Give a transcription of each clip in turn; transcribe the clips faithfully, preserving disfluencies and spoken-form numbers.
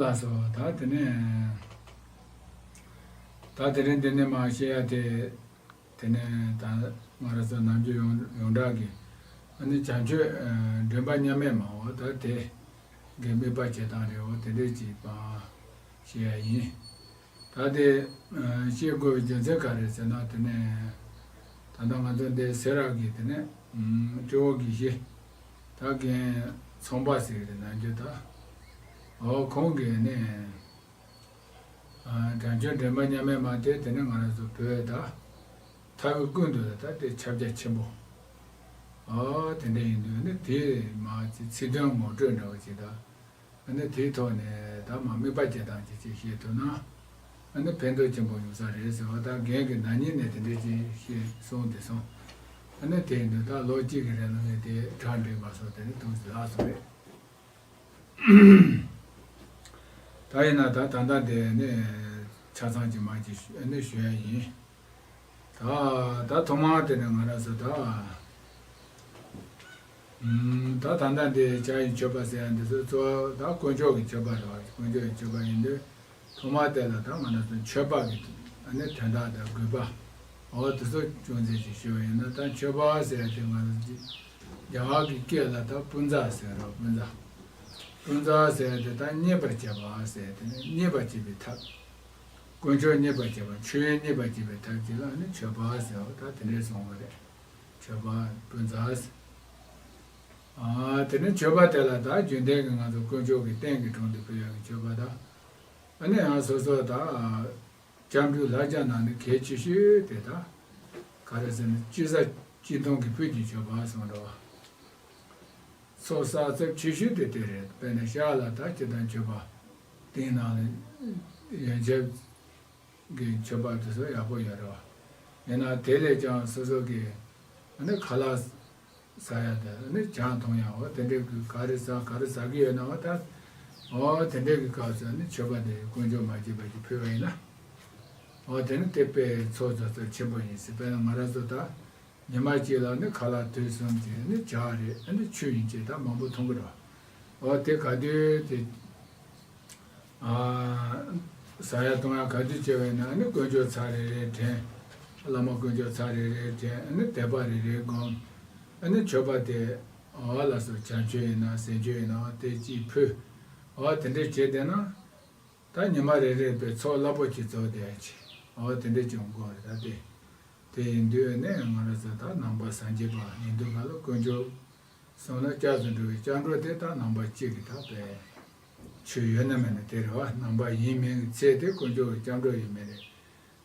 ལགས་སོ། ད་དེ་ནས་ད་དེ་རིང་འདི་ནས་མར་བཤད་ཡ་དེ། དེ་ནས་ད་ང་རང་ཚོ་ནམ་རྒྱུན་ཡོངས་ཡོངས་གྲགས་ཀྱི་ཨ་ནི་བྱང་ཆུབ་ཨ་མགྲིན་པ་མཉམ་མེད་མའོ། ད་དེ་གི་དམིགས་པ་བྱེད་སྟངས་རེད། འོ་དེ་འདྲས་ཅིག་མར་བཤད་ཡ་ཡིན། ད་དེ་ཨ་བཤད་དགོས་པའི་རྒྱུ་མཚན་ག་རེ་ཟེར་ན། དེ་ནས་ད་ལྟ་ང་ཚོ་འདི་སེ་ར་གི་དེ་ནས་ཨ་སྤྲེའུ་དགེ་བཤེས་ད་རྒན་ཚོང་པ་ཟེར་གི་རེད། ནམ་རྒྱུན་ད་འོ་ཁོང་གིས་ནས། ཨ་བྱང་ཆུབ་མགྲིན་པ་མཉམ་མེད་མ་དེ། དེ་ནི་ང་རང་ཚོ་བོད་ད་ཐར་པའི་ཀུན་ཏུ་ད་དེ་ཁྱབ་རྒྱ་ཆེན་པོ། ཨ་དེ་འདྲ་ཡིན་དུས་ནི་དེ་མ་ཚིག་ཚིག་དོན་ངོ་སྤྲོད་འདྲ་བོ་ཅིག་ད། ཨ་ནི་དེའི་ཐོག་ནས་ད་མ་དམིགས་པ་བྱེད་སྟངས་ཅིག་ཅིག་བཤད་ཐུབ་ན། ཨ་ནི་ཕན་ཐོགས་ཆེན་པོ་ཡོང་ས་རེད་ཟེར་བ། ད་རྒན་གྱིས་ན་ནིང་ནས་དེ་འདྲ་ཅིག་བཤད་སོང་དེ་སོང་། ཨ་ནི་དེ་ཡིན་དུས་ད་ལོ་གཅིག་གི་རིང་ལ་ངས་དེ་གྲ་སྒྲིག་མ་སོང་། དེ་ནི་དུས་ཚོད་ལྷག་སོང་རེད། ད་ཡིན་ན་ད་ད་ལྟ་དེ་ནས་ཆ་ཚང་ཅིག་མ་ཅིག་ཞུ་ནས་ཞུ་ཡ་ཡིན། ད་ད་ཐོག་མར་དེ་ནས་ང་རང་ཚོ་ད་ཨམ་ད་ད་ལྟ་དེ་བྱ་ཡི་མཆོད་པ་ཟེར་ཡ་འདི་ཚོ་གཙོ་བོ་ད་དཀོན་མཆོག་གི་མཆོད་པ་རེད་བ། དཀོན་མཆོག་གི་མཆོད་པ་ཡིན་དུས། ཐོག་མ་དེ་ལ་ད་ང་རང་ཚོ་མཆོད་པ་གི་ཨ་ནི་དོན་དག་དང་དགོས་པ། འོ་དེ་ཚོ་ཅུང་ཟད་ཅིག་ཞུ་བ་ཡིན་ན། ད་མཆོད་པ་ཟེར་ཡ་དེ་ང་རང་ཚོ་རྒྱ་གར་གྱི་སྐད་ལ་ད་པུཎ་ཙ་ཟེར་རོ། པུཎ་ཙ། པུཎ་ཙ་ཟེར་ཡ་དེ་ད་མཉེས་པར་བྱེད་པ་ཟེར་ཡ་དེ་ནི་མཉེས་པར་བྱེད་པའི་ཐབས། དཀོན་མཆོག་མཉེས་པར་བྱེད་པ། མཆོད་ཡོན་མཉེས་པར་བྱེད་པའི་ཐབས་ཅིག་ལ་ནི་མཆོད་པ་ཟེར་བ་ད་དེ་འདྲས་སོང་བ་རེད། མཆོད་པ་པུཎ་ཙ་ཟེར། ཨ་དེ་ནི་མཆོད་པ་དེ་ལ་ད་རྒྱུན་ལྡན་གྱི་ང་ཚོ་དཀོན་མཆོག་གི་རྟེན་གྱི་དྲུང་དུ་ཕུལ་ཡག་གི་མཆོད་པ་དང་། ཨ་ནི་ཡང་སོ་སོ་ད་སྐྱབས་འགྲོའི་བསླབ་བྱ་ནང་ནས་གལ་ཆེ་ཤོས་དེ་ད་ག་རེ་ཟེར་ན། ཅི་ཟ་ཅི་འཐུང་གི་ཕུད་ཀྱི་མཆོད་པ་སོང་འགྲོ་བ། ཚོགས་བསགས་ཚད་ཆེ་ཤོས་དེ་དེ་རེད། དཔེར་ན་ཤར་ལ་ད་སྤྱིར་བཏང་མཆོད་པ་དེའི་ནང་ལ་ཡོན་ཆབ་གི་མཆོད་པ་དེ་ཚོ་ཡག་པོ་ཡོད་རེད་བ། ཡིན་ན་དེ་ལས་ཀྱང་སོ་སོ་གི་ཨ་ནི་ཁ་ལག་ཟ་ཡ་དང་ཨ་ནི་ཆང་འཐུང་ཡ། འོ་དེ་འདྲའི་གི་ག་རེ་ཟ་ག་རེ་ཟ་གི་ཡོད་ན། འོ་ད་འོ་དེ་འདྲའི་གི་སྐབས་སུ་ཨ་ནི་མཆོད་པ་དེ་དཀོན་མཆོག་མ་བརྗེད་པ་ཅིག་ཕུལ་བ་ཡིན་ན། འོ་དེ་ནི་དེ་དཔེ་ཚོགས་རྫོགས་ཚད་ཆེན་པོ་ཡིན་ཟེར། དཔེར་ན་ང་རང་ཚོ་ད་ཉི་མ་གཅིག་ལ་ནི་ཁ་ལག་དུས་གསུམ་གྱི་ནི་ཇ་རེད། ཨ་ནི་ཆུ་ཡིན་གཅིག་ད་མང་པོ་འཐུང་གི་རེད། འོ་དེ་ག་དུས་དེ་ཨ་ཟ་ཡ་འཐུང་ཡ་ག་དུས་བྱས་པ་ཡིན་ན། ཨ་ནི་དཀོན་མཆོག་ཚར་རེ་རེ་དྲན། བླ་མ་དཀོན་མཆོག་ཚར་རེ་རེ་དྲན། ཨ་ནི་དད་པ་རེ་རེ་སྒོམ། ཨ་ནི་མཆོད་པ་དེ་འོ་ལ་སོགས་བྱ་མཆོད་ཡིན་ན་ཟས་མཆོད་ཡིན་ན་འོ་དེ་གཅིག་ཕུལ། འོ་དེ་འདྲས་བྱས་བསྡད་ན། ད་ཉི་མ་རེ་རེ་བའི་ཚོགས་རླབས་པོ་ཆེ་རྫོགས་བསྡད་ཡ་ཆེ། འོ་དེ་འདྲས་ཀྱང་དགོངས་རེད། ད་དེ་དེ་ཡིན་དུས་ནས་ང་རང་ཚོ་ད་ནང་པ་སངས་རྒྱས་པ་ཡིན་དུས་ག་ལ་དཀོན་མཆོག་གསུམ་ལ་སྐྱབས་སུ་འགྲོ་བའི་སྐྱབས་འགྲོ་དེ་ད་ནང་པ་གཅིག་གི་ད་དཔེ་ཆོས་ཡོད་ན་མེད་ན་དེ་རེད་བ། ནང་པ་ཡིན་མིན་གྱི་ཚད་དེ་དཀོན་མཆོག་གི་སྐྱབས་འགྲོ་ཡིན་མིན་རེད།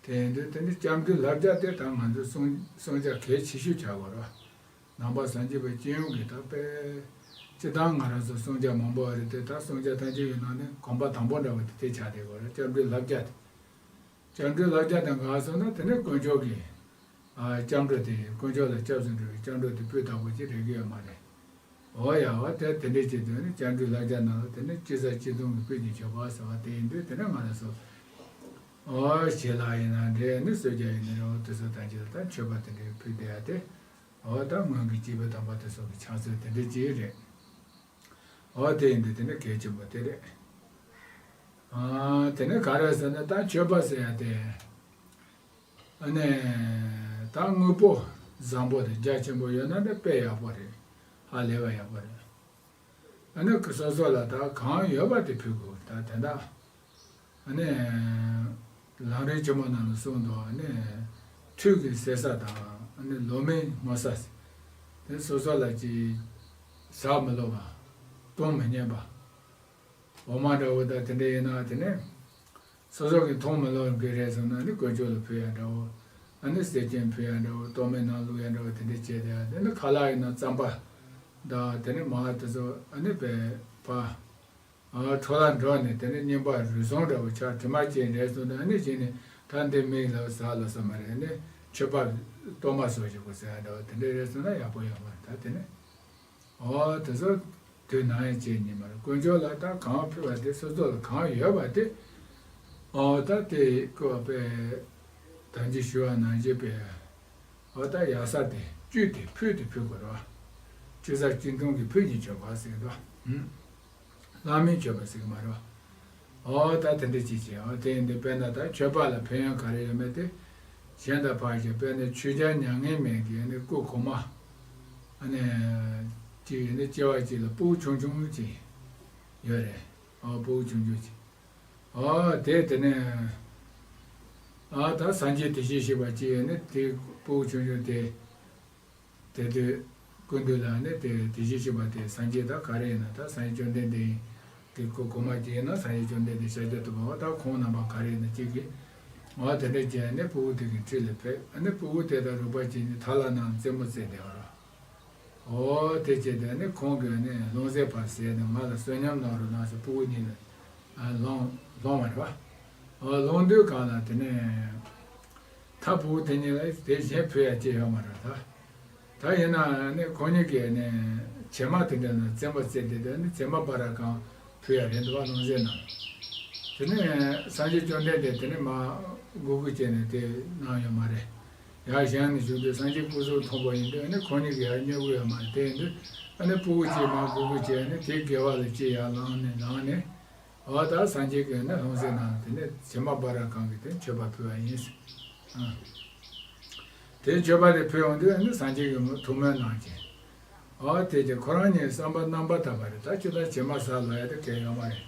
དེ་ཡིན་དུས་དེ་འདྲའི་སྐྱབས་འགྲོའི་བསླབ་བྱ་དེ་ད་ང་ཚོས་སྲུང་སྲུང་བྱ་གལ་ཆེ་ཤོས་ཆགས་དགོས་རེད་བ། ནང་པ་སངས་རྒྱས་པ་སྤྱི་ཡོངས་ཀྱི་ད་དཔེ་སྤྱི་བཏང་ང་རང་ཚོ་སྲུང་བྱ་མང་པོ་རེད་དེ། ད་སྲུང་བྱ་ཐམས་ཅད་ཀྱི་ནང་ནས་གོམ་པ་དང་པོ་འདྲ་བ་དེ་དེ་ཆགས་བསྡད་དགོས་རེད། སྐྱབས་འགྲོའི་བསླབ་བྱ་དེ། སྐྱབས་འགྲོའི་བསླབ་བྱ་དེ་འགག་སོང་ན་དེ་ནས་དཀོན་མཆོག་གི་ཨ་སྐྱབས་འགྲོ་དེ། དཀོན་མཆོག་ལ་སྐྱབས་སུ་འགྲོ་བའི་སྐྱབས་འགྲོ་དེ་སྤུས་དག་པོ་ཅིག་རེག་གི་ཡོད་མ་རེད། འོ་ཡ། འོ་དེ་དེ་འདྲས་བྱེད་དུས་ནི་སྐྱབས་འགྲོའི་བསླབ་བྱ་ནང་ལ་དེ་ནི་ཅི་ཟ་ཅི་འཐུང་གི་ཕུད་ཀྱི་མཆོད་པ་ཟེར་བ་དེ་ཡིན་དུས། དེ་ནི་ང་རང་ཚོ་འོ་ཞལ་ལག་ཡིན་ན་འདྲ། ནི་གསོལ་ཇ་ཡིན་ན་རེད། འོ་དེ་ཚོ་ཐམས་ཅད་ལ་ད་མཆོད་པ་དེ་འདྲའི་ཕུལ་བསྡད་ཡ་དེ། འོ་ད་སྔོན་གྱི་སྐྱེས་བུ་དམ་པ་དེ་ཚོ་གི་ཕྱག་སྲོལ་དེ་འདྲ་ཅིག་རེད། འོ་དེ་ཡིན་དུས་དེ་ནི་གལ་ཆེན་པོ་དེ་རེད། ཨ་དེ་ནི་ག་རེ་ཟེར་ན། ད་མཆོད་པ་ཟེར་ཡ་དེ་ཨ་ནི་ད་དངོས་པོ་བཟང་པོ་དང་རྒྱ་ཆེན་པོ་ཡོད་ན་ནི་དཔེ་ཡག་པོ་རེད། ཧ་ལས་པ་ཡག་པོ་རེད། ཨ་ནི་སོ་སོ་ལ་ད་གང་ཡོད་པ་དེ་ཕུལ་དགོས། ད་དེ་འདྲ། ཨ་ནི་ལམ་རིམ་ཆེན་མོ་ནང་ལ་གསུངས་འདུག་ཨ་ནི་ཁྲུས་ཀྱི་ཟས་ཟ་དང་། ཨ་ནི་ལོ་མའི་སྔོ་ཟས། དེ་སོ་སོ་ལ་ཅིག་ཟ་མི་ལོ་བ། གཏོང་མི་ཉན་པ། འོ་མ་འདྲ་བོ་དང་དེ་འདྲ་ཡིན་ན་དེ་ནི་སོ་སོ་གིས་འཐུང་མི་ལོ་གི་རེད་བསམ་ན་ནི་དཀོན་མཆོག་ལ་ཕུལ་ཡ་འདྲ་བོ། ཨ་ནི་གསེར་སྐྱེམས་ཕུལ་ཡ་འདྲ་བོ། གཏོར་མའི་ནང་བླུགས་ཡ་འདྲ་བོ། དེ་འདྲ་བྱས་ཏེ། དེ་ནི་ཁ་ལག་ཡིན་ན་རྩམ་པ་དང་དེ་ནི་མར་དེ་ཚོ་ཨ་ནི་བས་ཕར་ཨ་འཕྲོ་བརླག་འགྲོ་ནས་དེ་ནི་རྙིང་པ་རུལ་སུངས་འདྲ་བོ་ཆགས། དྲི་མ་སྐྱེས་རེད་བསམ་ན། ཨ་ནི་གཞི་ནས་ད་འདི་མིག་ལ་ཟ་ལ་ས་མ་རེད། ཨ་ནི་མཆོད་པ་གཏོར་མ་བཟོ་བྱེད་དགོས་ཟེར་ཡ་འདྲ་བོ་དེ་འདྲ་རེད་བསམ་ན་ཡག་པོ་ཡོད་མ་རེད། ད་དེ་ནི། འོ་དེ་ཚོ་དུས་ནམ་ཡང་བྱེད་ཉན་མ་རེད། དཀོན་མཆོག་ལ་ད་གང་ཕུལ་བ་དེ། སོ་སོ་ལ་གང་ཡོད་པ་དེ། འོ་ད་དེ་བཀོད་པས་ད་ཅི་ཞུ་བ་ནང་བཞིན་པས། འོ་ད་ཡག་ས་དེ་བཅུད་དེ་ཕུད་དེ་ཕུལ་དགོས་རེད་བ། ཅི་ཟ་ཅི་འཐུང་གི་ཕུད་ཀྱི་མཆོད་པ་ཟེར་གི་འདུག་ཨུམ། ལྷག་མའི་མཆོད་པ་ཟེར་གི་མ་རེད་བ། ཨོ་ད་དེ་འདྲ་ཅིག་བྱས། ཨོ་དེ་ཡིན་དུས་དཔེར་ན་ད་མཆོད་པ་ལ་ཕན་ཡོན་ག་རེ་ཡོད་མེད་དེ་གཞན་དང་ཕར་བཞག་དཔེར་ན་ཆོས་རྒྱལ་མྱ་ངན་མེད་ཀྱི་ཨ་ནི་སྐུ་གོང་མ་ཨ་ནི་ཅིག་ཡིན་ན་སྐྱེ་བ་གཅིག་ལ་ཕྲུ་གུ་ཆུང་ཆུང་ཅིག་ཡོད་རེད། ཨོ་ཕྲུ་གུ་ཆུང་ཆུང་ཅིག་ཨོ་དེ་དེ་ནས་ཨ་ད་སངས་རྒྱས་དེ་བཞིན་གཤེགས་པ་ཅིག་ཡིན་ན་དེ་ཕྲུ་གུ་ཆུང་ཆུང་དེ། དེ་དུས་སྐུ་མདུན་ལ་ནི་དེ་དེ་བཞིན་གཤེགས་པ་དེ་སངས་རྒྱས་ད་ག་རེ་ཡིན་ན་ད་སངས་རྒྱས་བཅོམ་ལྡན་འདས་ཡིན། དེ་སྐུ་གོང་མ་ཅིག་ཡིན་ན་སངས་རྒྱས་བཅོམ་ལྡན་འདས་ཤཱཀྱ་ཐུབ་པ་འོ་ད་ཁོང་རྣམ་པ་ག་རེ་ཡིན་ན་གཅིག་གིས་འོ་དེ་འདྲ་བྱས་ནས་ཕྲུ་གུ་དེ་གི་འཁྲིས་ལ་ཕེབས། ཨ་ནི་ཕྲུ་གུ་དེ་དང་རོགས་པ་བྱས་ནས་ཐ་ལ་ནང་རྩེད་མོ་རྩེ་བསྡད་པ་རེད། འོ་དེ་བྱས་ཏེ་ནི་ཁོང་གིས་ནི་རླུང་བཟེད་ཕར་བཟེད་ནས་ང་ལ་བསོད་སྙོམས་གནང་རོགས་གནང་ཟེར་ཕྲུ་གུ་གཉིས་ལ་ལོང་ལོང་བ་རེད་པ། འོ་ལོང་དུས་གང་ལ་དེ་ནས་ད་ཕྲུ་གུ་དེ་གཉིས་ལ་དེ་གཞན་ཕུལ་ཡ་ཅི་ཡོད་མ་རེད་ད། ད་ཡིན་ན་ནི་ཁོང་གཉིས་ཀྱིས་ནི་བྱེ་མ་དེ་འདྲ་ལ་རྩེད་མོ་རྩེ་དེ་དུས་ནི་བྱེ་མ་འབར་ར་གང་ཕུལ་ཡ་རེད་འདུག་པ། རླུང་བཟེད་ནང་། དེ་ནས་སངས་རྒྱས་བཅོམ་ལྡན་འདས་དེ་ནི་མ་སྒུག་སྒུག་བྱས་ནས་དེ་གནང་ཡོད་མ་རེད། ཡར་བཞེངས་ནས་བཞུགས་དུས་སངས་རྒྱས་སྐུ་གཟུགས་མཐོན་པོ་ཡིན་དུས་ནི་ཁོང་གཉིས་ཀྱིས་ཡར་སྙོབ་ཀྱི་ཡོད་མ་རེད། དེ་ཡིན་དུས་ཨ་ནི་ཕྲུ་གུ་གཅིག་མ་སྒུག་སྒུག་བྱས་ནས་དེ་དགེ་བ་ལ་ཅི་ཡར་ལངས་ནས་ལངས་ནས། འོ་ད་སངས་རྒྱས་ཀྱིས་ནི་རླུང་བཟེད་ནང་དེ་ནས་བྱེ་མ་འབར་ར་གང་གིས་དེ་མཆོད་པ་ཕུལ་བ་ཡིན། ཨ། དེ་མཆོད་པ་དེ་ཕུལ་ཡོང་དུས་ནི་སངས་རྒྱས་ཀྱིས་ཐུགས་སྨོན་གནང་བྱས། འོ་དེ་རྗེས་ཁོ་རང་གཉིས་བསམ་པ་རྣམ་པར་དག་པ་རེད། ད་ཅི་ལྟར་བྱེ་མ་ཟ་ལོ་ཡ་དེ་གལ་ཡོད་མ་རེད།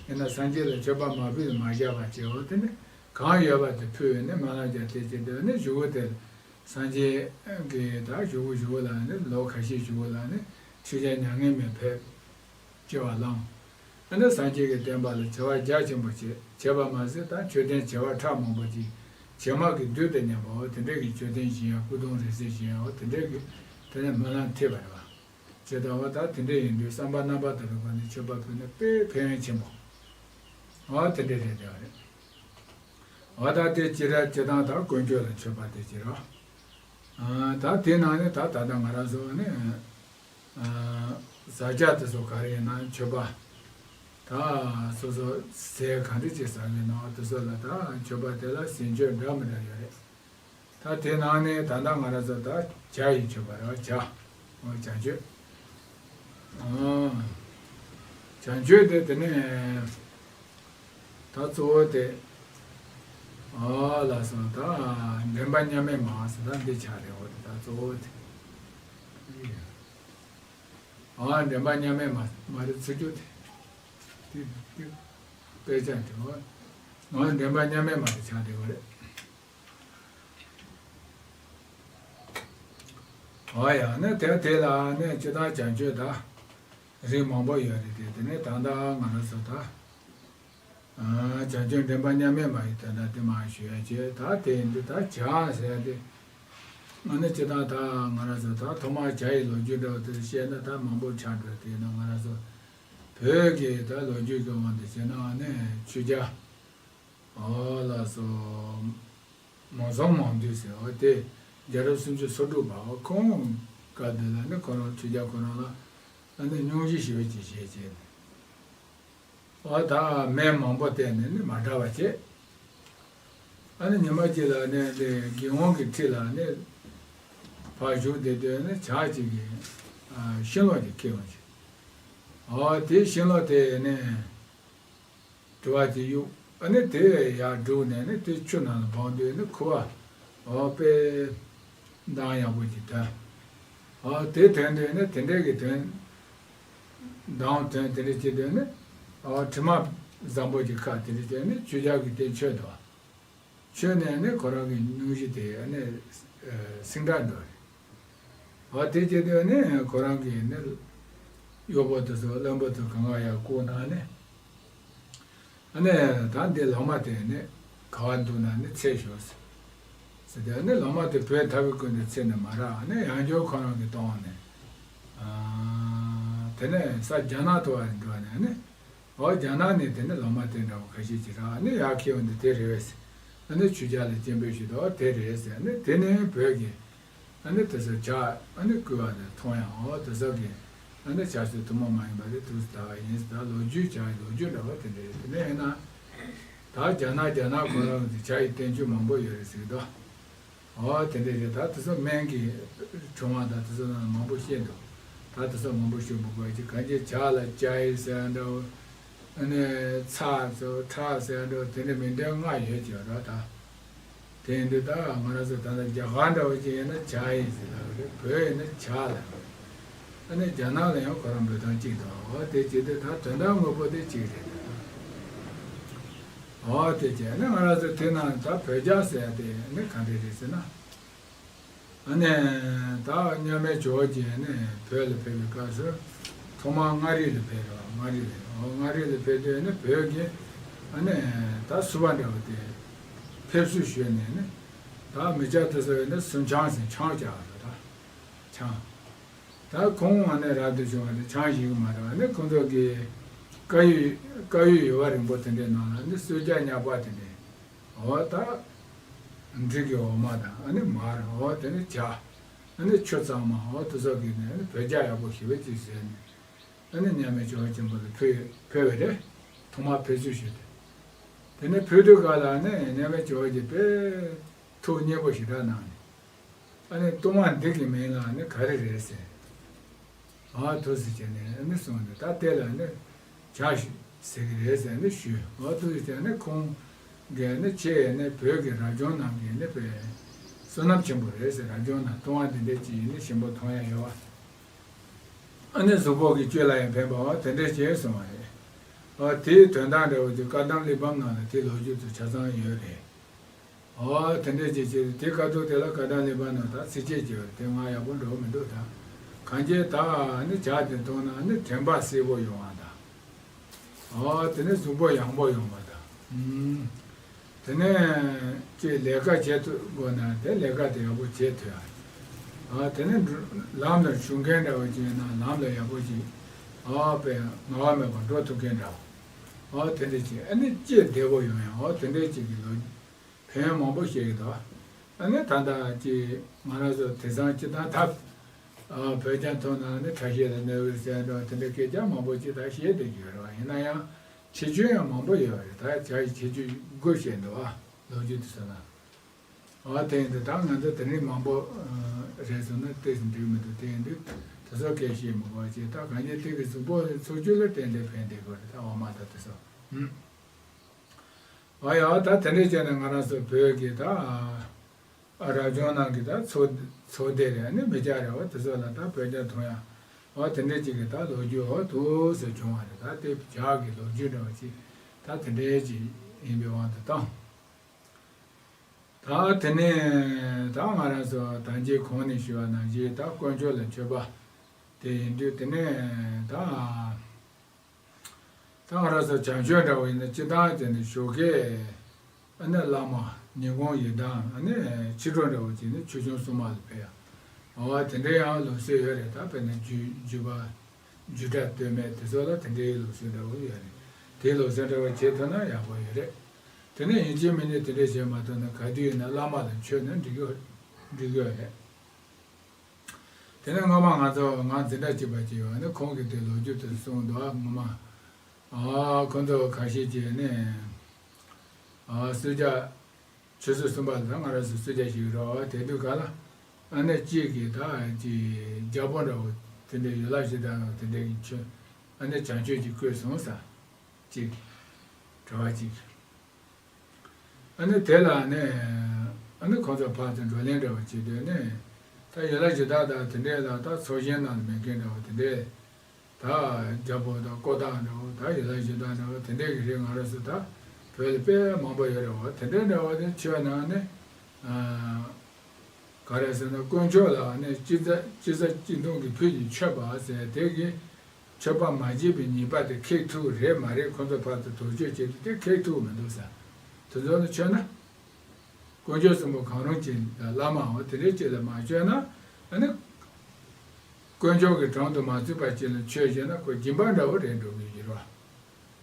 ཡིན་ན་སངས་རྒྱས་ལ་མཆོད་པ་མ་ཕུལ་མ་བཞག་པ་བྱས། འོ་དེ་ནི་གང་ཡོད་པ་དེ་ཕུལ་ནས་སྨོན་ལམ་རྒྱབ་དེ་བྱས་དུས་ནི་གཞུག་གུ་དེ་སངས་རྒྱས་ཀྱིས་ད་གཞུག་གུ་གཞུག་གུ་ལ་ནི་ལོ་ཁ་ཤས་གཞུག་གུ་ལ་ནི་ཆོས་རྒྱལ་མྱ་ངན་མེད་ཕེབས། སྐྱེ་བ་བླངས། ཨ་ནི་སངས་རྒྱས་ཀྱི་བསྟན་པ་ལ་བྱ་བ་རྒྱ་ཆེན་པོ་བྱས། བྱས་པ་མ་ཟད་ད་མཆོད་རྟེན་བྱེ་བ་ཕྲག་མང་པོ་ཅིག་བྱེ་མ་གི་རྡུལ་དང་མཉམ་པ་འོ་དེ་འདྲས་ཀྱི་མཆོད་རྟེན་བཞེངས་ཡ་སྐུ་གདུང་རིང་བསྲེལ་བཞེངས་ཡ་འོ་དེ་འདྲས་ཀྱི་དེ་ནས་སྨོན་ལམ་ཐེབས་པ་རེད་པ། བྱས་ཙང་འོ་ད་དེ་འདྲས་ཡིན་དུས་བསམ་པ་རྣམ་པར་དག་པའི་སྒོ་ནས་མཆོད་པ་ཕུལ་ན་དཔེ་ཕན་ཡོན་ཆེན་པོ་འོ་དེ་འདྲས་རེད་བསྡད་པ་རེད། འོ་ད་དེ་སྤྱིར་སྤྱིར་བཏང་ད་དཀོན་མཆོག་ལ་མཆོད་པ་དེ་བྱེད་རོགས། ཨ། ད་དེ་ནང་ནས་ད་ད་ལྟ་ང་རང་ཚོ་ནི་ཨ་ཟ་རྒྱུ་དེ་ཚོ་ག་རེ་ཡིན་ན་མཆོད་པ། ད་སོ་སོ་ཟས་ག་འདྲ་ཅིག་ཟ་གི་ཡིན་ན་དེ་ཚོ་ལ་ད་མཆོད་པ་དེ་ལ་ཟས་མཆོད་འདྲ་མི་འདྲ་ཡོད་རེད། ད་དེ་ནང་ནས་ད་ལྟ་ང་རང་ཚོ་ད་ཇ་ཡི་མཆོད་པ་རེད་བ། ཇ། འོ་ཇ་མཆོད། ཨ། བྱང་ཆུབ་དེ་དེ་ནས་ད་གཙོ་བོ་དེ་ཨ་ལ་སོང་ད་འདྲེན་པ་མཉམ་མེད་མ་ཟེར་ད་འདི་ཆགས་རེད། འོ་དེ་ད་གཙོ་བོ་དེ་ཨ་འདྲེན་པ་མཉམ་མེད་མ་མ་རེད་ཚིག་སྦྱོར་དེ་དེ་དེ་དཔེ་ཆ་དེ་འོ་ཨ་འདྲེན་པ་མཉམ་མེད་མ་དེ་ཆགས་རེད། འོ་རེད། ཨོ་ཡ་ནི་དེ་དེ་ལ་ནི་སྤྱིར་བཏང་བྱང་ཆུབ་ད་རིགས་མང་པོ་ཡོད་རེད་དེ། དེ་ནས་ད་ལྟ་ང་རང་ཚོ་ད་ཨ་བྱང་ཆུབ་འདྲེན་པ་མཉམ་མེད་མ་ཡི་དོན་དག་དེ་མར་ཞུ་ཡ་བྱས། ད་དེ་ཡིན་དུས་ད་ཇ་ཟེར་ཡ་དེ་ཨ་ནི་སྤྱིར་བཏང་ད་ང་རང་ཚོ་ད་ཐོག་མར་ཇ་ཡི་ལོ་རྒྱུས་འདྲ་བོ་དེ་བཤད་ན་ད་མང་པོ་ཆགས་འགྲོ། དེ་ཡིན་ན་ང་རང་ཚོ་བོད་ཀྱི་ད་ལོ་རྒྱུས་ཀྱི་དབང་དུ་བྱས་ན་ཨ་ནི་ཆོས་རྒྱལ། ཨོ་ལགས་སོ། མང་སྲོང་མང་བདུད་ཟེར་བ་དེ་རྒྱལ་རབས་སུམ་ཅུ་སོ་དྲུག་པ་འོ་ཁོང་སྐབས་དེ་ལ་ནི་ཁོ་རང་ཆོས་རྒྱལ་ཁོ་རང་ལ་ཨ་ནི་སྙུང་གཞི་ཞེ་པོ་ཅིག་བྱས་བྱས་ནས་ཨོ་ད་སྨན་མང་པོ་བསྟེན་ནས་ནི་མ་དྲག་པ་བྱས། ཨ་ནི་ཉི་མ་གཅིག་ལ་ནི་དེ་དགེ་སློང་གི་ཁྲི་ལ་ནི་ཕར་བཞུགས་བསྡད་དུས་ནི་བྱ་གཅིག་གིས་ཨ་ཤིང་ལོ་ཅིག་ཁྱེར་ཡོང་བྱས། ཨོ་དེ་ཤིང་ལོ་དེ་ནི། དྲི་བ་དེ་གཡུག་ཨ་ནི་དེ་ཡར་བསྒྲུགས་ནས་ནི་དེ་ཆུ་ནང་ལ་སྦངས་དུས་ནི་ཁུ་བ་འོ་དཔེ་མདངས་ཡག་པོ་ཅིག་ཐོན། འོ་དེ་ཐོན་དུས་ནི་དེ་འདྲའི་གི་དོན་མདངས་ཐོན་དེ་འདྲ་བྱེད་དུས་ནི་འོ་དྲི་མ་བཟང་པོ་ཅིག་ཁ་དེ་འདྲ་བྱས་ནི་ཆོས་རྒྱལ་གྱིས་དེ་མཆོད་དོ། མཆོད་ནས་ནི་ཁོ་རང་གི་སྙུང་གཞི་དེ་ནི་ཨ་སིང་དྲག་འགྲོ་རེད། འོ་དེ་བྱེད་དུས་ནི་ཁོ་རང་གི་ནི་གཡོག་པོ་དེ་ཚོ་བློན་པོ་དེ་གང་ག་ཡར་བསྐུར་གནང་ནས་ཨ་ནི་ད་འདི་ལོ་མ་དེ་ནི་ག་བ་འདུག་ན་ནི་འཚོལ་ཤོག་ཟེར་དུས་ནི་ལོ་མ་དེ་བོད་མཐའ་བའི་ཀུན་ཏུ་འཚོལ་ནས་མ་རག་ནི་ཡང་བསྐྱར་ཁོ་རང་གིས་བཏང་ནས་དེ་ནས་ས་རྒྱ་ནག་ཏུ་བ་འགྲོ་ནས་ནི། འོ་རྒྱ་ནག་ནས་དེ་ནས་ལོ་མ་དེ་འདྲ་བོ་ཁ་ཤས་ཅིག་རག་ཨ་ནི་ཡར་ཁྱེར་ཡོང་དུས་དེ་རེད་པས། ཨ་ནི་ཆོས་རྒྱལ་ལ་སྤྱན་འབུལ་ཞུས་དུས་འོ་དེ་རེད་ཟེར། ཨ་ནི་དེ་ནས་བོད་ཀྱི་ཨ་ནི་དེ་ཚོ་ཇ་ཨ་ནི་བསྐོལ་བ་དེ་འཐུང་ཡག་འོ་དེ་ཚོ་གི་ཨ་ནི་ཇ་སྲོལ་ཐུན་མོང་མ་ཡིན་པ་དེ་དུས་སུ་དར་བ་ཡིན་ཟེར། ད་ལོ་རྒྱུས་ཇ་ཡི་ལོ་རྒྱུས་འདྲ་བོ་དེ་འདྲ་རེད། དེ་ནས་ཡིན་ན་ད་རྒྱ་ནག་རྒྱ་ནག་ཁོ་རང་གི་ཇ་ཡི་བསྟན་བཅོས་མང་པོ་ཡོད་རེད་ཟེར་གི་འདུག་འོ་དེ་འདྲ་རེད། ད་དེ་ཚོ་སྨན་གྱི་བྱུང་བ་དང་དེ་ཚོ་ནང་མང་པོ་བཤད་འདུག་ད་དེ་ཚོ་མང་པོ་ཞུ་མི་དགོས། ཅིག་གང་ཅི་ཇ་ལ་ཇ་ཡི་ཟེར་འདྲ་བོ། ཨ་ནི་ཚ་ཚོ་ཁྲག་ཟེར་འགྲོ་དེ་འདྲ་མིང་དོན་ལྔ་ཡོད་ཀྱི་རེད་ད། དེ་ཡིན་དུས་ད་ང་རང་ཚོ་ད་ལྟ་རྒྱ་གར་འདྲ་བོ་ཅིག་ཡིན་ན་ཇ་ཡིན་ཟེར་ལབ་རེད། བོད་ཡིན་ན་ཇ་ལབ་རེད། ཨ་ནི་རྒྱ་ནག་ལ་ཡང་ཁོ་རང་འབོད་སྟངས་གཅིག་དང་འོ་དེ་བྱེད་དུས་ད་དོན་དག་དངོས་པོ་དེ་གཅིག་རེད། འོ་དེ་བྱས་ཨ་ནི་ང་རང་ཚོ་དེ་ནང་ད་བོད་ཇ་ཟེར་ཡ་དེ་ཨ་ནི་ག་འདྲ་རེད་ཟེར་ན། ཨ་ནི་ད་མཉམ་མེད་ཇོ་བོ་རྗེ་ནི་བོད་ལ་ཕེབས་པའི་སྐབས་སུ་ཐོག་མར་མངའ་རིས་ལ་ཕེབས་རེད་བ། མངའ་རིས་ལ། འོ་མངའ་རིས་ལ་ཕེབས་དུས་ནི་བོད་ཀྱི་ཨ་ནི་ད་བསུ་བ་འདྲ་བོ་དེ་ཕེབས་བསུ་ཞུས་ནས་ནི་ད་མི་སྐྱ་དེ་ཚོ་ཡིན་ན་སུན་ཆང་ཟེར་ཆང་བཅག་རེད་ད། ཆང་། ད་ཁོང་ཨ་ནི་རབ་ཏུ་བྱུང་བ་དེ་ཆང་ཞིག་མ་རེད་བ། ཨ་ནི་ཁོང་ཚོ་གི་བཀའ་ཡིག་བཀའ་ཡིག་ཡོལ་བ་རིང་པོ་དེ་འདྲའི་ནང་ལ་ནི་གསོལ་ཇ་ཉག་པ་དེ་འདྲའི། འོ་ད། འབྲི་གི་འོ་མ་དང་ཨ་ནི་མར་འོ་དེ་ནི་ཇ། ཨ་ནི་ཆུ་གཙང་མ་འོ་དེ་ཚོ་གི་ནི་ཨ་ནི་བོད་ཇ་ཡག་པོ་ཞེ་པོ་ཅིག་བཟོས་ནས་ཨ་ནི་མཉམ་མེད་ཇོ་བོ་ཆེན་པོ་ལ་ཕུལ་ཕུལ་བ་རེད། ཐོག་མར་ཕེབས་བསུ་ཞུས་ཏེ། དེ་ནས་ཕུལ་དུས་སྐབས་ལ་ཨ་ནི་མཉམ་མེད་ཇོ་བོ་རྗེ་དཔེ་ཐུགས་མཉེས་པོ་ཞེ་དྲག་གནང་ནས། ཨ་ནི་བཏུང་བ་འདི་གི་མིང་ལ་ཨ་ནི་ག་རེ་རེད་ཟེར། ཨ་ཐུགས་སུ་བྱས་ནས་ཨ་ནི་གསུངས་ནས་ད་ལྟའི་ལ་ནི་ཇ་ཞིག་ཟེར་གི་རེད་ཟེར་ནས་ཞུས། ཨ་ཐུགས་སུ་བྱས་ནས་ཁོང་གིས་ནི་ཁྱེད་ནི་བོད་ཀྱི་རབ་བྱུང་ནང་གི་ནི་བོད་བསོད་ནམས་ཆེན་པོ་རེད་ཟེར། རབ་བྱུང་ནང་བཏུང་བ་འདི་འདྲ་ཅིག་ནི་ཞིམ་པོ་མཐོང་ཡ་ཡོད་བ། ཨ་ནི་གཟུགས་པོ་གི་བཅུད་ལ་ཡང་ཕན་པ་བ་དེ་འདྲ་ཅིག་གསུངས་པ་རེད། ཨ་དེའི་དོན་དག་འདྲ་བོ་ཅིག་བཀའ་གདམས་གླེགས་བམ་ནང་ལ་དེ་ལོ་རྒྱུས་དེ་ཆ་ཚང་ཡོད་རེད། ཨོ་དེ་འདྲས་ཅིག་བྱས་དེ་ཁ་ཐུག་དེ་ལ་བཀའ་གདམས་གླེགས་བམ་ནང་ད་ཚིགས་བཅད་ཅིག་ཡོད་རེད། དེ་ང་ཡག་པོ་འགྲོ་མི་འདུག་ད། གང་ཅི་ད་ནི་ཇ་དེ་འཐུང་ན་ནི་དྲན་པ་གསལ་པོ་ཡོང་བ་དང་། ཨོ་དེ་ནས་གཟུགས་པོ་ཡང་པོ་ཡོང་བ་དང་། ཨུམ། དེ་ནས་ཅིག་ལས་ཀ་བྱེད་ཐུབ་དགོས་ན་དེ་ལས་ཀ་དེ་ཡག་པོ་བྱེད་ཐུབ་ཡ། ཨོ་དེ་ནས་འགྲོ་ལམ་ལ་ཞུགས་མཁན་འདྲ་བོ་ཅིག་ཡིན་ན་ལམ་ལ་ཡག་པོ་ཅིག་ཨོ་དཔེ་ངལ་བ་མེད་པར་འགྲོ་ཐུབ་མཁན་འདྲ་བོ། ཨོ་དེ་འདྲས་ཅིག་ཨ་ནི་ལྕེ་བདེ་པོ་ཡོང་ཡ། ཨོ་དེ་འདྲས་ཅིག་གི་ལོ། ཕན་ཡོན་མང་པོ་བཤད་ཀྱི་འདུག་ཨ་ནི་ད་ལྟ་ཅིག་ང་རང་ཚོ་དེང་སང་སྤྱིར་བཏང་ཐབས་ཨ་བོད་རྒྱ་མཐོང་ན་ནི་ཁྲག་ཤེད་ལ་གནོད་པའི་ཟེར་འགྲོ་དེ་འདྲའི་སྐད་ཆ་མང་པོ་ཅིག་ད་བཤད་བསྡད་ཀྱི་ཡོད་རེད་བ། ཡིན་ན་ཡང་ཁྱད་ཆོས་ཡང་མང་པོ་ཡོད་རེད། ད་ཇ་ཡི་ཁྱད་ཆོས་དགུ་བཤད་འདུག་ཨ། ལོ་རྒྱུས་དེ་ཚོ་ན། ཨ་དེ་ཡིན་དུས་ད་ང་ཚོ་དེ་རིང་མང་པོ་ཨ་རེད་སོང་ན་ཏོག་ཙམ་འགྲིག་མི་འདུག་དེ་ཡིན་དུས་དེ་ཚོ་སྐད་བཤད་མི་དགོས་ཅེས་ད་གང་ཅི་དེ་གི་གཟུགས་པོ་འཚོ་བཅུད་ལ་བརྟེན་ཏེ་ཕན་བསྡད་དགོས་རེད། ད་འོ་མ་ད་དེ་ཚོ་ཨུམ། ཨ་ཡ་ད་དེ་འདྲས་བྱས་ན་ང་རང་ཚོ་བོད་ཀྱི་ད་ཨ་རབ་བྱུང་ནང་གི་ད་ཚོ་ཚོ་སྡེ་རེད། ཨ་ནི་མི་སྐྱ་རེད་བ། དེ་ཚོ་ལ་ད་བོད་རྒྱ་མཐོང་ཡ་བ་དེ་འདྲས་ཅིག་གི་ད་ལོ་རྒྱུས་འོ་ཐུགས་སུ་བྱུང་བ་རེད། ད་དེ་ཇ་གི་ལོ་རྒྱུས་འདྲ་བ་ཅིག་ད་དེ་འདྲས་ཅིག་ཡིན་པའི་དབང་དུ་བཏང་། ད་དེ་ནས་ད་ང་རང་ཚོ་ད་རྗེས་གོང་ནས་ཞུས་པ་ནང་བཞིན་ད་དཀོན་མཆོག་ལ་མཆོད་པ་དེ་ཡིན་དུས་དེ་ནས་ད། ད་ང་རང་ཚོ་བྱམས་ཆོས་འདྲ་བོ་ཡིན་ན་སྤྱིར་བཏང་དེ་ནི་ཞོགས་ཀས་ཨ་ནི་བླ་མ་ཉིན་གུང་ཡི་དམ་ཨ་ནི་ཕྱི་དྲོ་འདྲ་བོ་ཅིག་ནི་ཆོས་སྐྱོང་སྲུང་མ་ལ་ཕེབས་ཡ། འོ་དེ་འདྲའི་ཡང་ལུགས་སྲོལ་ཡོད་རེད། ད་དཔེར་ན་རྒྱུད་རྒྱུད་པ་རྒྱུད་གྲྭ་སྟོད་སྨད་དེ་ཚོ་ལ་དེ་འདྲའི་ལུགས་སྲོལ་འདྲ་བོ་ཡོད་རེད། དེའི་ལུགས་སྲོལ་འདྲ་བོ་བྱེད་ཐུབ་ན་ཡག་པོ་ཡོད་རེད། དེ་ནས་ཡིན་གཅིག་མིན་གཅིག་དེ་འདྲ་བྱེད་མ་ཐུབ་ན་ག་དུས་ཡིན་ན་བླ་མ་ལ་མཆོད་ན་འགྲིག་གི་འགྲིག་གི་ཡོད་རེད། དེ་ནས་སྔོན་མ་ང་ཚོ་ང་འཛིན་གྲྭ་གཅིག་པ་གཅིག་ཡོད་ནི་ཁོང་གིས་དེ་ལོ་རྒྱུས་དེ་གསུངས་འདུག་ཨ་སྔོན་མ་ཨ་ཁོང་ཚོ་ཁ་ཤས་ཀྱིས་ནི་ཨ་གསོལ་ཇ་ཆུ་ཚོད་གསུམ་པ་ལ་ད་ང་རང་ཚོ་གསོལ་ཇ་ཞིག་རོགས་དེ་དུས་ག་ལ་ཨ་ནི་གཅིག་གིས་ད་ཅིག་རྒྱལ་པོ་འདྲ་བོ་དེ་འདྲའི་ཡུལ་ལྷ་གཞི་བདག་འདྲ་བོ་དེ་འདྲའི་གི་མཆོད་ཨ་ནི་བྱམས་མཆོད་ཅིག་བསྐུལ་སོང་ས་གཅིག་གྲྭ་བ་གཅིག་ཨ་ནི་དེ་ལ་ནི་ཨ་ནི་ཁོང་ཚོ་ཕར་ཚུར་བགྲོ་གླེང་འདྲ་བོ་བྱེད་དུས་ནི་ད་ཡུལ་ལྷ་གཞི་བདག་དང་དེ་འདྲས་ལ་ད་ཚོགས་ཆེན་ནང་ལ་མེད་མཁན་འདྲ་བོ་དེ་འདྲས་ད་རྒྱལ་པོ་དང་ཀོ་ཐང་འདྲ་བོ་ད་ཡུལ་ལྷ་གཞི་བདག་འདྲ་བོ་དེ་འདྲས་ཀྱི་རིགས་ང་རང་ཚོ་ད་བོད་ལ་དཔེ་མང་པོ་ཡོད་རེད་བ། དེ་འདྲས་འདྲ་བོ་དེ་མཆོད་ན་ནི་ག་རེ་ཟེར་ན་དཀོན་མཆོག་ལ་ནི་སྤྱི་ཚ་སྤྱི་ཚ་སྤྱི་མདུན་གྱི་ཕུད་ཀྱིས་མཆོད་པ་ཟེར་དེ་གི་མཆོད་པ་མ་བྱས་པའི་ཉེས་པ་དེ་ཁེགས་ཐུབ་རེད་མ་རེད། ཁོ་ཚོ་ཕར་ཚུར་དོགས་གཅོད་བྱེད་དུས་དེ་ཁེགས་ཐུབ་མི་འདུག་ཟེར། དེ་ཚོ་ནི་མཆོད་ན། དཀོན་མཆོག་གསུམ་པོ་གང་རུང་གཅིག་ལ་བླ་མའམ་དེ་འདྲའི་གཅིག་ལ་མ་མཆོད་ན་ཨ་ནི། དཀོན་མཆོག་གི་དྲུང་དུ་མ་ཚུད་པ་གཅིག་ལ་མཆོད་བྱས་ན་ཁོ་སྦྱིན་པ་འདྲ་བོ་རེད་འགྲོ་གི་ཡོད་རེད་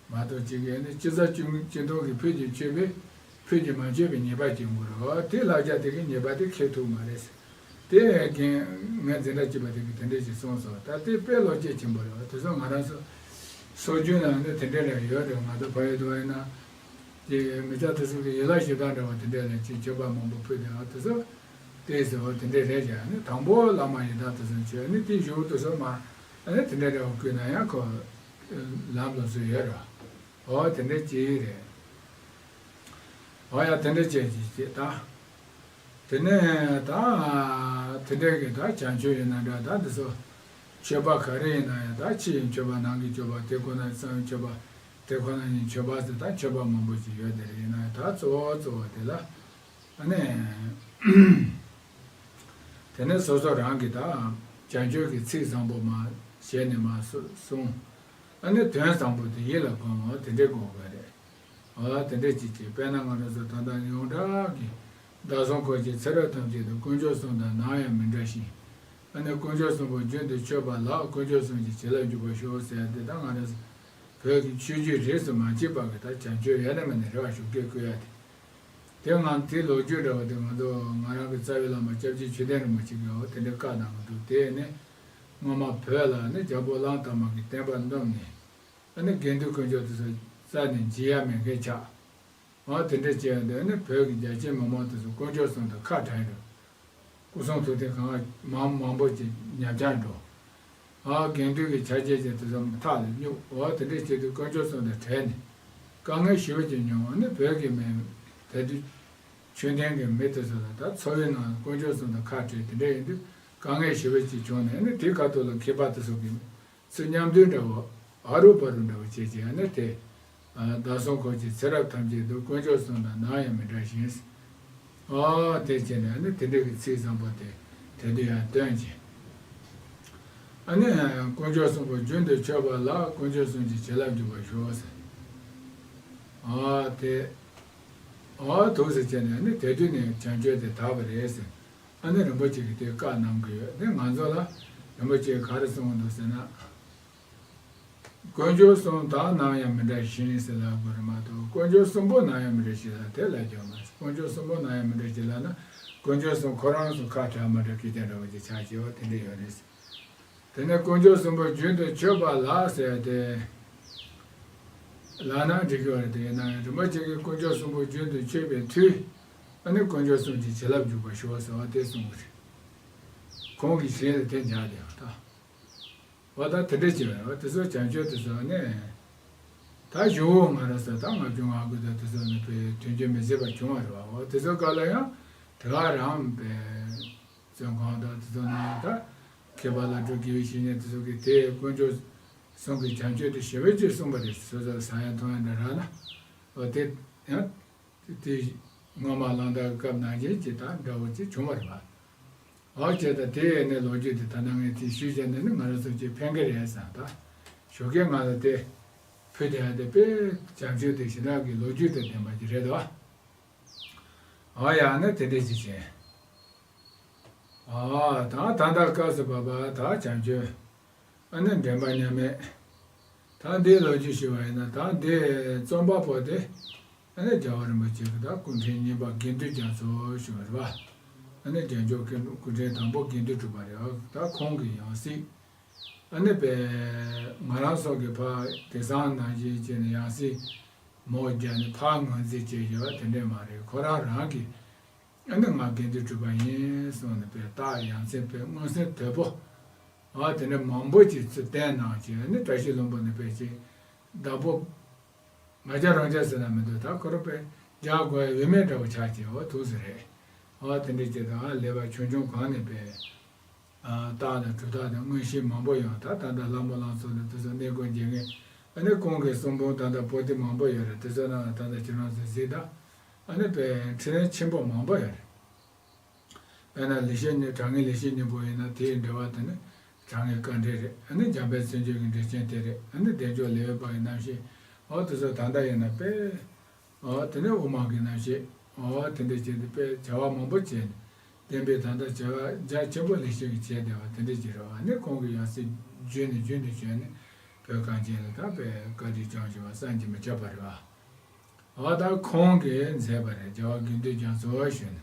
བ། མ་གཏོགས་གཅིག་གིས་ནི་སྤྱི་ཚ་སྤྱི་མདུན་གྱི་ཕུད་ཀྱིས་མཆོད་པའི་ཕུད་ཀྱིས་མ་མཆོད་པའི་ཉེས་པ་སྐྱེ་དགོས་རེད་བ། དེ་བསླབ་བྱ་དེ་གི་ཉེས་པ་དེ་ཁེགས་ཐུབ་མ་རེད་ཟེར། དེ་རྒན་ངའི་འཛིན་གྲྭ་གཅིག་པ་དེ་གིས་དེ་འདྲས་ཞིག་གསུངས་སོང་། ད་དེ་དཔེ་བློ་སྐྱེད་ཆེན་པོ་རེད་བ། དེ་ཚོ་ང་རང་ཚོ་སྲོལ་རྒྱུན་ནང་ནས་དེ་འདྲས་རེད་ཡོད་རེད། ང་ཚོ་ཕ་ཡུལ་དུ་བ་ཡིན་ན་དེ་མི་ཚ་དེ་ཚོ་གི་ཡུལ་ལྷ་གཞི་བདག་འདྲ་བ་དེ་འདྲས་ལ་ཅིག་མཆོད་པ་མང་པོ་ཕུལ་དེ་ང་དེ་ཚོ་དེ་ཟེར་བ་དེ་འདྲས་རེད་ཀྱང་ནི་དང་པོ་བླ་མ་ཡི་དམ་དེ་ཚོ་མཆོད་ནི་དེ་གཞུག་དེ་ཚོ་མ་ཨ་ནི་དེ་འདྲས་རེད་བ། བསྐུལ་ན་ཡང་ཁོ་ལམ་ལ་སུ་ཡོད་རེད་བ། ཨོ་དེ་འདྲ་ཅིག་རེད། ཨོ་ཡ་དེ་འདྲ་བྱས་ཅིག་ཅེས་ད། དེ་ནས་ད་དེ་འདྲ་གི་ད་བྱང་ཆུབ་ཡིན་ན་འདྲ་ད་འདི་ཚོ་མཆོད་པ་ག་རེ་ཡིན་ན་ཡང་ད་ཕྱི་ཡི་མཆོད་པ་ནང་གི་མཆོད་པ་དེ་ཁོ་ན་གསང་བའི་མཆོད་པ་དེ་ཁོ་ན་ཡི་མཆོད་པ་ཟེར་ད་མཆོད་པ་མང་པོ་ཅིག་ཡོད་དེ་རེད། ཡིན་ན་ཡང་ད་གཙོ་བོ་གཙོ་བོ་དེ་ལ་ཨ་ནི། དེ་ནས་སོ་སོ་རང་གི་ད་བྱང་ཆུབ་ཀྱི་ཚིག་བཟང་པོ་མ་ཞལ་ནས་མ་གསུངས། ཨ་ནི་དོན་བཟང་པོ་དེ་ཡིད་ལ་བསྒོམ་འོ་དེ་འདྲས་དགོས་དགོས་རེད། འོ་དེ་འདྲས་ཅིག་བྱས་དཔེར་ན་ང་རང་ཚོ་ད་ལྟ་ཡོངས་གྲགས་ཀྱི་བདག་སོགས་འཁོར་བཅས་ཚེ་རབས་ཐམས་ཅད་དུ་དཀོན་མཆོག་གསུམ་དང་ནམ་ཡང་མི་འབྲལ་ཞིང་། ཨ་ནི་དཀོན་མཆོག་གསུམ་པོ་རྒྱུན་དུ་མཆོད་པ་ལགས། དཀོན་མཆོག་གསུམ་གྱི་བྱིན་རླབས་འཇུག་པར་ཤོག་ཟེར་ཡ་དེ་ད་ང་རང་ཚོ་བོད་ཀྱི་ཆོས་བརྒྱུད་རིས་སུ་མ་ཆད་པ་གི་ད་བྱང་ཆུབ་ཡོད་ན་མེད་ན་རེ་བ་ཞུ་སྐད་བསྐུལ་ཡ་དེ། དེ་ང་དེ་ལོ་རྒྱུས་འདྲ་བ་དེ་ང་ཚོ་ང་རང་གི་རྩ་བའི་བླ་མ་སྐྱབས་རྗེ་ཆོས་ལྡན་རིན་པོ་ཆེ་གིས་འོ་དེ་འདྲའི་བཀའ་གནང་གི་འདུག་དེ་ནི་སྔོན་མ་བོད་ལ་ནི་རྒྱལ་པོ་གླང་དར་མ་གིས་བསྟན་པ་བསྣུབས་ནས་ཨ་ནི་དགེ་འདུན་དཀོན་མཆོག་དེ་ཚོ་རྩ་ནས་འཇིག་ཡ་མེད་མཁན་ཆགས། འོ་དེ་འདྲ་བྱས་ཡོང་དུས་ཨ་ནི་བོད་ཀྱི་རྒྱལ་ཆེན་མི་མང་དེ་ཚོ་དཀོན་མཆོག་གསུམ་དུ་ཁ་བྲལ་འགྲོ། སྐུ་གསུང་ཐུགས་རྟེན་གང་མང་མང་པོ་ཅིག་ཉམས་ཆག་འགྲོ། ཨ་དགེ་འདུན་གྱི་ཆ་རྐྱེན་ཅན་དེ་ཚོ་ཐག་ལ་སྙུག་འོ་དེ་འདྲས་བྱེད་དུས་དཀོན་མཆོག་གསུམ་དང་བྲལ་ནས་དཀའ་ངལ་ཞེ་པོ་ཅིག་མྱོང་། ཨ་ནི་བོད་ཀྱི་མི་དེ་དུས་ཆོས་ལྡན་གྱི་མི་དེ་ཚོ་ལ་ད་འཚོ་བའི་ནང་དཀོན་མཆོག་གསུམ་དང་ཁ་བྲལ་དེ་འདྲས་ཡིན་དུས་དཀའ་ངལ་ཞེ་པོ་ཅིག་བྱུང་ནས་ཨ་ནི་དེའི་ཁ་ཐུག་ལ་མཁས་པ་དེ་ཚོ་གིས་ཚུར་མཉམ་འདུས་འདྲ་བོ་ཨ་རུ་པ་རུ་འདྲ་བོ་བྱས་ཀྱི་ཨ་ནི་དེ། བདག་སོགས་འཁོར་བཅས་ཚེ་རབས་ཐམས་ཅད་དུ། དཀོན་མཆོག་གསུམ་དང་ནམ་ཡང་མི་འབྲལ་ཞིང་། ཨོ་དེ་བྱས་ནས་ནི་དེ་འདྲ་གི་ཚིག་བཟང་པོ་དེ་དེ་དུས་ཡང་བཏོན་ཅིང་། ཨ་ནི་དཀོན་མཆོག་གསུམ་པོ་རྒྱུན་དུ་མཆོད་པ་ལགས། དཀོན་མཆོག་གསུམ་གྱི་བྱིན་རླབས་འཇུག་པར་ཤོག་ཟེར། ཨོ་དེ་ཨོ་ཐུགས་སུ་བྱས་ནས་ནི་དེ་དུས་ནས་བྱང་ཆུབ་དེ་དག་པ་རེད་ཟེར། ཨ་ནི་རིན་པོ་ཆེ་གིས་དེ་བཀའ་གནང་གི་ཡོད། ནི་ང་ཚོ་ལ་རིན་པོ་ཆེས་ག་རེ་གསུངས་འདུག་ཟེར་ན། དཀོན་མཆོག་གསུམ་དག་ནམ་ཡང་མི་འབྲལ་ཞིང་ཟེར་ལབ་དགོས་རེད་མ་གཏོགས་དཀོན་མཆོག་གསུམ་པོ་ནམ་ཡང་མི་འབྲལ་ཞིང་ལ་དེ་ལབ་རྒྱུ་མ་རེད། དཀོན་མཆོག་གསུམ་པོ་ནམ་ཡང་མི་འབྲལ་ཞིང་ལབ་ན་དཀོན་མཆོག་གསུམ་ཁོ་རང་གསུམ་ཁ་བྲལ་མ་བྲལ་སྐད་ཆ་འདྲ་བོ་ཅིག་ཆགས་ཀྱི་ཡོད། དེ་འདྲ་ཡོད་རེད། དེ་ནས་དཀོན་མཆོག་གསུམ་པོ་རྒྱུན་དུ་མཆོད་པ་ལགས་ཟེར་ཏེ་ལབ་ན་འགྲིག་གི་ཡོད་རེད། དེ་ཡིན་ན་ཡང་རིན་པོ་ཆེ་གིས་དཀོན་མཆོག་གསུམ་པོ་རྒྱུན་དུ་མཆོད་པའི་མཐུས་ཨ་ནི་དཀོན་མཆོག་གསུམ་གྱི་བྱིན་རླབས་འཇུག་པར་ཤོག་ཟེར་བ་དེ་གསུངས་པ་རེད། ཁོང་གི་ཞལ་ལ་དེ་འཇགས་བསྡད་པ་དང་། འོ་ད་དེ་འདྲ་ཅིག་རེད་བ། དེ་ཚོ་བྱང་ཆུབ་དེ་ཚོ་ནི། ད་གཞུག་གུ་ང་རང་ཚོ་ད་ལྔ་བཅུ་ང་དགུ་དང་དེ་ཚོ་ནི་བས་དོན་རྒྱུ་མི་བཟད་པ་བྱུང་བ་རེད་བ། འོ་དེ་ཚོ་སྐབས་ལ་ཡང་དེ་ག་རང་བས་བཙོན་ཁང་དང་དེ་ཚོ་ནང་ད་མཁས་པ་བླ་སྤྲུལ་དགེ་བའི་བཤེས་གཉེན་དེ་ཚོ་གིས་དེ་དཀོན་མཆོག་གསུམ་གྱི་བྱང་ཆུབ་དེ་ཞེ་པོ་ཅིག་གསུངས་པ་རེད། སོ་སོ་ཟ་ཡང་འཐུང་ཡང་འདྲ་རག་ན། འོ་དེ་ཡང་། དེ་སྔོན་མ་གླང་དར་གྱི་སྐབས་ནང་བཞིན་གྱི་ད་འདྲ་བོ་ཅིག་བྱུང་བ་རེད་པ། འོ་བྱས་ཙང་དེ་ནས་ལོ་རྒྱུས་དེ་ད་ནང་ངས་དེ་ཞུས་བྱས་ནས་ནི་ང་རང་ཚོ་ཅིག་ཕན་གི་རེད་བསམ། ད་ཞོགས་ཀས་ང་ལ་དེ་ཕུལ་དེ་ཡང་དེ་དཔེ་བྱམས་ཆོས་དེ་ཞེ་དྲག་གི་ལོ་རྒྱུས་དང་ལྡན་པ་ཅིག་རེད་དོ། འོ་ཡང་ནི་དེ་འདྲས་ཅིག་བྱས། ཨ་ད་ད་ལྟ་སྐབས་སུ་བབ་པ་ད་བྱང་ཆུབ། ཨ་ནི་འདྲེན་པ་མཉམ་མེད། ད་འདིའི་ལོ་རྒྱུས་ཞུ་བ་ཡིན་ན་ད་འདི་རྩོམ་པ་པོ་དེ་ཨ་ནི་རྒྱལ་བ་རིན་པོ་ཆེ་གི་ད་སྐུ་ཕྲེང་གཉིས་པ་དགེ་འདུན་རྒྱ་མཚོ་ཞུ་བ་རེད་པ། ཨ་ནི་རྒྱལ་མཆོག་སྐུ་སྐུ་ཕྲེང་དང་པོ་དགེ་འདུན་གྲུབ་པ་རེད། ཨ་ད་ཁོང་གི་ཡང་སྲིད། ཨ་ནི་པས་ང་རང་ཚོ་གི་ཕ་དེང་སང་ནང་བཞིན་བྱས་ནས་ཡང་སྲིད་མོ་རྒྱ་ནི་ཕ་ངོས་འཛིན་བྱས་ཡོད་པ་དེ་འདྲས་མ་རེད། ཁོ་རང་རང་གི་ཨ་ནི་ང་དགེ་འདུན་གྲུབ་པ་ཡིན་གསུངས་ནས་པས་རྟགས་ཡ་མཚན་དཔེ་མངོན་གསལ་དོད་པོ། ཨ་དེ་འདྲ་མང་པོ་ཅིག་ཚུར་བསྟན་གནང་བྱས་ཨ་ནི་བཀྲ་ཤིས་ལྷུན་པོ་ནས་པས་ཅིག་བདག་པོ་ང་རྒྱལ་རང་རྒྱལ་ཟེར་ན་མི་འདུག་ད་ཁོ་རང་པས་རྒྱག་དགོས་འོས་མེད་འདྲ་བོ་ཆགས་ཀྱི་འོ་ཐུགས་སུ་རེད། ཨ་དེ་འདྲ་ཅིག་དང་ཨ་ལས་པ་ཆུང་ཆུང་གང་ནས་པས། རྟགས་དང་གྲུབ་རྟགས་དང་མངོན་ཤེས་མང་པོ་ཡོང་། ད་ད་ལྟ་ལྷ་མོ་ལྷ་མཚོ་ལ་དེ་ཚོ་གནས་སྐོར་མཇལ་མཁན་ཨ་ནི་ཁོང་གི་གསུང་འབུམ་ད་ལྟ་པོ་ཏི་མང་པོ་ཡོད་རེད། དེ་ཚོ་ནང་ལ་ད་ལྟ་ཁྱེད་རང་ཚོ་གཟིགས་དང་ཨ་ནི་པའི་འཕྲིན་ལས་ཆེན་པོ་མང་པོ་ཡོད་རེད། དཔེར་ན་ལེགས་བཤད་སྙིང་དྲང་ངེས་ལེགས་བཤད་སྙིང་པོ་ཡིན་ན་དེའི་འགྲེལ་པ་དེ་ནི་དྲང་ངེས་དཀའ་འགྲེལ་རེད། ཨ་ནི་འཇམ་དཔལ་མཚན་བརྗོད་ཀྱི་འགྲེལ་ཆེན་དེ་རེད། ཨ་ནི་བདེ་མཆོག་ལེའུ་པ་ཡི་རྣམ་བཤད་འོ་དེ་ཚོ་ད་ལྟ་ཡིན་ན་དཔེ། འོ་དེ་ནས་དབུ་མ་གི་རྣམ་བཤད། འོ་དེ་འདྲ་བྱས་ཏེ་དཔེ་བྱ་བ་མང་པོ་བྱས་ནས་བསྟན་པའི་ད་ལྟ་བྱ་བ་རྒྱ་ཆེན་པོ་ལེགས་བཤད་ཀྱི་བྱས་བསྡད་པ་དེ་འདྲ་ཅིག་རེད་བ། ནི་ཁོང་གི་ཡང་སྲིད་རྒྱུན་ནས་རྒྱུན་དུ་བྱོན་ནས་བོད་གངས་ཅན་ལ་ད་དཔེ་བཀའ་དྲིན་བསྐྱངས་བཞིན་པ་བསམ་གྱིས་མི་ཁྱབ་པ་རེད་བ། འོ་ད་ཁོང་གིས་མཛད་པ་རེད། རྒྱལ་བ་དགེ་འདུན་རྒྱ་མཚོ་ཞུས་ནས།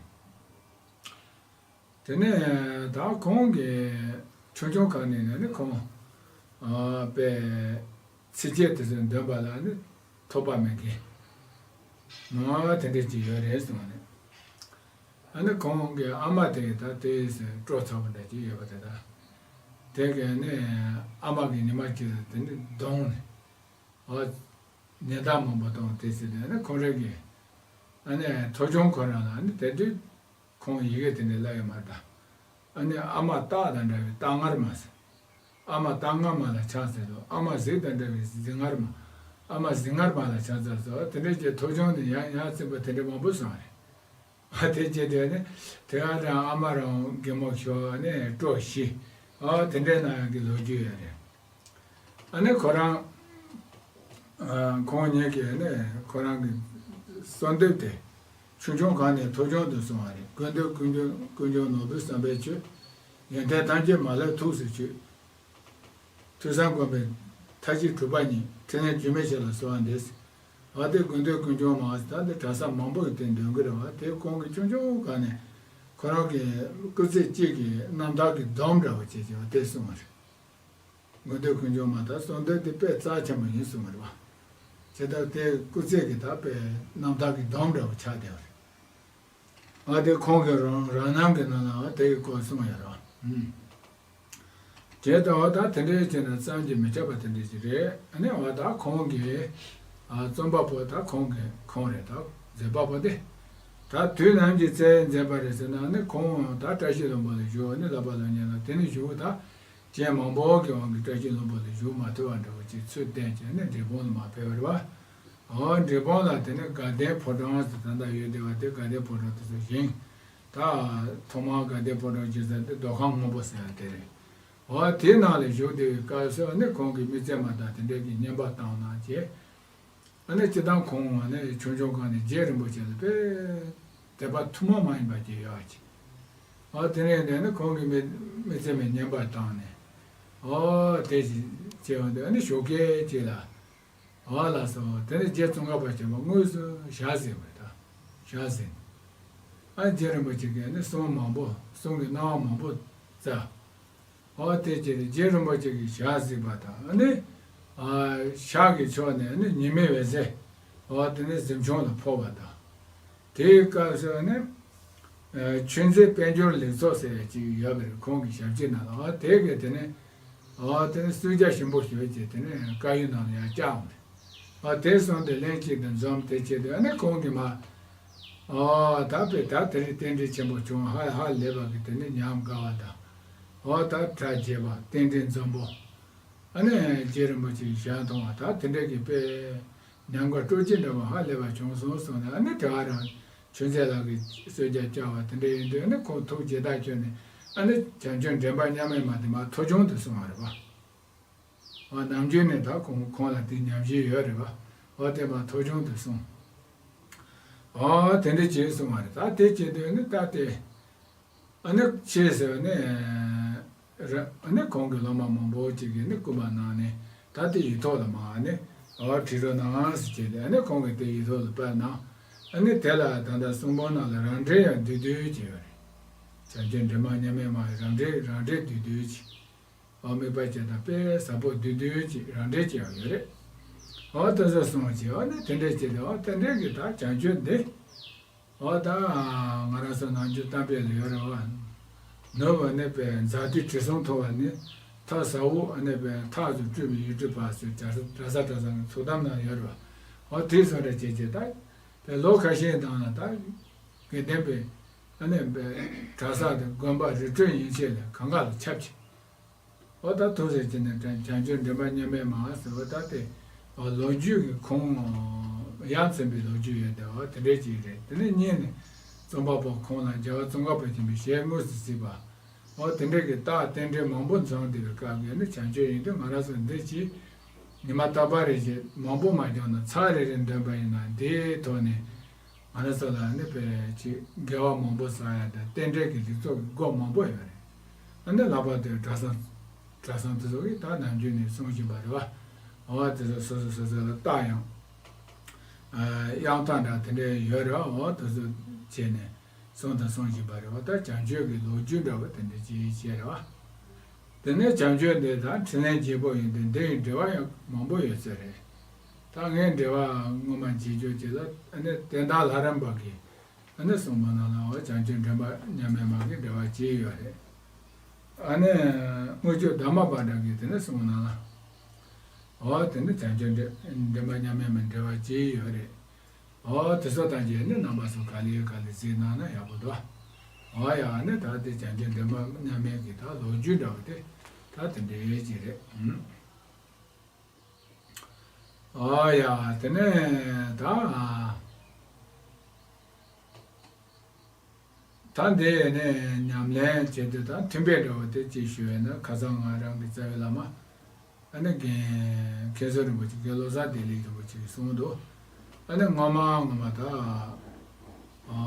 དེ་ནས་ད་ཁོང་གིས་ཆུང་ཆུང་སྒང་ནས་ནི་ཁོང་ཨ་དཔེ་ཚིགས་བཅད་དེ་ཚོ་འདོན་པ་ལ་ནི་ཐོགས་པ་མེད་མཁན་མང་དེ་འདྲ་ཅིག་ཡོད་རེད་གསུངས་ནས། ཨ་ནི་ཁོང་གི་ཨ་མ་དེ་ད་དེ་སྤྲོ་ཚ་པོ་འདྲ་ཅིག་ཡོད་པ་དེ་དག་དེ་གས་ནི་ཨ་མ་གི་ཉི་མ་གཅིག་ལ་དེ་ནི་གདོང་ནས་ཨ། ཉེན་བརྡ་མང་པོ་གཏོང་དེ་ཟེར་ནས་ཨ་ནི་ཁོང་རང་གི་ཨ་ནི་ཐོ་ཆུང་ཁོ་རང་ལ་ཨ་ནི་དེ་དུས་ཁོང་ཡི་གེ་དེ་འདྲ་ལབ་ཡོད་མ་རེད་ད། ཨ་ནི་ཨ་མ་སྟག་དང་འདྲ་བའི་སྟག་ངར་མ་ཟེར། ཨ་མ་སྟག་ངར་མ་ལ་ཆགས་ཟེར་དུས་ཨ་མ་གཟིག་དང་འདྲ་བའི་གཟིག་ངར་མ། ཨ་མ་གཟིག་ངར་མ་ལ་ཆགས་ཟེར་སོ་དེ་འདྲ་གྱི་ཐོ་ཆུང་དེ་ཡང་ཡང་རྩིག་པ་དེ་འདྲ་མང་པོ་སོང་རེད། ཨ་དེ་བྱས་དུས་ནི་དེ་ག་དང་ཨ་མ་རང་གད་མོ་ཤོར་ནས་སྤྲོ་ཤི། ཨ་དེ་འདྲའི་ནང་གི་ལོ་རྒྱུས་ཡོད་རེད། ཨ་ནི་ཁོ་རང་ཨ་ཁོང་ཉིད་ཀྱིས་ནི་ཁོ་རང་གི་གསོལ་འདེབས་དེ་ཆུང་ཆུང་སྒང་ནས་ཐོ་ཆུང་དུ་སོང་བ་རེད། ཀུན་འདུས་ཀུན་འབྱུང་ཀུན་འབྱུང་ནོར་བུའི་བསམ་པས་མཆོད། ཡོན་ཏན་ཐམས་ཅད་མ་ལུས་ཐུགས་སུ་ཆུད། ཐོས་བསམ་སྒོམ་པའི་མཐའ་བཞི་གྲུབ་པ་ཉིད། ཕྲིན་ལས་རྒྱུན་མི་ཆད་ལ་གསོལ་བ་འདེབས། འོ་དེ་ཀུན་འདུས་ཀུན་འབྱུང་མ་ཟེར་ད་འདི་གྲྭ་ས་མང་པོ་ཡི་དེ་འདོན་གི་རེད་བ། དེ་ཁོང་གི་ཆུང་ཆུང་སྒང་ནས་ཁོ་རང་གི་སྐུ་ཚེ་གཅིག་གི་རྣམ་ཐར་གྱི་སྡོམ་འདྲ་བོ་བྱས་བྱས་བ་དེ་གསུངས་པ་རེད། ཀུན་འདུས་ཀུན་འབྱུང་མ་ད་གསོལ་འདེབས་དེ་དཔེ་རྩ་ཆེན་པོ་ཡིན་གསུངས་པ་རེད་བ། བྱས་ད་དེ་སྐུ་ཚེ་གི་ད་དཔེ་རྣམ་ཐར་གྱི་སྡོམ་འདྲ་བོ་ཆགས་བསྡད་པ་རེད། ཨ་དེ་ཁོང་གི་རང་རང་རྣམ་གྱི་ནང་ལའང་དེ་གི་སྐོར་གསུངས་ཡོད་རེད་བ། ཨུམ། བྱས་ཙང་འོ་ད་དེ་འདྲའི་བྱས་ན་བསམ་གྱིས་མི་ཁྱབ་པ་དེ་འདྲ་ཞིག་རེད། ཨ་ནི་འོ་ད་ཁོང་གིས་ཨ་རྩོམ་པ་པོ་ད་ཁོང་གི་ཁོང་རེད་ད་མཛད་པ་པོ་དེ། ད་དུས་ནམ་གྱི་ཚེ་མཛད་པ་རེད་ཟེར་ན་ཨ་ནི་ཁོང་ད་བཀྲ་ཤིས་ལྷུན་པོ་ལ་བཞུགས། ཨ་ནི་བསླབ་པ་སློབ་གཉེར་ལ་དེ་ནས་བཞུགས་ད་རྐྱེན་མང་པོ་གི་དབང་གིས་བཀྲ་ཤིས་ལྷུན་པོ་ལ་བཞུགས་མ་ཐུབ་པ་འདྲ་བོ་ཅིག་ཚུལ་བསྟན་བྱས་ནས་འབྲས་སྤུངས་ལ་མར་ཕེབས་པ་རེད་བ། འོ་འབྲས་སྤུངས་ལ་དེ་ནས་དགའ་ལྡན་ཕོ་བྲང་ཟེར་ད་ལྟ་ཡོད་བསྡད་པ་དེ་དགའ་ལྡན་ཕོ་བྲང་དེ་ཚོ་བཞེངས། ད་ཐོག་མར་དགའ་ལྡན་ཕོ་བྲང་བཞེངས་ས་དེ་མདོ་ཁམས་སྔོན་པོ་ཟེར་ཡ་དེ་རེད། འོ་དེའི་ནང་ལ་བཞུགས་བསྡད་པའི་སྐབས་སུ་ཨ་ནི་ཁོང་གི་མི་ཚེ་མ་དང་དེ་འདྲ་གི་བསྙེན་པ་བཏང་གནང་བྱས། ཨ་ནི་སྤྱིར་བཏང་ཁོང་ཨ་ནི་ཆུང་ཆུང་སྒང་ནས་རྗེ་རིན་པོ་ཆེ་ལ་དཔེ་དད་པ་ཐུན་མོང་མ་ཡིན་པ་ཅིག་ཡོད་པ་ཅིག་འོ་དེ་ནས་དེ་ནི་ཁོང་གི་མི་མི་ཚེ་མའི་བསྙེན་པ་བཏང་ནས། འོ་དེ་ཅིག་བྱས་པ་འདི་ཨ་ནི་ཞོགས་ཀས་ཅིག་ལ། འོ་ལགས་སོ། དེ་ནས་རྗེ་ཙོང་ཁ་པ་ཆེན་པོ་དངོས་སུ་ཞལ་གཟིགས་པ་རེད་ད། ཞལ་གཟིགས་ནས། ཨ་རྗེ་རིན་པོ་ཆེ་གིས་ནི་གསུང་མང་པོ་གསུང་གི་གནང་བ་མང་པོ་བསྩལ། འོ་དེ་རྗེས་ནས་རྗེ་རིན་པོ་ཆེ་གིས་ཞལ་གཟིགས་པ་དང་ཨ་ནི། ཨ་ཕྱག་གི་ཕྱོགས་ནས་ཨ་ནི་ཉི་མའི་འོད་ཟེར། འོ་དེ་ནི་གཟིམ་ཆུང་ལ་ཕོག་པ་དང་། དེའི་སྐབས་སུ་ནི། ཨ་ཆོས་མཛད་དཔལ་འབྱོར་ལེགས་ཚོགས་ཟེར་ཡ་ཅིག་ཡོད་པ་རེད། ཁོང་གི་ཞབས་ཕྱི་ནང་ལ་འོ་དེ་གས་དེ་ནི། འོ་དེ་ནི་གསོལ་ཇ་ཞིམ་པོ་ཞིག་བྱས་དེ་ནི་དཀར་ཡོལ་ནང་ལ་ཡར་བཅར་འོང་རེད། འོ་དེ་སོང་སྟེ་ལན་གཅིག་དང་འཛོམས་དེ་བྱས་ཏེ་ཨ་ནི་ཁོང་གིས་མ། འོ་ད་དཔེ་ད་དེ་རིང་རྟེན་འབྲེལ་ཆེན་པོ་བྱུང་། ཧ་ཧ་ལས་པ་གི་དེ་ནི་ཉམས་དགའ་བ་དང་། འོ་ད་གྲ་རྒྱས་པ་རྟེན་འབྲེལ་འཛོམས་པོ། ཨ་ནི་རྗེ་རིན་པོ་ཆེའི་ཞལ་མཐོང་བ་ད་དེ་འདྲ་གི་དཔེ་ཉམས་དགའ་སྤྲོ་སྐྱིད་འདྲ་བ་ཧ་ལས་པ་བྱུང་སོང་གསུངས་ནས་ཨ་ནི་དེ་བ་རང་ཆོས་མཛད་ལགས་ཀྱིས་གསོལ་ཇ་བཅར་བ་དེ་འདྲ་ཡིན་དུས་ཨ་ནི་ཁོང་ཐུགས་དགྱེས་དག་སྐྱོན་ནས་ཨ་ནི་བྱམས་ཆོས་འདྲེན་པ་མཉམ་མེད་མ་དེ་མར་ཐོ་ཆུང་དུ་སོང་བ་རེད་པ། འོ་ནམ་རྒྱུན་ནས་ད་ཁོང་ཁོང་ལ་དེ་ཉམས་བཞེས་ཡོད་རེད་པ། འོ་དེ་མར་ཐོ་ཆུང་དུ་སོང་། འོ་དེ་འདྲ་བྱས་སོང་བ་རེད། ད་དེ་བྱེད་དུས་ཨ་ནི་ད་དེ། ཨ་ནི་ཆེས་ཟེར་བ་ནི། ར་ཨ་ནི་ཁོང་གི་སློབ་མ་མང་པོ་ཅིག་གིས་ནི་སྐུར་པ་གནང་ནས་ད་དེ་ཡིག་ཐོག་ལ་མར་ཨ་ནི་འོ་བྲིས་རོགས་གནང་ཟེར་བྱས་ཏེ་ཨ་ནི་ཁོང་གིས་དེ་ཡིག་ཐོག་ལ་ཕར་གནང་། ཨ་ནི་དེ་ལ་ད་ལྟ་གསུང་འབུམ་ནང་ལ་རང་འགྲེལ་ཡང་བསྡུས་བསྡུས་ཅིག་ཡོད་རེད། བྱམས་ཆོས་འདྲེན་པ་མཉམ་མེད་མ་རང་འགྲེལ་རང་འགྲེལ་བསྡུས་བསྡུས་ཅིག་འོ་དམིགས་པ་བྱས་དང་དཔེ་ཟབ་པོ་བསྡུས་བསྡུས་ཅིག་རང་འགྲེལ་ཅིག་ཡང་ཡོད་རེད། འོ་དེ་ཚོ་གསུངས་བྱས་འོ་ནི་དེ་འདྲས་བྱས་ཏེ་འོ་དེ་འདྲས་ཀྱི་ད་བྱམས་ཆོས་འདི། འོ་ད་ང་རང་ཚོ་ནམ་རྒྱུན་གཏམ་དཔེ་ལ་ཡོད་རེད་བ། ནོར་བ་ནི་པའི་ཛཱ་ཏི་དྲི་བསུང་འཐུང་བ་ནི། ཐག་ཟ་འུ་ནི་པའི་ཐག་ཏུ་སྤྲུལ་པའི་ཡུལ་གྲུ་བ་ཟེར་གྲྭ་ས་གྲྭ་ས་ནས་ཚུགས་གཏམ་ནང་ཡོད་རེད་བ། འོ་དེ་སོང་རེ་བྱས་བྱས་ད། པའི་ལོ་ཁ་ཤས་ནང་ལ་ད། དགེ་ལྡན་པའི། ཨ་ནི་པའི་གྲྭ་ས་དང་དགོན་པ་རི་ཁྲོད་ཡན་ཆད་ལ་གང་ག་ལ་ཁྱབ་ཅིང་། འོ་ད་ཐུགས་རྗེ་ཅན་ནི་བྱང་ཆུབ་འདྲེན་པ་མཉམ་མེད་མ་ཟེར་བ་ད་དེ། ལོ་རྒྱུས་ཀྱི་ཁུངས་ཡ་མཚན་པའི་ལོ་རྒྱུས་ཡོད་དེ་འོ་དེ་འདྲའི་ཅིག་རེད། དེ་ནས་གཉིས་ནས་རྩོམ་པ་པོ་ཁོང་ལ་རྒྱལ་བ་ཙོང་ཁ་པ་ཆེན་པོའི་ཞལ་དངོས་སུ་གཟིགས་པ། འོ་དེ་འདྲའི་གི་རྟགས་རྟེན་འབྲེལ་མང་པོ་འཛོམས་བསྡད་པའི་སྐབས་ཀྱི་ནི་བྱང་ཆུབ་ཡིན་དུས་ང་རང་ཚོ་འདི་ཅིག་ཉི་མ་རྟག་པ་རེ་བཞིན་མང་པོ་མ་བྱུང་ན་ཚར་རེ་རེ་འདོན་པ་ཡིན་ན་འདིའི་ཐོག་ནས། ང་རང་ཚོ་ལ་ནི་དཔེ་ཅིག་དགེ་བ་མང་པོ་བསགས་ཡ་དང་རྟེན་འབྲེལ་གྱི་ལེགས་ཚོགས་ཀྱི་སྒོ་མང་པོ་ཡོད་རེད། ཨ་ནི་ལྷག་པར་དུ་གྲྭ་ཚང་གྲྭ་ཚང་དེ་ཚོ་གིས་ད་ནམ་རྒྱུན་ནས་གསུང་བཞིན་པ་རེད་བ། འོ་དེ་ཚོ་སོ་སོ་སོ་སོ་ལ་རྟགས་ཡང་། ཨ་དབྱངས་རྟགས་འདྲ་དེ་འདྲ་ཡོད་རེད་བ། འོ་དེ་ཚོ་བྱས་ནས་གསུང་དང་གསུང་བཞིན་པ་རེད་བ། ད་བྱང་ཆུབ་ཀྱི་ལོ་རྒྱུས་འདྲ་བ་དེ་འདྲ་ཅིག་བྱས་རེད་བ། དེ་ནས་བྱང་ཆུབ་འདི་དང་འཕྲིན་ལས་རྒྱས་པོ་ཡིན་ཏེ་འདི་ཡི་འགྲེལ་པ་ཡང་མང་པོ་ཡོད་ཚོད་རེད། ད་ངས་འགྲེལ་པ་སྔོན་མ་བྱེད་རྒྱུ་ཅིག་ལ་ཨ་ནི་བསྟན་དར་ལྷ་རམས་པ་གིས་ཨ་ནི་གསུངས་པ་ནང་ལ་འོ་བྱང་ཆུབ་འདྲེན་པ་མཉམ་མེད་མ་གིས་འགྲེལ་པ་བྱས་ཡོད་རེད། ཨ་ནི་དངུལ་ཆུ་དར་མ་པ་འདྲ་གིས་དེ་ནས་གསུངས་པ་ནང་ལ། འོ་དེ་ནི་བྱང་ཆུབ་འདྲེན་འདྲེན་པ་མཉམ་མེད་མ་འབྲེལ་བ་ཅི་ཡོད་རེད། འོ་དེ་ཚོ་དང་བཅས་ནི་རྣམ་པ་ཚོ་ག་ལེ་ག་ལེ་གཟིགས་གནང་ན་ཡག་པོ་འདུག་འོ་ཡ་ནི་ད་དེ་བྱང་ཆུབ་འདྲེན་པ་མཉམ་མེད་ཀྱི་ད་ལོ་རྒྱུས་འདྲ་བོ་དེ་ད་དེ་འདྲའི་ཅིག་རེད། ཨུམ། ཨོ་ཡ། དེ་ནས་ད། ད་འདི་ནས་ཉམས་ལེན་བྱེད་དུས་ད་མཐུན་དཔེ་འདྲ་བོ་དེ་ཅིག་ཞུ་བས་ན། ཁ་སང་ང་རང་གི་རྩ་བའི་བླ་མ། ཨ་ནི་རྒན་མཁན་ཟུར་རིན་པོ་ཆེ། རྒན་བློ་བཟང་བདེ་ལེགས་རིན་པོ་ཆེ་གིས་གསུངས་འདུག་ཨ་ནི་སྔོན་མ་སྔོན་མ་ད། ཨ།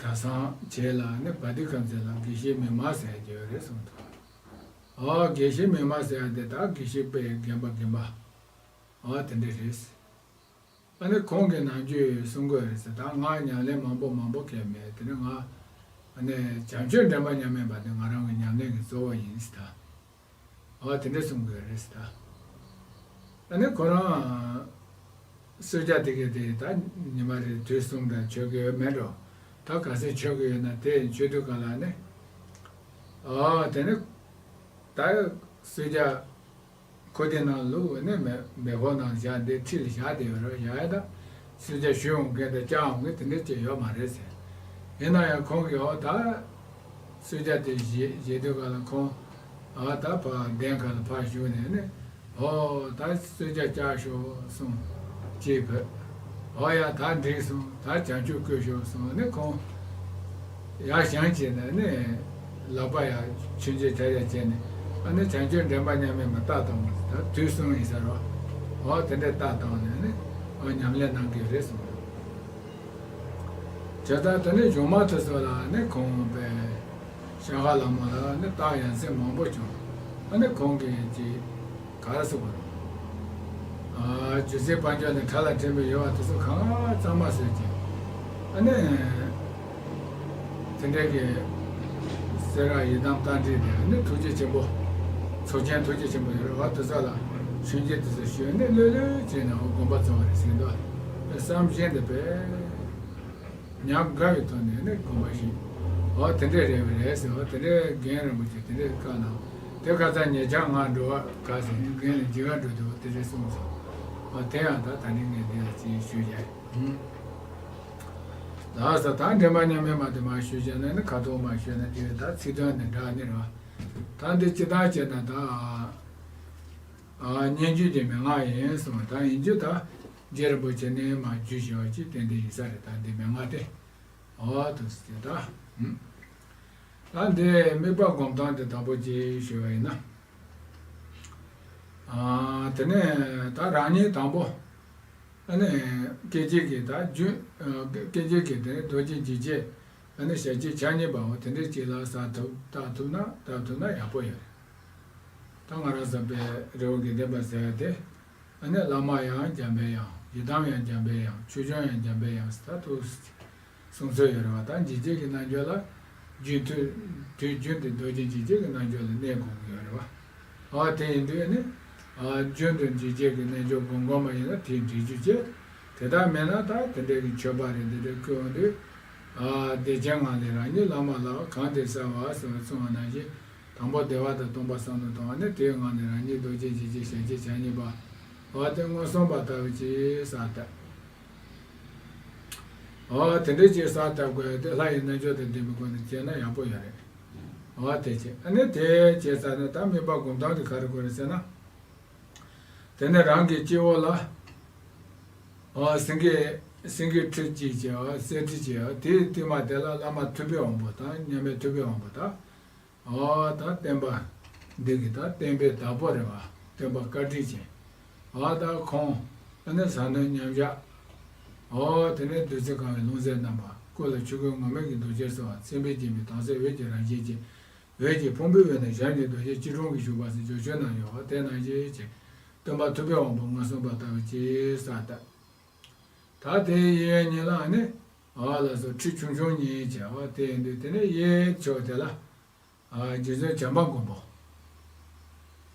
གྲྭ་ཚང་བྱས་ལ་ནི་བ་ཏི་ཀན་ཟེར་ལ་དགེ་བཤེས་མིག་དམར་ཟེར་རྒྱུ་ཡོད་རེད་གསུངས་འདུག་ཨ། དགེ་བཤེས་མིག་དམར་ཟེར་ཡ་དེ་ད་དགེ་བཤེས་དཔེ་རྒན་པ་རྒན་པ། ཨ། དེ་འདྲ་རེད། ཨ་ནི་ཁོང་གི་ནམ་རྒྱུན་གསུང་གི་རེད་ཟེར། ད་ང་ཉམས་ལེན་མང་པོ་མང་པོ་བྱས་མེད། དེ་ནི་ང་ཨ་ནི་བྱང་ཆུབ་འདྲེན་པ་མཉམ་མེད་པ་དེ་ང་རང་གི་ཉམས་ལེན་གྱི་གཙོ་བོ་ཡིན་ཟེར་ད། ཨ། དེ་འདྲ་གསུང་གི་རེད་ཟེར་ད། ཨ་ནི་ཁོ་རང་གསོལ་ཇ་དེ་གའི་དེ་ད་ཉི་མ་རེ་དུས་གསུམ་དང་མཆོད་ཀྱི་ཡོད་མེད་འགྲོ། ད་ག་ཚོད་མཆོད་ཀྱི་ཡོད་ན་དེ་མཆོད་དུས་ག་ལ་ནི། ཨ། དེ་ནི་ད་གསོལ་ཇ་ཁོ་དེ་ནང་བླུགས་ནས་མེ་མེ་ཕོར་ནང་བཞག་འདི་ཁྲི་ལ་བཞག་བསྡད་ཡོད་རེད། བཞག་ཡ་ད་གསོལ་ཇ་ཞུ་འོང་མཁན་དང་བཅར་འོང་མཁན་དེ་འདྲ་ཅིག་ཡོད་མ་རེད་ཟེར། ཡིན་ན་ཡང་ཁོང་གིས་འོ་ད་གསོལ་ཇ་དེ་བཞེས་བཞེས་དུས་ག་ལ་ཁོང་ཨ་ད་ཕར་གདན་ཁ་ལ་ཕར་བཞུགས་ནས་ནི། ཨོ་ད་གསོལ་ཇ་བཅར་ཤོག་གསུངས། ཅེས་བོས། ཨོ་ཡ་ད་འགྲིག་སོང་། ད་བྱང་ཆུབ་བཀོད་ཤོག་གསུངས་ནས་ཁོང་ཡར་བཞེངས་བྱས་ནས་ནི་ལག་པ་ཡར་མཆོད་མཇལ་བྱ་བྱ་བྱས་ནས། ཨ་ནི་བྱང་ཆུབ་འདྲེན་པ་མཉམ་མེད་མ་རྟགས་བཏང་བ་ད་དུས་གསུམ་ཡིན་ས་རོ། ཨོ་དེ་འདྲས་རྟགས་བཏང་ནས་ནི་ཨོ་ཉམས་ལེན་གནང་གི་རེད་གསུངས། བྱས་ཙང་དེ་ནས་གཞུག་མ་དེ་ཚོ་ལ་ནི་ཁོང་པས་ཤ་ཁ་ལ་མོ་ལ་ནི་རྟགས་ཡ་མཚན་མང་པོ་བྱུང་། ཨ་ནི་ཁོང་གིས་ཅིག་ག་རེ་ཟེར་དགོས་རེད། ཨ། རྒྱུ་མཚན་དཔལ་འབྱོར་ནི་ཁྲ་ལ་འཐེན་པའི་ཡོལ་བ་དེ་ཚོ་གང་གཙང་མ་བཟོས་ཀྱི། ཨ་ནི་དེ་འདྲའི་གི་གསེར་རག་ཡི་དམ་རྟ་མགྲིན་དེ་ནི་ཐུགས་རྗེ་ཆེན་པོ། ཚོགས་ཆེན་ཐུགས་རྗེ་ཆེན་པོ་ཡོད་རེད་བ། དེ་ཚོ་ལ་མཆོད་མཇལ་དེ་ཚོ་ཞུས་ནས་ལྷོད་ལྷོད་བྱས་ནས་དགོངས་པ་རྫོགས་པ་རེད་ཟེར་འདུག་བསམ་བཞིན་དུ་པས། ཉམས་དགའ་བའི་ཐོག་ནས་ནི་དགོངས་པ་བཞེས། འོ་དེ་འདྲས་རེད་པས་རེད་ཟེར། འོ་དེ་འདྲས་རྒན་རིན་པོ་ཆེ་དེ་འདྲས་བཀའ་གནང་། དེ་ཁ་སང་ཉེ་ཆར་ང་འགྲོ་བ་ག་ཟེར་ནས་རྒན་ལ་མཇལ་ཁ་འགྲོ་དུས་འོ་དེ་འདྲས་གསུངས་སོང་། འོ་དེ་ཡང་ད་ད་ནི་ངས་འདི་ལ་ཅིག་ཞུས་བཞག་ཡིན། ལགས་སོ། ད་འདྲེན་པ་མཉམ་མེད་མ་དེ་མར་ཞུས་བཞག་ན་ནི་ཁ་ཐོག་མར་ཞུས་ན་དེ་ད་ཚིག་དོན་ནི་འདྲ་ནི་རེད་བ། ད་འདི་ཅི་ལྟར་བྱས་ན་ད། ཨ། སྙན་བརྒྱུད་ཀྱི་མན་ངག་ཡིན་གསུངས་པ་དང་། ཡིན་རྒྱུ་ད་རྗེ་རིན་པོ་ཆེ་ནས་མར་བརྒྱུད་བཞིན་པ་ཅིག་ཏན་ཏན་ཡིན་ས་རེད། ད་འདི་མན་ངག་དེ། འོ་དུ་ཟེར་ད། ཨུམ། ད་འདི་དམིགས་པ་སྒོམ་སྟངས་དེ་དང་པོ་ཅིག་ཞུ་བ་ཡིན་ན། ཨ། དེ་ནས་ད་རང་ཉིད་དང་པོ། ཨ་ནི་སྐད་ཅིག་གིས་ད་རྒྱུན། ཨ། སྐད་ཅིག་གིས་དེ་རྡོ་རྗེ་འཇིགས་བྱེད། ཨ་ནི་ཞལ་བྱེད་ཕྱག་གཉིས་པའོ། དེ་འདྲའི་ཅིག་ལ་ཟ་ཐུབ་བཏགས་ཐུབ་ན་བཏགས་ཐུབ་ན་ཡག་པོ་ཡོད་རེད། ད་ང་རང་བསམ་པའི་རི་བོ་དགེ་ལྡན་པ་ཟེར་ཡ་དེ། ཨ་ནི་བླ་མ་ཡང་འཇམ་པའི་དབྱངས། ཡི་དམ་ཡང་འཇམ་པའི་དབྱངས། ཆོས་སྐྱོང་ཡང་འཇམ་པའི་དབྱངས་ཟེར་ད་དུ་གསུང་སྲོལ་ཡོད་རེད་བ། ད་འཇིགས་བྱེད་ཀྱི་རྣལ་འབྱོར་ལ་རྒྱུན་དུ་དུས་རྒྱུན་དུ་རྡོ་རྗེ་འཇིགས་བྱེད་ཀྱི་རྣལ་འབྱོར་ལ་གནས་དགོས་ཀྱི་ཡོད་རེད་བ། ཨ། དེ་ཡིན་དུས་ནི། ཨ། རྒྱུན་དུ་འཇིགས་བྱེད་ཀྱི་རྣལ་འབྱོར་སྒོམ་སྒོམ་པ་ཡིན་ན་དེའི་འགྲིག་རྒྱུ་བྱེད། དེ་ལྟར་མེད་ན་ད་དེ་འདྲའི་གི་མཆོད་པ་རེ་འདི་འདྲ་བསྐུལ་འོང་དུས། ཨ། བདེ་ཆེན་ངང་ལས་རང་ཉིད་བླ་མ་ལ་གང་དེ་གསལ་བ་ཟེར་བ་གསུངས་པ་ནང་བཞིན། དང་པོ་བདེ་བ་དང་སྟོང་པ་བསམ་བློ་བཏང་བ་ནི་དེའི་ངང་ནས་རང་ཉིད་རྡོ་རྗེ་འཇིགས་བྱེད་ཞལ་བྱེད་ཕྱག་གཉིས་པ། འོ་དེ་མངོན་སུམ་པ་ལྟ་བུ་ཅིག་གསལ་བཏབ། འོ་དེ་འདྲ་ཅིག་གསལ་བཏབ་དགོས་ཡ་དེ་ལྷ་ཡི་རྣལ་འབྱོར་དང་ལྡན་པའི་སྒོ་ནས་བྱས་ན་ཡག་པོ་ཡོད་རེད། འོ་དེ་བྱས། ཨ་ནི་དེ་བྱས་ཚར་ནས་ད་དམིགས་པ་སྒོམ་སྟངས་དེ་ག་རེ་དགོས་རེད་ཟེར་ན། དེ་ནས་རང་གི་སྤྱི་བོ་ལ། ཨ། སེང་གེ། སེང་གེ་ཁྲི་གཅིག་བྱས་པ་གསེར་ཁྲི་བྱས་པ་དེའི་རྟིང་མ་དེ་ལ་བླ་མ་ཐུབ་པའི་དབང་པོ་དང་མཉམ་མེད་ཐུབ་པའི་དབང་པོ་དང་། ཨ། ད་བསྟན་པ་འདི་གི་ད་བསྟན་པའི་བདག་པོ་རེད་བ། སྟོན་པ་བཀའ་དྲིན་ཅན། ཨ། ད་ཁོང་། ཨ་ནི་ཟབ་གནོན་མཉམ་བཞག་ཨོ། དེ་ནས་བདུད་རྩི་གང་བའི་ལྷུང་བཟེད་བསྣམས་པ། སྐུ་ལ་ཆོས་སྐུ་ངུར་སྨྲིག་གི་རྡོ་རྗེ་གསོལ་བ། མཚན་དཔེའི་སྦྱིན་པའི་དྭངས་གསལ་འོད་ཀྱི་རང་བཞིན་ཅན། འོད་ཀྱི་ཕུང་པོའི་དབུས་ན་ཞབས་ཀྱི་རྡོ་རྗེ་སྐྱིལ་ཀྲུང་གིས་བཞུགས་པ་ཟེར་བརྗོད་བྱ་རྣམས་ཡོད་པ་དེ་ནང་བཞིན་བྱས། སྟོན་པ་ཐུབ་པའི་དབང་པོ་མངོན་སུམ་པ་ལྟ་བུ་ཅིག་གསལ་བཏབ། ད་དེའི་གཡས་གཉིས་ལ་ནི། ཨ་ལ་སོགས་ཁྲི་ཆུང་ཆུང་གཉིས་བྱས་པ་དེ་ཡིན་དུས་དེ་ནས་གཡས་ཕྱོགས་དེ་ལ། ཨ། རྗེ་བཙུན་བྱམས་པ་མགོན་པོ།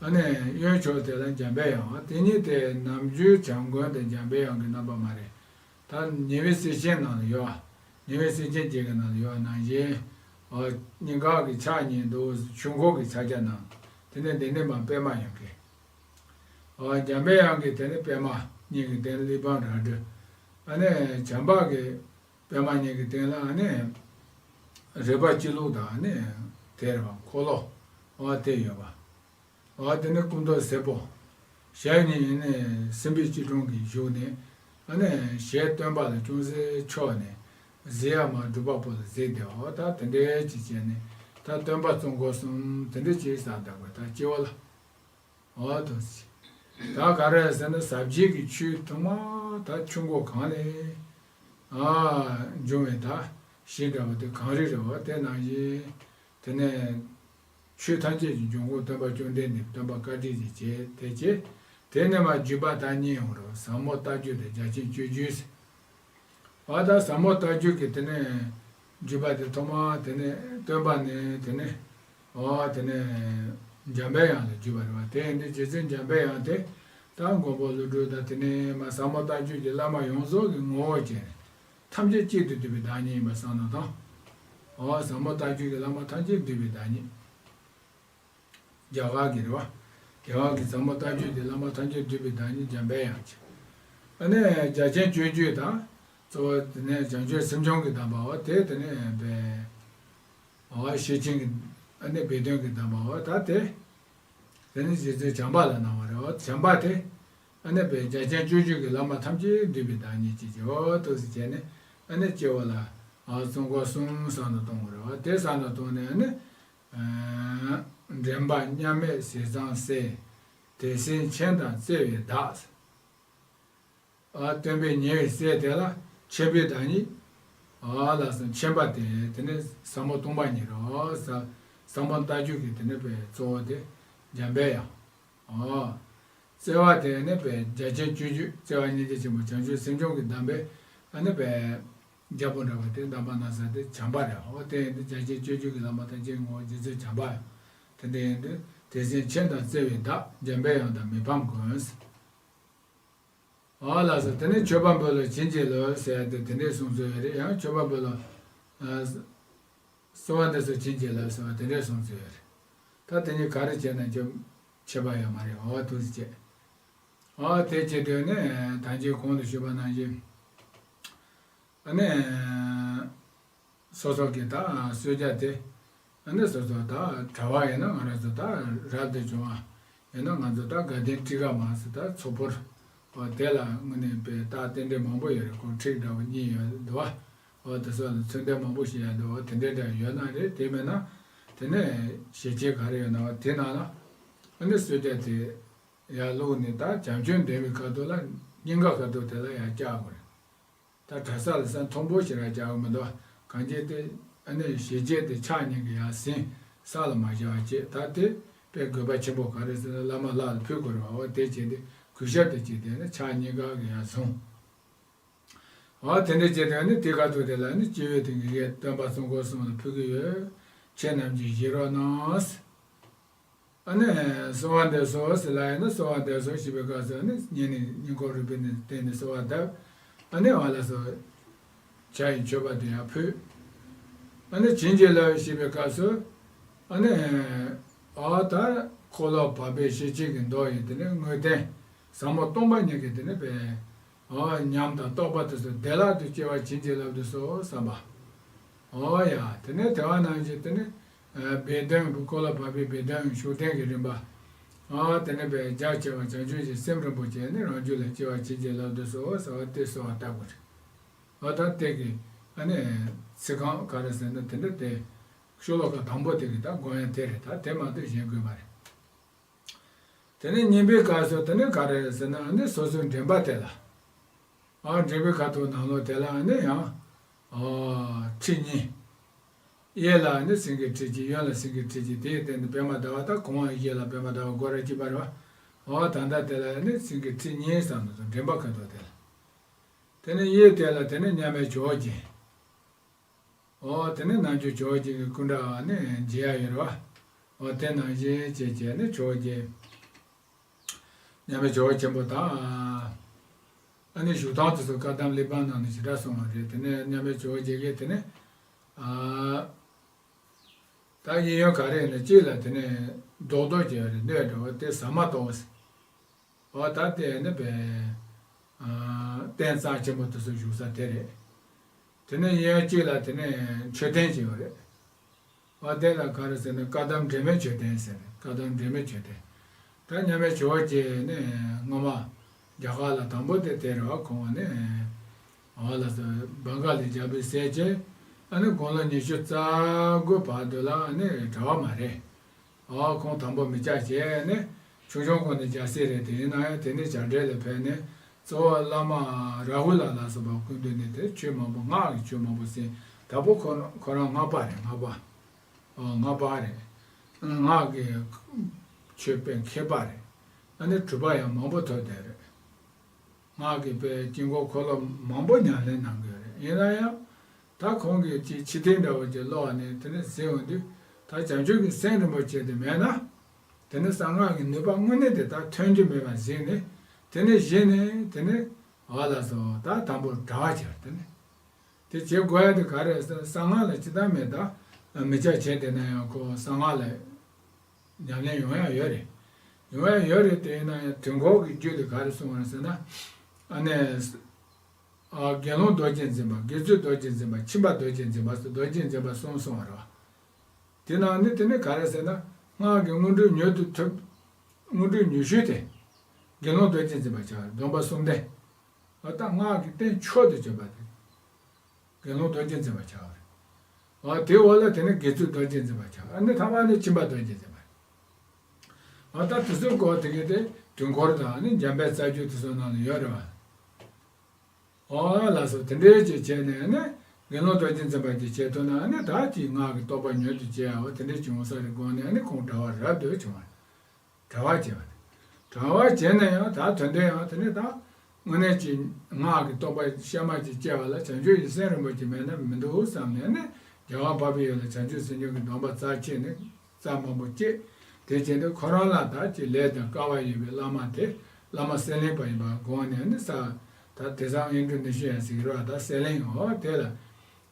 ཨ་ནི་གཡོན་ཕྱོགས་དེ་ལ་འཇམ་པའི་དབྱངས། དེ་གཉིས་དེ་ནམ་རྒྱུན་བྱམས་མགོན་དང་འཇམ་པའི་དབྱངས་ཀྱི་རྣམ་པ་མ་རེད། ད་ཉེ་བའི་གསེར་ཆེན་ནང་ལ་ཡོད། ཉེ་བའི་གསེར་ཆེན་བརྒྱད་ཀྱི་ནང་ལ་ཡོད་ནང་བཞིན། ཨ། སྙིང་ག་གི་ཕྱག་གཉིས་འདུག་ཆོས་འཁོར་གྱི་ཕྱག་རྒྱ་ནང་། དེ་ནས་ལྡན་ལྡན་འབངས་པད་མ་ཡི་གེ། འཇམ་པའི་དབྱངས་ཀྱི་དེ་ནི་པདྨ་གཉིས་ཀྱི་སྟེང་གླེགས་བམ་རལ་གྲི། ཨ་ནི་བྱམས་པ་གི་པདྨ་གཉིས་ཀྱི་སྟེང་ལ་ཨ་ནི་རིག་པ་སྤྱི་བླུགས་དང་ཨ་ནི་དེ་རེད་བ། འཁོར་ལོ་འོ་དེ་ཡོད་པ། འོ་དེ་ནི་སྐུ་མདོག་སེར་པོ། ཞལ་གཉིས་ནི་སྲིན་པོའི་སྐྱིལ་ཀྲུང་གིས་བཞུགས་ནས། ཨ་ནི་ཞལ་སྟོན་པ་ལ་ཅུང་ཟད་ཕྱོགས་ནས་གཟིགས་ཡ་མ་སྒྲུབ་པ་པོ་ལ་གཟིགས་ཏེ། འོ་ད་དེ་འདྲའི་ཅིག་བྱས་ནས་ད་སྟོན་པ་ཙོང་ཁ་གསུམ་དེ་འདྲ་ཅིག་ཟེར་འདུག་པ། ད་སྤྱི་བོ་ལ། འོ་དོ། ད་ག་རེ་ཟེར་ན་ཟབ་རྒྱས་ཀྱི་ཆོས་ཐོག་མ་ད་ཆུ་མགོ་གངས་ལས་ཨ་འབྱུང་བའི་ད་གཞི་འདྲ་བ་དེ་གངས་རི་རེད་བ། དེ་ནང་བཞིན་དེ་ནས་ཆོས་ཐམས་ཅད་ཀྱི་འབྱུང་ཁུངས་སྟོན་པ་བཅོམ་ལྡན་འདས་སྟོན་པ་བཀའ་དྲིན་གྱིས་བྱས་དེ་བྱས། དེ་ནས་མར་བརྒྱུད་པ་ད་གཉིས་ཡོང་རོགས། ཟབ་མོ་ལྟ་བརྒྱུད་དང་རྒྱ་ཆེན་སྤྱོད་བརྒྱུད་ཟེར། འོ་ད་ཟབ་མོ་ལྟ་བརྒྱུད་ཀྱི་དེ་ནས་བརྒྱུད་པ་དེ་ཐོག་མ་དེ་ནས་སྟོན་པ་ནས་དེ་ནས་འོ་དེ་ནས་འཇམ་པའི་དབྱངས་ལ་བརྒྱུད་པ་རེད་བ། དེ་ཡིན་དུས་རྗེ་བཙུན་འཇམ་པའི་དབྱངས་དེ་ད་མགོན་པོ་ཀླུ་སྒྲུབ་དང་དེ་ནས་མར་ཟབ་མོ་ལྟ་བརྒྱུད་ཀྱི་བླ་མ་ཡོངས་རྫོགས་ཀྱི་ངོ་བོ་ཅན། ཐམས་ཅད་གཅིག་ཏུ་བསྡུས་པའི་བདག་ཉིད་ཡིན་པ་བསམ་ན་དང་། འོ་ཟབ་མོ་ལྟ་བརྒྱུད་ཀྱི་བླ་མ་ཐམས་ཅད་བསྡུས་པའི་བདག་ཉིད། རྒྱ་གར་གྱི་རེད་བ། རྒྱ་གར་གྱི་ཟབ་མོ་ལྟ་བརྒྱུད་ཀྱི་བླ་མ་ཐམས་ཅད་བསྡུས་པའི་བདག་ཉིད་འཇམ་པའི་དབྱངས་ཀྱི། ཨ་ནི་རྒྱ་ཆེན་སྤྱོད་བརྒྱུད་དང་། གཙོ་བོ་དེ་ནས་བྱང་ཆུབ་སེམས་བྱུང་གི་གདམས་པ་འོ་དེ་དེ་ནས་པའི་འོ་ཤེར་ཕྱིན་གྱི་ཨ་ནི་སྦས་དོན་གྱི་གདམས་པ་འོ་ད་དེ། དེ་ནི་རྗེ་བཙུན་བྱམས་པ་ལ་གནང་བ་རེད། འོ་བྱམས་པ་དེ་ཨ་ནི་པའི་རྒྱ་ཆེན་སྤྱོད་བརྒྱུད་ཀྱི་བླ་མ་ཐམས་ཅད་བསྡུས་པའི་བདག་ཉིད་ཅེས་བྱ་བ་ཐུགས་སུ་བྱས་ནས། ཨ་ནི་སྤྱི་བོ་ལ་ཨ་ཙོང་ཁ་གསུམ་བསམ་དུ་གཏོང་བ་རེད། འོ་དེ་བསམ་དུ་གཏོང་ནས་ཨ་ནི། འདྲེན་པ་མཉམ་མེད་ཟས་གཙང་སྲས། དེ་སྲས་མཁྱེན་དང་བརྩེ་བའི་བདག། ཨ་སྟོན་པས་ཉེ་བའི་སྲས་དེ་ལ་མཁྱེན་པའི་བདག་ཉིད། ཨ་ལ་སོགས་མཁྱེན་པ་དེ་དེ་ནི་ཟབ་མོ་སྟོང་པ་ཉིད་རེད། ཨ་ཟབ་ཟབ་མོ་ལྟ་བརྒྱུད་ཀྱི་དེ་ནི་པའི་གཙོ་བོ་དེ་འཇམ་པའི་དབྱངས། ཨ་བརྩེ་བ་དེ་ནི་པའི་རྒྱ་ཆེན་སྤྱོད་བརྒྱུད་བརྩེ་བ་སྙིང་རྗེ་ཆེན་པོ་བྱང་ཆུབ་སེམས་བྱུང་གི་གདམས་པའི་ཨ་ནི་པའི་རྒྱལ་པོ་འདྲ་བ་དེ་གདམས་པ་གནང་ས་དེ་བྱམས་པ་རེད། འོ་དེ་ཡིན་དུས་རྒྱ་ཆེན་སྤྱོད་བརྒྱུད་ཀྱི་བླ་མ་ཐམས་ཅད་ངོ་བོ་རྗེ་བཙུན་བྱམས་པ། དེ་འདྲ་ཡིན་དུས་དེ་སྲས་མཁྱེན་དང་བརྩེ་བའི་བདག་འཇམ་པའི་དབྱངས་དང་མི་ཕམ་མགོན། འོ་ལགས་སོ། དེ་ནས་མཆོད་པ་འབུལ་ལོ་བྱིན་གྱིས་རློབས་ཟེར་ཏེ་དེ་འདྲས་གསུངས་ཚུལ་ཡོད་རེད། ཡང་མཆོད་པ་འབུལ་ལོ། གསོལ་བ་འདེབས་སོ་བྱིན་གྱིས་རློབས་ཟེར་བ་དེ་འདྲས་གསུངས་ཚུལ་ཡོད་རེད། ད་དེ་གཉིས་ག་རེ་བྱས་ན་ཅིག་ཁྱད་པར་ཡོད་མ་རེད། འོ་ཐུགས་རྗེ་ཆེ། འོ་དེ་བྱེད་དུས་ནས་ད་ཅི་གོང་དུ་ཞུས་པ་ནང་བཞིན། ཨ་ནི། སོ་སོ་གི་ད་གསོལ་ཇ་དེ། ཨ་ནི་སོ་སོ་ད་གྲྭ་པ་ཡིན་ན་ང་རང་ཚོ་ད་རབ་ཏུ་བྱུང་བ། ཡིན་ན་ང་ཚོ་ད་དགའ་ལྡན་ཁྲི་ཀ་མ་ཟེར་ད་ཚོགས་ཕོར། འོ་དེ་ལ་དངོས་གནས་པའི་རྟགས་རྟེན་འབྲེལ་མང་པོ་ཡོད་རེད། ཁོང་ཁྲིག་འདྲ་བོ་གཉིས་ཡོད་འདུག་བ། འོ་དེ་སོགས་ལ་མཚོན་དོན་མང་པོ་ཞིག་ཡོད་འདུག་འོ་དེ་འདྲའི་འདྲ་ཡོད་ན་རེད། དེ་མེད་ན། དེ་ནས་ཞལ་ཆད་ག་རེ་ཡོད་ན་བ་དེ་ནང་ལ། ཨ་ནི་གསོལ་ཇ་དེ་ཡར་བླུགས་ནས་ད་བྱམས་ཆོས་འདོན་པའི་ཁ་ཐུག་ལ་སྙིང་ག་ཁ་ཐུག་དེ་ལ་ཡར་བཀྱག་དགོས་རེད། ད་གྲྭ་ས་ལ་ས་མཐོན་པོ་ཞིག་ར་རྒྱག་གི་མི་འདུག་གང་ཅི་སྟེ་ཨ་ནི་ཞལ་ཆད་དེ་ཕྱག་གཉིས་ཀྱིས་ཡར་ཟིན། ས་ལ་མ་བཞག་པ་བྱས། ད་དེ་དཔེ་དགོས་པ་ཆེན་པོ་ག་རེ་ཟེར་ན་བླ་མ་ལྷ་ལ་ཕུལ་དགོས་རེད་བ། འོ་དེ་བྱས་ཏེ་གུས་ཞབས་དེ་བྱས་ཏེ་ནི་ཕྱག་གཉིས་ཀ་གིས་ཡར་བཟུང་། འོ་དེ་འདྲ་བྱས་ཏེ་ནི་དེ་ག་ཐུག་དེ་ལ་ནི་སྤྱི་བོས་དེ་ངེད་ཀྱིས་སྟོན་པ་ཙོང་ཁ་གསུམ་ལ་ཕུལ་གྱི་ཡོད། ཁྱེད་རྣམས་ཀྱིས་བཞེས་རོགས་གནང་། ཨ་ནི་གསོལ་བ་འདེབས་སོ་ཟེར་ལབ་ཡིན་ན་གསོལ་བ་འདེབས་སོ་ཞེས་པའི་སྐབས་སུ་ཨ་ནི་སྙིང་ནས་སྙིང་ཁོང་རུས་པའི་ནང་བསྟན་ནས་གསོལ་བ་འདེབས། ཨ་ནི་ཨ་ལ་སོ། ཇ་ཡི་མཆོད་པ་དེ་ཡང་ཕུལ། ཨ་ནི་བྱིན་གྱིས་རློབས་ཞེས་པའི་སྐབས་སུ། ཨ་ནི། ཨ་ད་འཁོར་ལོ་བར་པའི་ཤེར་ཕྱིན་གྱི་མདོ་ཡི་དེ་ནི་དངོས་བསྟན། ཟབ་མོ་སྟོང་པ་ཉིད་ཀྱི་དེ་ནི་པའི། ཨ་ཉམས་དང་རྟོགས་པ་དེ་ཚོ་བདེ་བླག་ཏུ་སྐྱེ་བར་བྱིན་གྱིས་བརླབ་ཏུ་གསོལ་བསམ་པ། ཨོ་ཡ། དེ་ནས་དེ་བ་ནང་བཞིན་དེ་ནི། ཨ་སྦས་དོན་འཁོར་ལོ་བར་པའི་སྦས་དོན་ཤུགས་ལྡན་གྱི་རིམ་པ། ཨ་དེ་ནི་པའི་རྒྱ་ཆེ་བ་བྱང་ཆུབ་ཀྱི་སེམས་རིན་པོ་ཆེ་ནི་རང་རྒྱུད་ལ་སྐྱེ་བར་བྱིན་གྱིས་བརླབ་ཏུ་གསོལ་ཟེར་བ་དེ་གསོལ་བ་བཏབ་དགོས་རེད། ཨ་ད་དེ་གི་ཨ་ནི་ཚིག་རྐང་ག་རེ་ཟེར་ན་དེ་འདྲ་དེ་ཤོ་ལོ་ཀ་དང་པོ་དེ་གི་ད་དགོངས་ཡ་དེ་རེད། ད་དེ་མ་གཏོགས་གཞན་དགོས་མ་རེད། དེ་ནས་གཉིས་པའི་སྐབས་སུ་དེ་ནི་ག་རེ་ཟེར་ན་ཨ་ནི་སོ་སོའི་འདྲེན་པ་དེ་ལ། ཨ་འདྲེན་པའི་ཁ་ཐུག་ནང་ལོགས་དེ་ལ་ཨ་ནི་ཡང་། ཨ་ཁྲི་གཉིས། གཡས་ལ་ཨ་ནི་སེང་གེ་ཁྲི་གཅིག་གཡོན་ལ་སེང་གེ་ཁྲི་གཅིག་དེའི་སྟེང་དུ་པདྨ་ཟླ་བ་དང་གོང་བ་གཡས་ལ་པདྨ་ཟླ་བ་སྒོ་ར་གཅིག་པ་རེད་བ། ཨ་ད་ལྟ་དེ་ལ་ཨ་ནི་སེང་གེ་ཁྲི་གཉིས་བསམ་དུ་འདྲེན་པ་ཁ་ཐུག་དེ་ལ། དེ་ནས་གཡས་དེ་ལ་དེ་ནི་མཉམ་མེད་ཇོ་བོ་རྗེ། ཨོ་དེ་ནས་རྣལ་འབྱོར་ཇོ་བོ་རྗེ་གི་སྐུ་འདྲ་བ་ནི་མཇལ་ཡ་ཡོད་རེད་བ། ཨོ་དེ་ནང་བཞིན་བྱས་བྱས་ནས་ཇོ་བོ་རྗེ། མཉམ་མེད་ཇོ་བོ་ཆེན་པོ་དང་། ཨ་ནི་བཞུགས་སྟངས་དེ་ཚོ་བཀའ་གདམས་གླེགས་བམ་ནང་ནས་ཞེ་དྲག་གསུངས་པ་རེད། དེ་ནས་མཉམ་མེད་ཇོ་བོ་རྗེ་གིས་དེ་ནས། ཨ། ད་གཡས་གཡོན་ག་རེ་ཡིན་ན་གཅིག་ལ་དེ་ནས་རྡོག་རྡོག་བྱས་པ་རེད། སྣོད་འདྲ་བ་དེ་ཟ་མ་ཏོག་ཟེར། འོ་ད་དེ་ནི་པའི་རྟེན་རྩ་ཆེན་པོ་དེ་ཚོ་བཞུགས་ས་དེ་རེད། དེ་ནས་གཡས་གཅིག་ལ་དེ་ནས་མཆོད་རྟེན་ཅིག་ཡོད་རེད། འོ་དེ་ལ་ག་རེ་ཟེར་ན་བཀའ་གདམས་འབྲལ་མེད་མཆོད་རྟེན་ཟེར་ནས་བཀའ་གདམས་འབྲལ་མེད་མཆོད་རྟེན། ད་མཉམ་མེད་ཇོ་བོ་རྗེ་ནི་སྔོན་མ་རྒྱ་གར་ལ་དང་པོ་དེ་དེ་རེད་བ། ཁོང་ནི་འོ་ལ་སོ་བང་ག་ལི་རྒྱལ་པོའི་སྲས་ཀྱི་ཨ་ནི་དགུང་ལོ་ཉི་ཤུ་རྩ་དགུ་བར་དུ་ལ་ཨ་ནི་གྲྭ་བ་མ་རེད། ཨོ་ཁོང་དང་པོ་མི་སྐྱ་བྱས་ནས་ཆུང་ཆུང་སྒང་ནས་རྒྱལ་སྲས་རེད། དེ་ཡིན་ན་ཡང་དེ་ནས་བྱ་བྲལ་ལ་ཕེབས་ནས་གཙོ་བོ་བླ་མ་རཱ་ཧུ་ལ་ལ་སོགས་པ་སྐུ་མདུན་ནས་དེ་ཆོས་མང་པོ་སྔགས་ཀྱི་ཆོས་མང་པོ་གསན། དང་པོ་ཁོ་རང་ཁོ་རང་སྔགས་པ་རེད། སྔགས་པ། ཨོ་སྔགས་པ་རེད། སྔགས་ཀྱི་ཆོས་པའི་མཁས་པ་རེད། ཨ་ནི་གྲུབ་པ་ཡང་མང་པོ་ཐོབ་བསྡད་རེད། སྔགས་ཀྱི་པའི་དཀྱིལ་འཁོར་འཁོར་ལོ་མང་པོ་ཉམས་ལེན་གནང་གི་ཡོད་རེད། ཡིན་ན་ཡང་ད་ཁོང་གིས་ཅིག་ཕྱི་ཐེངས་འདྲ་བོ་ཅིག་ཀློག་ནས་དེ་ནས་གཟིགས་ཡོང་དུས་ད་བྱང་ཆུབ་ཀྱི་སེམས་རིན་པོ་ཆེ་དེ་མེད་ན། དེ་ནས་གསང་སྔགས་ཀྱི་ནུས་པ་དངོས་གནས་དེ་ད་ཐོན་རྒྱུ་མེད་པ་གཟིགས་ནས། དེ་ནས་གཞི་ནས་དེ་ནས་འོ་ལགས་སོ། ད་དང་པོ་གྲྭ་བ་བྱས། དེ་ནས་དེ་བྱེད་དགོས་ཡ་དེ་ག་རེ་ཟེར་ན་གསང་སྔགས་ལ་ཅི་ལྟར་མེད་ད་མི་སྐྱ་བྱས་བསྡད་ན་ཡང་ཁོ་གསང་སྔགས་ལ་ཉམས་ལེན་ཡོང་ཡ་ཡོད་རེད། ཡོང་ཡ་ཡོད་རེད། དེ་ཡིན་ན་ཡང་དུས་འཁོར་གྱི་རྒྱུད་ལ་ག་རེ་གསུངས་པ་རེད་ཟེར་ན། ཨ་ནི་ཨ་དགེ་སློང་རྡོ་རྗེ་འཛིན་པ། དགེ་ཚུལ་རྡོ་རྗེ་འཛིན་པ། ཁྱིམ་པ་རྡོ་རྗེ་འཛིན་པ་སོགས་རྡོ་རྗེ་འཛིན་པ་གསུམ་གསུངས་པ་རེད་བ། དེ་ནང་ནས་དེ་ནས་ག་རེ་ཟེར་ན་སྔགས་ཀྱི་དངོས་གྲུབ་མྱུར་དུ་ཐོབ། དངོས་གྲུབ་མྱུར་ཤོས་དེ་དགེ་སློང་རྡོ་རྗེ་འཛིན་པ་བྱ་བ་སྡོམ་པ་གསུམ་ལྡན། ཨ་ད་སྔགས་ཀྱི་རྟེན་མཆོག་ཏུ་གྱུར་པ་དེ་དགེ་སློང་རྡོ་རྗེ་འཛིན་པ་བྱ་བ་རེད། ཨ་དེའི་འོག་ལ་དེ་ནས་དགེ་ཚུལ་རྡོ་རྗེ་འཛིན་པ་བྱ་བ། ཨ་ནི་ཐ་མ་ནས་ཁྱིམ་པ་རྡོ་རྗེ་འཛིན་པ་རེད། ཨ་ད་དེ་ཚོའི་སྐོར་དེ་གའི་དེ་དུས་འཁོར་དང་ནི་འཇམ་དཔལ་རྩ་རྒྱུད་དེ་ཚོའི་ནང་ལ་ཡོད་རེད་བ། ཨོ་ལགས་སོ། དེ་འདྲའི་ཅིག་བྱས་ནས་ནི་དགེ་སློང་རྡོ་རྗེ་འཛིན་པ་ཅིག་བྱས་ཐུབ་ན་ནི་ད་ཅིག་སྔགས་ཀྱི་རྟོགས་པ་མྱུར་དུ་སྐྱེ་ཡའོ། དེ་འདྲའི་བྱུང་ས་རེད་དགོངས་ནས་ནི་ཁོང་གྲྭ་བ་རབ་ཏུ་བྱུང་བ། གྲྭ་བ་བྱས་པ་རེད། གྲྭ་བ་བྱས་ན་ཡང་ད་དོན་དུ་ཡང་དེ་ནི་ད་དངོས་གནས་ཀྱི་སྔགས་ཀྱི་རྟོགས་པ་གཤའ་མ་ཅིག་སྐྱེ་བ་ལ་བྱང་ཆུབ་ཀྱི་སེམས་རིན་པོ་ཆེ་མེད་ན་མི་འདུག་བསམ་ནས་ནི་རྒྱལ་བ་འཕགས་པའི་ཡུལ་ལ་བྱང་ཆུབ་སེམས་མཆོག་གི་སྡོམ་པ་རྩ་ཆེ་ནི་རྩ་མང་པོ་སྐྱེས། དེ་བྱས་ཏེ་ཁོ་རང་ལ་ད་ཅིག་ལས་དང་སྐལ་བ་ཡོད་པའི་བླ་མ་དེ་བླ་མ་སད་ལེང་པ་ཡིན་པ་དགོངས་ནས་ནི་ས་ད་དེ་སང་ཨིན་ཌོ་ནེ་ཤི་ཡ་ཟེར་གྱི་རེད་བ། ད་སད་ལེང་འོ་དེ་ལ་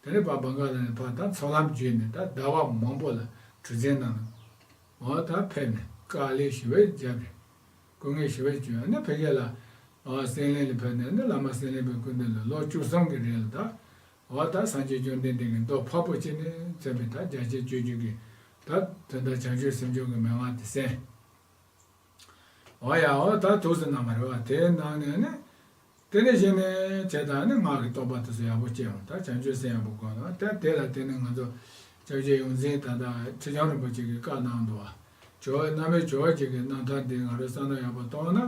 དེ་ནས་ཕར་བང་ག་ལ་ནས་ཕར་ད་ཚོགས་ལམ་བརྒྱུད་ནས་ད་ཟླ་བ་མང་པོ་ལ་གྲུ་གཟིངས་ནང་ལ་འོ་ད་ཕེབས་ནས་དཀའ་ལས་ཞེ་པོ་བརྒྱབ་རེད། སྐུ་ངལ་ཞེ་པོ་བྱུང་ནས་ཕ་གི་ལ་འོ་སད་ལེང་ལ་ཕེབས་ནས་ནི་བླ་མ་སད་ལེང་པའི་སྐུ་མདུན་ལ་ལོ་བཅུ་གསུམ་གྱི་རིང་ལ་ད། འོ་ད་སངས་རྒྱས་བཅོམ་ལྡན་འདས་ཀྱི་མདོ་འཕགས་པོ་ཆེ་ནས་མཚོན་པའི་ད་རྒྱ་ཆེན་སྤྱོད་བརྒྱུད་ཀྱི་ད་དོན་དག་བྱང་ཆུབ་སེམས་མཆོག་གི་མན་ངག་དེ་གསན། འོ་ཡ་འོ་ད་ཐུགས་སུ་གནང་བ་རེད་བ། དེའི་ནང་ནས་ནི་དེ་ནས་གཞི་ནས་བྱས་ད་ནི་སྔགས་ཀྱི་རྟོགས་པ་དེ་ཚོ་ཡག་པོ་སྐྱེས་འོང་། ད་བྱང་ཆུབ་སེམས་ཡག་པོ་སྒོམ་ན་ད་དེ་ལ་བརྟེན་ནས་ང་ཚོ་སྐྱབས་རྗེ་ཡོངས་འཛིན་ད་ལྟ་ཁྲི་བྱང་རིན་པོ་ཆེ་གིས་བཀའ་གནང་འདུག་བ། ཇོ་བོ་རྣམ་པའི་ཇོ་བོ་རྗེ་གི་རྣམ་ཐར་འདི་ང་རང་བསམ་བློ་ཡག་པོ་གཏོང་ན་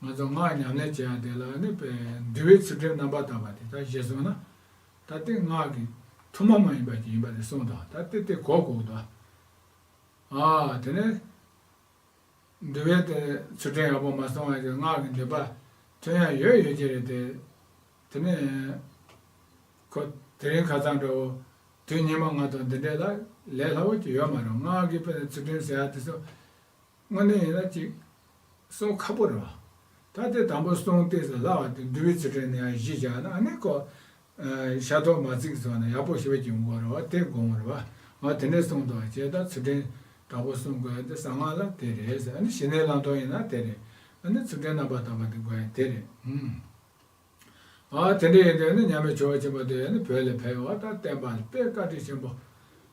ང་ཚོ་སྔགས་ཉམས་ལེན་བྱེད་ཡག་དེ་ལ་ནི་པའི་འདུལ་བའི་ཚུལ་ཁྲིམས་རྣམ་པར་དག་པ་དེ་ད་གཞིར་བཟུང་ན། ད་ལྟའི་སྔགས་ཀྱི་ཐུན་མོང་མ་ཡིན་པ་ཅིག་ཡིན་པ་རེད་གསུངས་དང་། ད་ལྟའི་དེ་གོ་དགོས་དང་། ཨ་དེ་ནས་འདུལ་བའི་དེ་ཚུལ་ཁྲིམས་ཡག་པོ་མ་སྲུང་བ་ཅིག་སྔགས་ཀྱི་ནུས་པ་ཐོན་ཡ་ཡོད་ཡོད་ཀྱི་རེད་དེ། དེ་ནས་ཁོ་དེ་རིང་ཁ་སང་འདྲ་བོ་དུས་ཉི་མ་ལྔ་དང་འདི་འདྲས་ལ་ལས་སླ་བོ་ཅིག་ཡོད་མ་རེད། སྔགས་ཀྱི་དཔེ་ཚུལ་ཁྲིམས་ཟེར་ཡ་དེ་ཚོ། དངོས་གནས་ཡིན་ན་ཅིག་གསུང་ཁག་པོ་རེད་བ། ད་དེ་དང་པོ་གསུང་ཏོག་ཙམ་སླ་བ་དེ་འདུལ་བའི་ཚུལ་ཁྲིམས་ནས་ཡང་གཞི་བཞག་ན་ཨ་ནི་ཁོ། ཨ་ཤ་ཐོག་མ་ཚིག་སོགས་ནས་ཡག་པོ་ཞེ་པོ་ཅིག་ཡོང་གི་རེད་བ། དེ་དགོངས་རེད་བ། ང་དེ་འདྲས་གསུངས་འདུག་བ། བྱས་ད་ཚུལ་ཁྲིམས་དྲང་པོ་གསུང་དགོས་ཡ་དེ་གསང་སྔགས་ལ་དེ་རེད་ཟེར། ཨ་ནི་ཞི་གནས་བླང་དོར་ཡིན་ན་དེ་རེད། ཨ་ནི་ཚུལ་ཁྲིམས་རྣམ་པར་དག་པ་དེ་དགོས་ཡ་དེ་རེད། ཨུམ། ཨ་དེ་འདྲ་ཡིན་དུས་ནི་མཉམ་མེད་ཇོ་བོ་ཆེན་པོ་དེ་ནི་བོད་ལ་ཕེབས་པ་ད་བསྟན་པ་ལ་དཔེ་བཀའ་དྲིན་ཆེན་པོ་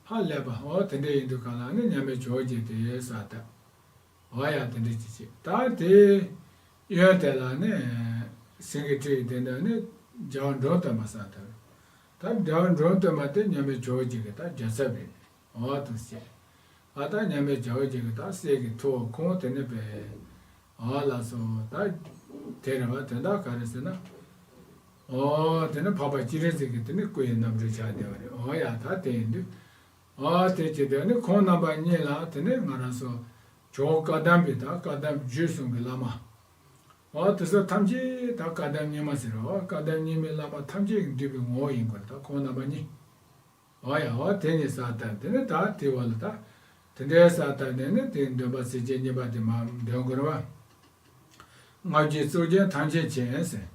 ཧ་ལས་པ། འོ་དེ་འདྲ་ཡིན་དུས་གང་ལ་ནི་མཉམ་མེད་ཇོ་བོ་རྗེ་དེ་ས་ད་འོ་ཡ་དེ་འདྲ་ཅིག་བྱེད། ད་དེ་གཡོན་དེ་ལ་ནི་སེང་གེ་ཁྲི་ཡི་དེ་འདྲ་ནི་རྒྱལ་བ་འབྲོམ་སྟོན་པ་ས་ད་རེད། ད་རྒྱལ་བ་འབྲོམ་སྟོན་པ་དེ་མཉམ་མེད་ཇོ་བོ་རྗེ་གི་ད་རྒྱལ་ཚབ་རེད། འོ་དུ་བྱེད། ཨ་ད་མཉམ་མེད་ཇོ་བོ་རྗེ་གི་ད་སྲས་ཀྱི་ཐུ་བོ་ཁོང་དེ་ནི་པས། ཨོ་ལགས་སོ། ད་དེ་རེད་བ། དོན་དག་ག་རེ་ཟེར་ན། ཨོ་དེ་ནི་འཕགས་པ་སྤྱན་རས་གཟིགས་ཀྱི་དེ་ནི་སྐུ་ཡི་རྣམ་སྤྲུལ་ཆགས་བསྡད་པ་རེད། ཨོ་ཡ་ད་དེ་ཡིན་དུས། ཨོ་དེ་བྱེད་དུས་ནི་ཁོང་རྣམ་པ་གཉིས་ལ་དེ་ནི་ང་རང་ཚོ་ཇོ་བོ་བཀའ་གདམས་པའི་ད་བཀའ་གདམས་རྒྱུད་གསུང་གི་བླ་མ། ཨོ་དེ་ཚོ་ཐམས་ཅད་ད་བཀའ་གདམས་རྙིང་མ་ཟེར་རོ། བཀའ་གདམས་རྙིང་མའི་བླ་མ་ཐམས་ཅད་ཀྱིས་བསྡུས་པའི་ངོ་བོ་ཡིན་དགོས་རེད། ད་ཁོང་རྣམ་པ་གཉིས། འོ་ཡ་འོ་དེ་ནི་ས་ལྟར་དེ་ནི་ད་དེ་བ་ལ་ད་དེ་འདྲའི་ས་ལྟར་དེ་ནི་དེ་འདོན་པ་ཚིགས་བཅད་གཉིས་པ་དེ་མར་འདོན་དགོས་རེད་བ། ལྔ་བརྒྱའི་གཙུག་རྒྱན་ཐམས་ཅད་མཁྱེན་ཟེར།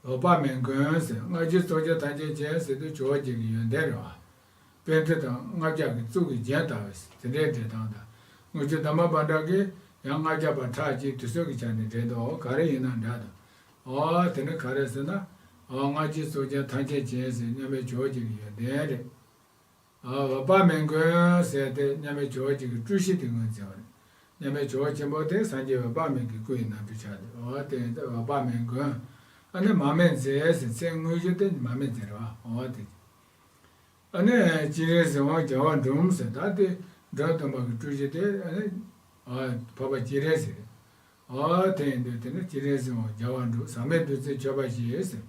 འོད་དཔག་མེད་མགོན་ཟེར། ལྔ་བརྒྱའི་གཙུག་རྒྱན་ཐམས་ཅད་མཁྱེན་ཟེར་དུས་ཇོ་བོ་རྗེ་གི་ཡོན་ཏན་རེད་བ། པཎྜི་ཏ་ལྔ་བརྒྱ་གི་གཙུག་གི་རྒྱན་ལྟ་བུ་ཟེར་དེ་འདྲའི་འགྲེལ་སྟངས་དང་། དངུལ་ཆུ་དར་མ་པཎྜི་ཏ་གིས་ ཡང་ལྔ་བརྒྱ་པ་ཕྲག་གཅིག་དུས་ཚོད་ཀྱི་ཆ་ནས་འགྲིག་འདུག། ག་རེ་ཡིན་ན་འདྲ་འདུག། ཨོ་དེ་ནི་ག་རེ་ཟེར་ན། ཨོ་སྔ་རྗེས་སྲོག་ཀྱང་ཐམས་ཅད་མཁྱེན་ཟེར་མཉམ་མེད་ཇོ་བོ་རྗེ་གི་ཡོན་ཏན་རེད། ཨོ་འོད་དཔག་མེད་མགོན་ཟེར་ཏེ་མཉམ་མེད་ཇོ་བོ་རྗེ་གི་སྤྲུལ་གཞི་དེ་ངོས་འཛིན་པ་རེད། མཉམ་མེད་ཇོ་བོ་ཆེན་པོ་དེ་སངས་རྒྱས་འོད་དཔག་མེད་ཀྱི་སྐུ་ཡི་རྣམ་སྤྲུལ་ཆགས་ཏེ། ཨོ་དེ་ཡིན་ཏེ་འོད་དཔག་མེད་མགོན། ཨ་ནི་མར་མེ་མཛད་ཟེར་མཚན་དངོས་གཞི་དེ་མར་མེ་མཛད་རེད་བ། ཨོ་དེ། ཨ་ནི་སྤྱན་རས་གཟིགས་དབང་རྒྱལ་བ་འབྲོམ་ཟེར་ད་དེ་འབྲོམ་སྟོན་པ་གི་སྤྲུལ་གཞི་དེ་ཨ་ནི་ཨ་འཕགས་པ་སྤྱན་རས་གཟིགས་རེད། ཨོ་དེ་ཡིན་དུས་དེ་ནི་སྤྱན་རས་གཟིགས་དབང་རྒྱལ་བ་འབྲོམ་ཟག་མེད་བདུད་རྩིའི་མཆོད་པ་བཞེས་ཟེར།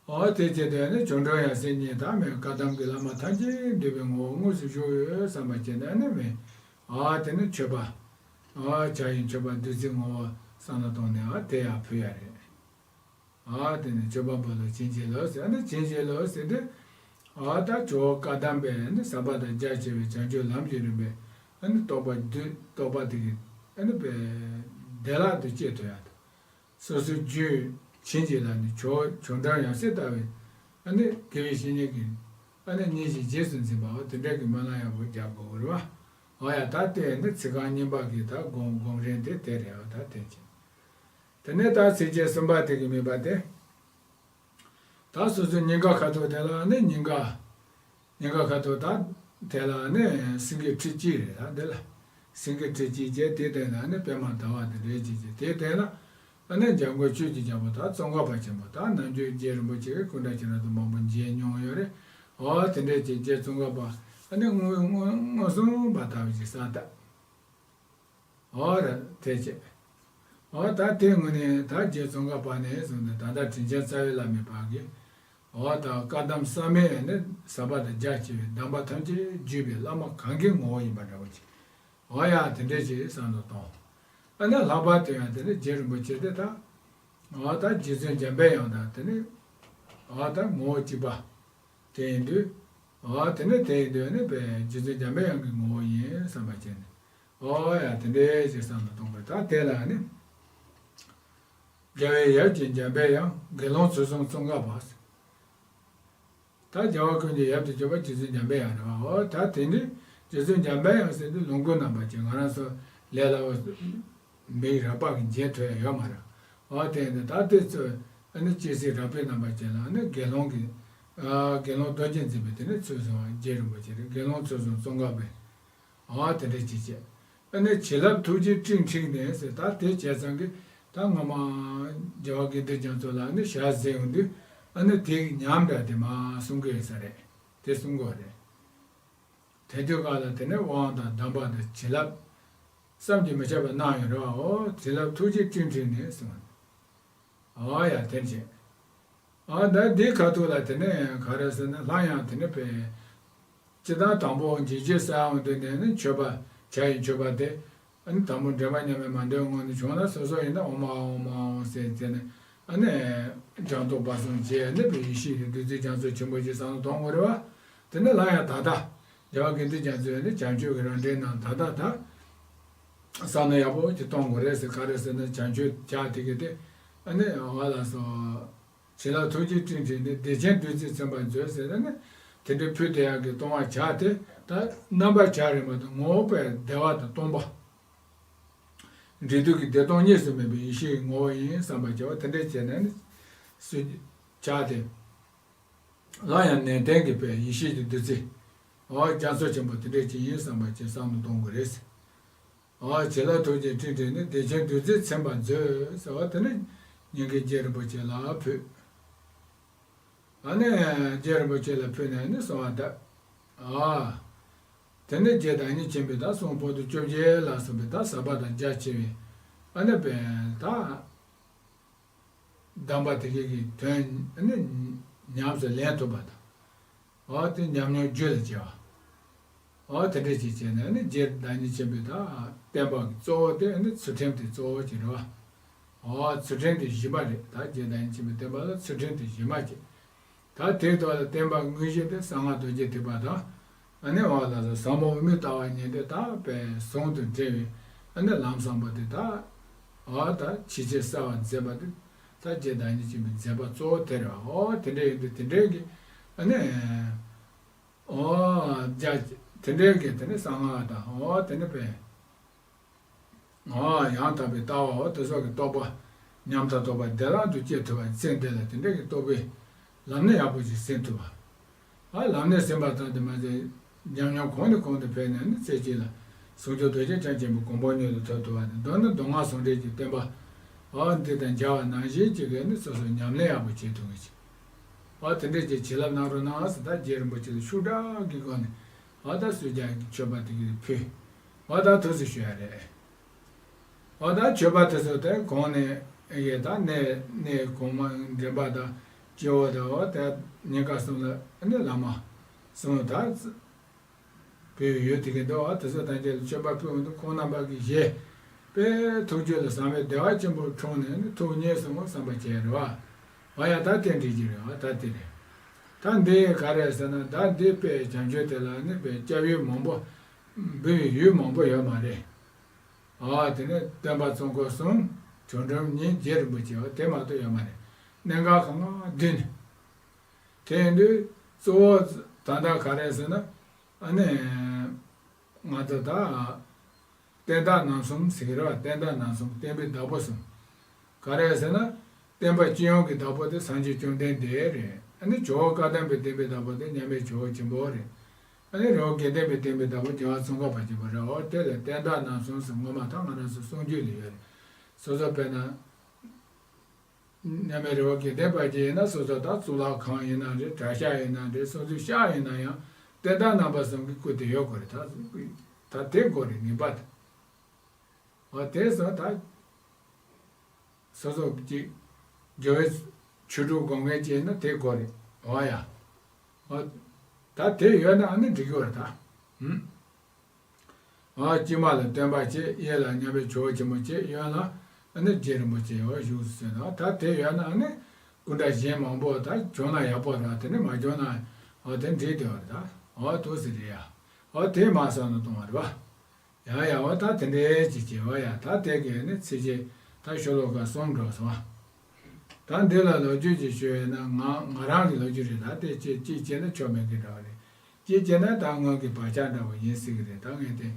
ཨོ་དེ་བྱས་དུས་ཨ་ནི་བྱོན་འགྲོ་ཡང་སྲིད་གཉིས་དང་མེད་བཀའ་གདམས་ཀྱི་བླ་མ་ཐམས་ཅད་འདུས་པའི་ངོ་བོ་དངོས་སུ་བཞུགས་ཡོད་བསམ་པ་བྱས་ནས་ཨ་ནི་མེད། ཨོ་དེ་ནི་མཆོད་པ། ཨོ་བྱ་ཡི་མཆོད་པ་བདུད་རྩིའི་ངོ་བོ་བསམ་བློ་བཏང་ནས་ཨ་དེ་ཡང་ཕུལ་ཡ་རེད། ཨ་དེ་ནི་མཆོད་པ་འབུལ་ལོ་བྱིན་གྱིས་རློབས་ཟེར། ཨ་ནི་བྱིན་གྱིས་རློབས་ཟེར་དུས། ཨ་ད་ཇོ་བོ་བཀའ་གདམས་པས་ཨ་ནི་ཟབ་པ་དང་རྒྱ་ཆེ་བའི་བྱང་ཆུབ་ལམ་གྱི་རིམ་པའི་ཨ་ནི་རྟོགས་པ་བསྡུས་རྟོགས་པ་དེ་གི་ཨ་ནི་པའི་བདེ་བླག་ཏུ་སྐྱེ་ཐུབ་ཡ་དང་། སོ་སོའི་རྒྱུད་བྱིན་གྱིས་བརླབས་ནས་ཇོ་བོ་ཇོ་འདྲ་ཡང་སྲིད་ལྟ་བུའི་ཨ་ནི་དགེ་བའི་བཤེས་གཉེན་གྱི་ཨ་ནི་གཉེན་བཤེས་རྗེས་སུ་འཛིན་པའོ། དེ་འདྲ་གི་སྨོན་ལམ་ཡག་པོ་རྒྱག་དགོས་རེད་བ། འོ་ཡ་ད་ལྟའི་ནི་ཚིག་རྐང་གཉིས་པ་གི་ད་སྒོམ་སྒོམ་རིམ་དེ་དེ་རེད་བ། ད་དེ་བྱས། དེ་ནས་ད་ཚིགས་བཅད་གསུམ་པ་དེ་གི་དམིགས་པ་དེ། ད་སོ་སོའི་སྙིང་ག་ཁ་ཐུག་དེ་ལ་ནི་སྙིང་ག་སྙིང་ག་ཁ་ཐུག་ད་དེ་ལ་ནི་སེང་གེ་ཁྲི་གཅིག་རེད། ད་འདི་ལ་སེང་གེ་ཁྲི་གཅིག་བྱས། དེ་སྟེང་ལ་ནི་པདྨ་ཟླ་བ་དེ་འདྲའི་གཅིག་བྱས། དེ་སྟེང་ལ་ཨ་ནི་འཇམ་མགོན་ཆོས་ཀྱི་རྒྱལ་པོ་ད་ཙོང་ཁ་པ་ཆེན་པོ་ད་ནམ་རྒྱུན་རྗེ་རིན་པོ་ཆེ་གི་སྐུ་འདྲ་ཁྱེད་རང་ཚོ་མང་པོ་མཇལ་མྱོང་ཡོད་རེད། འོ་དེ་འདྲའི་གཅིག་རྗེ་ཙོང་ཁ་པ་ཨ་ནི་མངོན་མངོན་མངོན་སུམ་པ་ལྟ་བུ་ཞིག་བསམ་ད། འོ་རེད་དེ་བྱས། འོ་ད་དེ་སྔོན་ནས་ད་རྗེ་ཙོང་ཁ་པ་ནས་བཟུང་ནས་ད་ལྟ་དྲིན་ཅན་རྩ་བའི་བླ་མའི་བར་གྱི། འོ་ད་བཀའ་གདམས་གསར་མའི་ནི་ཟབ་པ་དང་རྒྱ་ཆེ་བའི་གདམས་པ་ཐམས་ཅད་བརྒྱུད་པའི་བླ་མ་གང་གི་ངོ་བོ་ཡིན་པ་འདྲ་བོ་ཅིག། འོ་ཡ་དེ་འདྲས་ཅིག་བསམ་བློ་གཏོང་། ཨ་ནི་ལྷག་པར་དུ་ཡང་དེ་ནི་རྗེ་རིན་པོ་ཆེ་དེ་ད། འོ་ད་རྗེ་བཙུན་འཇམ་པའི་དབྱངས་དང་དེ་ནི། འོ་ད་ངོ་བོ་གཅིག་པ། དེ་ཡིན་དུས། འོ་དེ་ནི་དེ་ཡིན་དུས་ནི་པའི་རྗེ་བཙུན་འཇམ་པའི་དབྱངས་ཀྱི་ངོ་བོ་ཡིན་བསམ་པ་བྱས་ནས། འོ་ཡ་དེ་འདྲའི་ཅིག་བསམ་བློ་གཏོང་དགོས། ད་དེ་ལ་ནི། རྒྱལ་བའི་ཡབ་ཀྱི་འཇམ་པའི་དབྱངས་དགེ་སློང་ཚུལ་བཟུང་ཙོང་ཁ་པ། ད་རྒྱལ་བ་ཀུན་གྱི་ཡབ་ཏུ་གྱུར་པ་རྗེ་བཙུན་འཇམ་པའི་དབྱངས་རེད་བ། འོ་ད་དེ་འདྲའི་རྗེ་བཙུན་འཇམ་པའི་དབྱངས་ཟེར་དུས་ལོངས་སྐུ་རྣམ་པ་ཅན་ང་རང་ཚོ་ལས་སླ་བོ་མིག་རགས་པ་གིས་མཇལ་ཐུབ་ཡ་ཡོད་མ་རེད། འོ་དེ་ཡིན་དུས་ད་དེ་ཚོ་ཨ་ནི་སྐྱེ་སྲིད་རགས་པའི་རྣམ་པ་ཅན་ལ་ཨ་ནི་དགེ་སློང་གི་ཨ་དགེ་སློང་རྡོ་རྗེ་འཛིན་པའི་དེ་ནི་ཚུལ་བཟུང་བ་རྗེ་རིན་པོ་ཆེ་རེད། དགེ་སློང་ཚུལ་བཟུང་ཙོང་ཁ་པའི། འོ་དེ་འདྲ་ཅིག་བྱས། ཨ་ནི་བྱིན་རླབས་ཐུགས་རྗེའི་སྤྲིན་འཁྲིགས་ནས་ཟེར་ད་དེ་བྱས་ཙང་གི་ད་སྔོན་མ་རྒྱལ་བ་དགེ་འདུན་རྒྱ་མཚོ་ལ་ཨ་ནི་ཞལ་གཟིགས་ཡོང་དུས་ཨ་ནི་དེ་གི་ཉམས་འདྲ་དེ་མར་གསུང་གི་ཡོད་ས་རེད། དེ་གསུང་དགོས་རེད། དེ་དུས་སྐབས་ལ་དེ་ནས་དབང་དང་གདམས་པ་དང་བྱིན་རླབས་བསམ་གྱིས་མི་ཁྱབ་པ་གནང་ཡོད་རེད་བ། འོ་བྱིན་རླབས་ཐུགས་རྗེའི་སྤྲིན་འཁྲིགས་ནས་གསུང་། ཨ་ཡ་དེར་བྱས། ཨ་ད་འདི་ཁ་ཐུག་ལ་དེ་ནས་ག་རེ་ཟེར་ན་སླར་ཡང་དེ་ནས་པས། སྤྱིར་བཏང་དང་པོ་འཇིགས་བྱེད་གསལ་བའི་དོན་དེ་ནི་མཆོད་པ་བྱ་ཡི་མཆོད་པ་དེ། ཨ་ནི་དང་པོ་འདྲེན་པ་མཉམ་མེད་མ་འདྲེན་སྔོན་དུ་བྱུང་ན་སོ་སོ་ཡིན་ན་ཨོཾ་ཨཱཿཧཱུྃ་ཨཱཿཧཱུྃ་ཟེར་དེ་ནས་ཨ་ནི་སྦྱངས་རྟོགས་སྦ་གསང་བྱས་ནས་པས་ཡེ་ཤེས་ཀྱི་བདུད་རྩིའི་རྒྱ་མཚོ་ཆེན་པོ་ཞིག་བསམ་བློ་གཏོང་དགོས་རེད་བ། དེ་ནས་སླར་ཡང་ད་ལྟ་རྒྱལ་བ་དགེ་འདུན་རྒྱ་མཚོས་ནི་བྱང་ཆུབ་ཀྱི་རང་འགྲེལ་ནང་ད་ལྟ་ད། བསམ་བློ་ཡག་པོ་ཅིག་གཏོང་དགོས་རེད་ཟེར། ག་རེ་ཟེར་ན་བྱང་ཆུབ་བྱ་དེ་གི་དེ་ཨ་ནི་འོ་ལགས་སོ། བྱིན་རླབས་ཐུགས་རྗེའི་སྤྲིན་འཁྲིགས་ནས་བདེ་ཆེན་བདུད་རྩིས་ཚིམ་པར་མཛོད་ཟེར་ན་ནི་དེ་འདྲའི་ཕུལ་བསྡད་ཡག་གི་གཏོང་བ་བྱ་དེ་ད་རྣམ་པ་བྱ་རེད་མ་གཏོགས་ངོ་བོ་པའི་བདེ་བ་དང་སྟོང་པ། འབྲས་དུས་ཀྱི་བདེ་སྟོང་གཉིས་སུ་མེད་པའི་ཡེ་ཤེས་ཀྱི་ངོ་བོ་ཡིན་བསམ་པ་བྱ་བ་དེ་འདྲ་བྱས་ན་ནི་སུ་བྱ་དེ། སླར་ཡང་ནན་ཏན་གྱིས་པའི་ཡེ་ཤེས་ཀྱི་བདུད་རྩི། འོ་རྒྱ་མཚོ་ཆེན་པོ་དེ་འདྲ་ཅིག་ཡིན་བསམ་པ་ཅིག་བསམ་བློ་གཏོང་དགོས་རེད། འོ་བྱིན་རླབས་ཐུགས་རྗེའི་སྤྲིན་འཁྲིགས་ནས་བདེ་ཆེན་བདུད་རྩིས་ཚིམ་པར་མཛོད་ཟེར་བ་དེ་ནི་སྙིང་གའི་རྗེ་རིན་པོ་ཆེ་ལ་ཕུལ། ཨ་ནི་རྗེ་རིན་པོ་ཆེ་ལ་ཕུལ་ནས་ནི་གསུང་བ་བཏབ། ཨ། དེ་ནི་རྗེ་བདག་ཉིད་ཆེན་པོས་ད་གསུང་པོ་ཏི་བཅོ་བརྒྱད་ལ་སོགས་པའི་ད་ཟབ་པ་དང་རྒྱ་ཆེ་བའི་ཨ་ནི་པའི་ད། གདམས་པ་དེ་གའི་གི་དོན་ནི་ཉམས་སུ་ལེན་ཐུབ་པ་དང་། འོ་དེ་ཉམས་མྱོང་རྒྱུད་ལ་སྐྱེ་བ། འོ་དེ་འདྲ་ཅིག་བྱས་ནས་ནི་རྗེ་བདག་ཉིད་ཆེན་པོས་ད་བསྟན་པ་གི་གཙོ་བོ་དེ་ནི་ཚུལ་ཁྲིམས་དེ་གཙོ་བོ་ཅིག་རེད་བ། འོ་ཚུལ་ཁྲིམས་དེ་གཞི་མ་རེད། ད་རྗེ་བདག་ཉིད་ཆེན་པོའི་བསྟན་པ་ལ་ཚུལ་ཁྲིམས་དེ་གཞི་མ་བྱས། ད་དེའི་ཐོག་ལ་བསྟན་པ་དངོས་གཞི་དེ་གསང་སྔགས་རྡོ་རྗེ་ཐེག་པ་དང་། ཨ་ནི་འོ་ལ་ལ་ཟབ་མོ་དབུ་མའི་ལྟ་བ་ཉིད་དེ་དག་པའི་ཟུང་དུ་འབྲེལ་བའི་ཨ་ནི་ལམ་བཟང་པོ་དེ་དག་འོ་ད་ཇི་ཆེ་གསལ་བར་མཛད་པ་དེ་ད་རྗེ་བདག་ཉིད་ཆེན་པོའི་མཛད་པ་གཙོ་བོ་དེ་རེད་བ། འོ་དེ་འདྲ་ཡིན་དུས་དེ་འདྲའི་གི་ཨ་ནི་འོ་རྒྱ་དེ་འདྲའི་གི་དེ་ནི་གསང་སྔགས་དང་འོ་དེ་ནི་པའི། ཨ་ཡང་དག་པའི་ལྟ་བའོ་དེ་སོགས་ཀྱི་རྟོགས་པ་ཉམས་དང་རྟོགས་པ་བདེ་བླག་ཏུ་སྐྱེ་ཐུབ་པ་ཚེ་འདི་ལ་དེ་འདྲ་གི་རྟོགས་པའི་ལམ་སྣེ་ཡག་པོ་ཞིག་ཟིན་ཐུབ་པ། ཨ་ལམ་སྣེ་ཟིན་པ་ཙམ་དུ་མ་ཟད། ཉམས་མྱོང་གོང་ནས་གོང་དུ་འཕེལ་ནས་ནི་ཚེ་གཅིག་ལ་ཟུང་འཇུག་རྡོ་རྗེ་འཆང་ཆེན་པོའི་གོ་འཕང་མྱུར་དུ་ཐོབ་ཐུབ་པ་ནི། མདོར་ན་མདོ་སྔགས་ཟུང་འབྲེལ་གྱི་བསྟན་པ་འོ་འདི་དང་མཇལ་བ་ནང་བཞིན་གཅིག་གིས་ནི་སོ་སོའི་ཉམས་ལེན་ཡག་པོ་བྱེད་ཐུབ་ངེས་ཀྱི། འོ་དེ་འདྲས་ཀྱི་བྱིན་རླབས་གནང་རོགས་གནང་ཟེར། ད་རྗེ་རིན་པོ་ཆེ་ལ་ཤུགས་དྲག་གི་སྒོ་ནས་འོ་ད་གསོལ་ཇ་གི་མཆོད་པ་དེ་གི་ཕུལ། འོ་ད་ཐུགས་སུ་ཞུ་ཡ་རེད། འོ་ད་མཆོད་པ་དེ་ཚོ་དེ་གོང་ནས་ཨེ་ད་གནས་གནས་གོང་མ་འདྲེན་པ་དང་སྐྱེ་བོ་དང་འོ་ད་ཉེན་ཁ་གསུམ་ལ་ཨ་ནི་བླ་མ་གསུམ་ད་བོད་ཡུལ་དེ་གི་འདུག་འོ་དེ་ཚོ་ཐམས་ཅད་ལ་མཆོད་པ་ཕུལ་འོང་དུ་ཁོང་རྣམ་པ་གི་ཞལ་པའི་ཐུགས་རྒྱུད་ལ་བསམ་པའི་བདེ་བ་ཆེན་པོ་འཁྲུངས་ནས་ནི་ཐུགས་མཉེས་སོང་བསམ་པ་བྱས་རེད་བ། འོ་ཡ་ད་དེ་འགྲིག་གི་རེད་བ། ད་དེ་རེད། ད་འདི་ག་རེ་ཟེར་ན་ད་འདི་དཔེ་བྱམས་ཆོས་དེ་ལ་ནི་དཔེ་སྐྱབས་ཡུལ་མང་པོ་འབུལ་བའི་ཡུལ་མང་པོ་ཡོད་མ་རེད། ཨ་དེ་ནས་སྟོན་པ་ཙོང་ཁ་གསུམ། བྱང་སྒྲོལ་མ་གཉིས། རྗེ་རིན་པོ་ཆེ་བ་དེ་མ་གཏོགས་ཡོད་མ་རེད། གནད་འགག་གང་བདུན། དེ་ཡིན་དུས་གཙོ་བོ་ད་ལྟ་ག་རེ་ཟེར་ན་ཨ་ནི་ང་ཚོ་ད་བསྟན་བདག་རྣམ་གསུམ་ཟེར་གི་རེད་བ། བསྟན་བདག་རྣམ་གསུམ་བསྟན་པའི་བདག་པོ་གསུམ། ག་རེ་ཟེར་ན། བསྟན་པ་སྤྱི་ཡོངས་ཀྱི་བདག་པོ་དེ་སངས་རྒྱས་བཅོམ་ལྡན་འདས་རེད། ཨ་ནི་ཇོ་བོ་བཀའ་གདམས་པའི་བསྟན་པའི་བདག་པོ་དེ་མཉམ་མེད་ཇོ་བོ་ཆེན་པོ་རེད། ཨ་ནི་རི་བོ་དགེ་ལྡན་པའི་བསྟན་པའི་བདག་པོ་རྒྱལ་བ་ཙོང་ཁ་པ་ཆེན་པོ་རེད། འོ་དེ་ལས་བསྟན་བདག་རྣམ་གསུམ་ཟེར་ངོ་མ་ད་ང་རང་ཚོ་གསུང་རྒྱུན་ལ་ཡོད་རེད། སོ་སོ་དཔེར་ན། མཉམ་མེད་རི་བོ་དགེ་ལྡན་པ་ཅིག་ཡིན་ན་སོ་སོ་ད་གཙུག་ལག་ཁང་ཡིན་ན་རེད། གྲྭ་ཤག་ཡིན་ན་རེད། སོ་སོའི་ཤག་ཡིན་ན་ཡང་བསྟན་བདག་རྣམ་པ་གསུམ་གྱི་སྐུ་དེ་ཡོད་དགོས་རེད། ད་ད་དེ་དགོས་རེད་ངེས་པར་དུ། འོ་དེ་སོང་ད། སོ་སོ་གཅིག་དགེ་བའི་ཆོས་དྲུག་སྒོམ་མཁན་ཅིག་ཡིན་ན་དེ་དགོས་རེད། འོ་ཡ། འོ་ད་དེ་ཡོད་ན་ཨ་ནི་འགྲིག་གི་རེད་ད། ཧུམ། འོ་དཀྱིལ་མ་ལ་སྟོན་པ་བྱས། གཡས་ལ་མཉམ་པའི་ཇོ་བོ་ཆེན་པོ་བྱས། གཡོན་ལ་ཨ་ནི་རྗེ་རིན་པོ་ཆེ་འོ་བཞུགས་སུ་གསོལ་ནས། ད་དེ་ཡོད་ན་ཨ་ནི་སྐུ་འདྲ་གཞན་མང་པོ་ད་བྱུང་ན་ཡག་པོ་རེད། དེ་ནི་མ་བྱུང་ན་འོ་དེ་འགྲིག་དེ་བ་རེད་ད། འོ་དུ་སི་རེད་ཡ། འོ་དེ་མ་བསམ་ན་གཏོང་བ་རེད་བ། ཡང་ཡང་བ་ད་དེ་འདྲའི་ཅིག་བྱེད་བ་ཡ། ད་དེ་གས་ནི་ཚིགས་བཅད་ད་ཤོ་ལོ་ཀ་གསུམ་འགྲོ་སོང་བ། ད་འདི་ལ་ལོ་རྒྱུས་ཅིག་ཞུ་ཡོད་ན་ང་ང་རང་གི་ལོ་རྒྱུས་རེད། ད་དེ་ཅིག་ཅིག་བྱས་ན་ཆོ་མེད་ཀྱི་འདྲ་བ་རེད། ཅིག་བྱས་ན་ད་སྔོན་གྱི་བག་ཆགས་འདྲ་བ་ཡིན་སྲིད་ཀྱི་རེད། ད་ངས་དེ་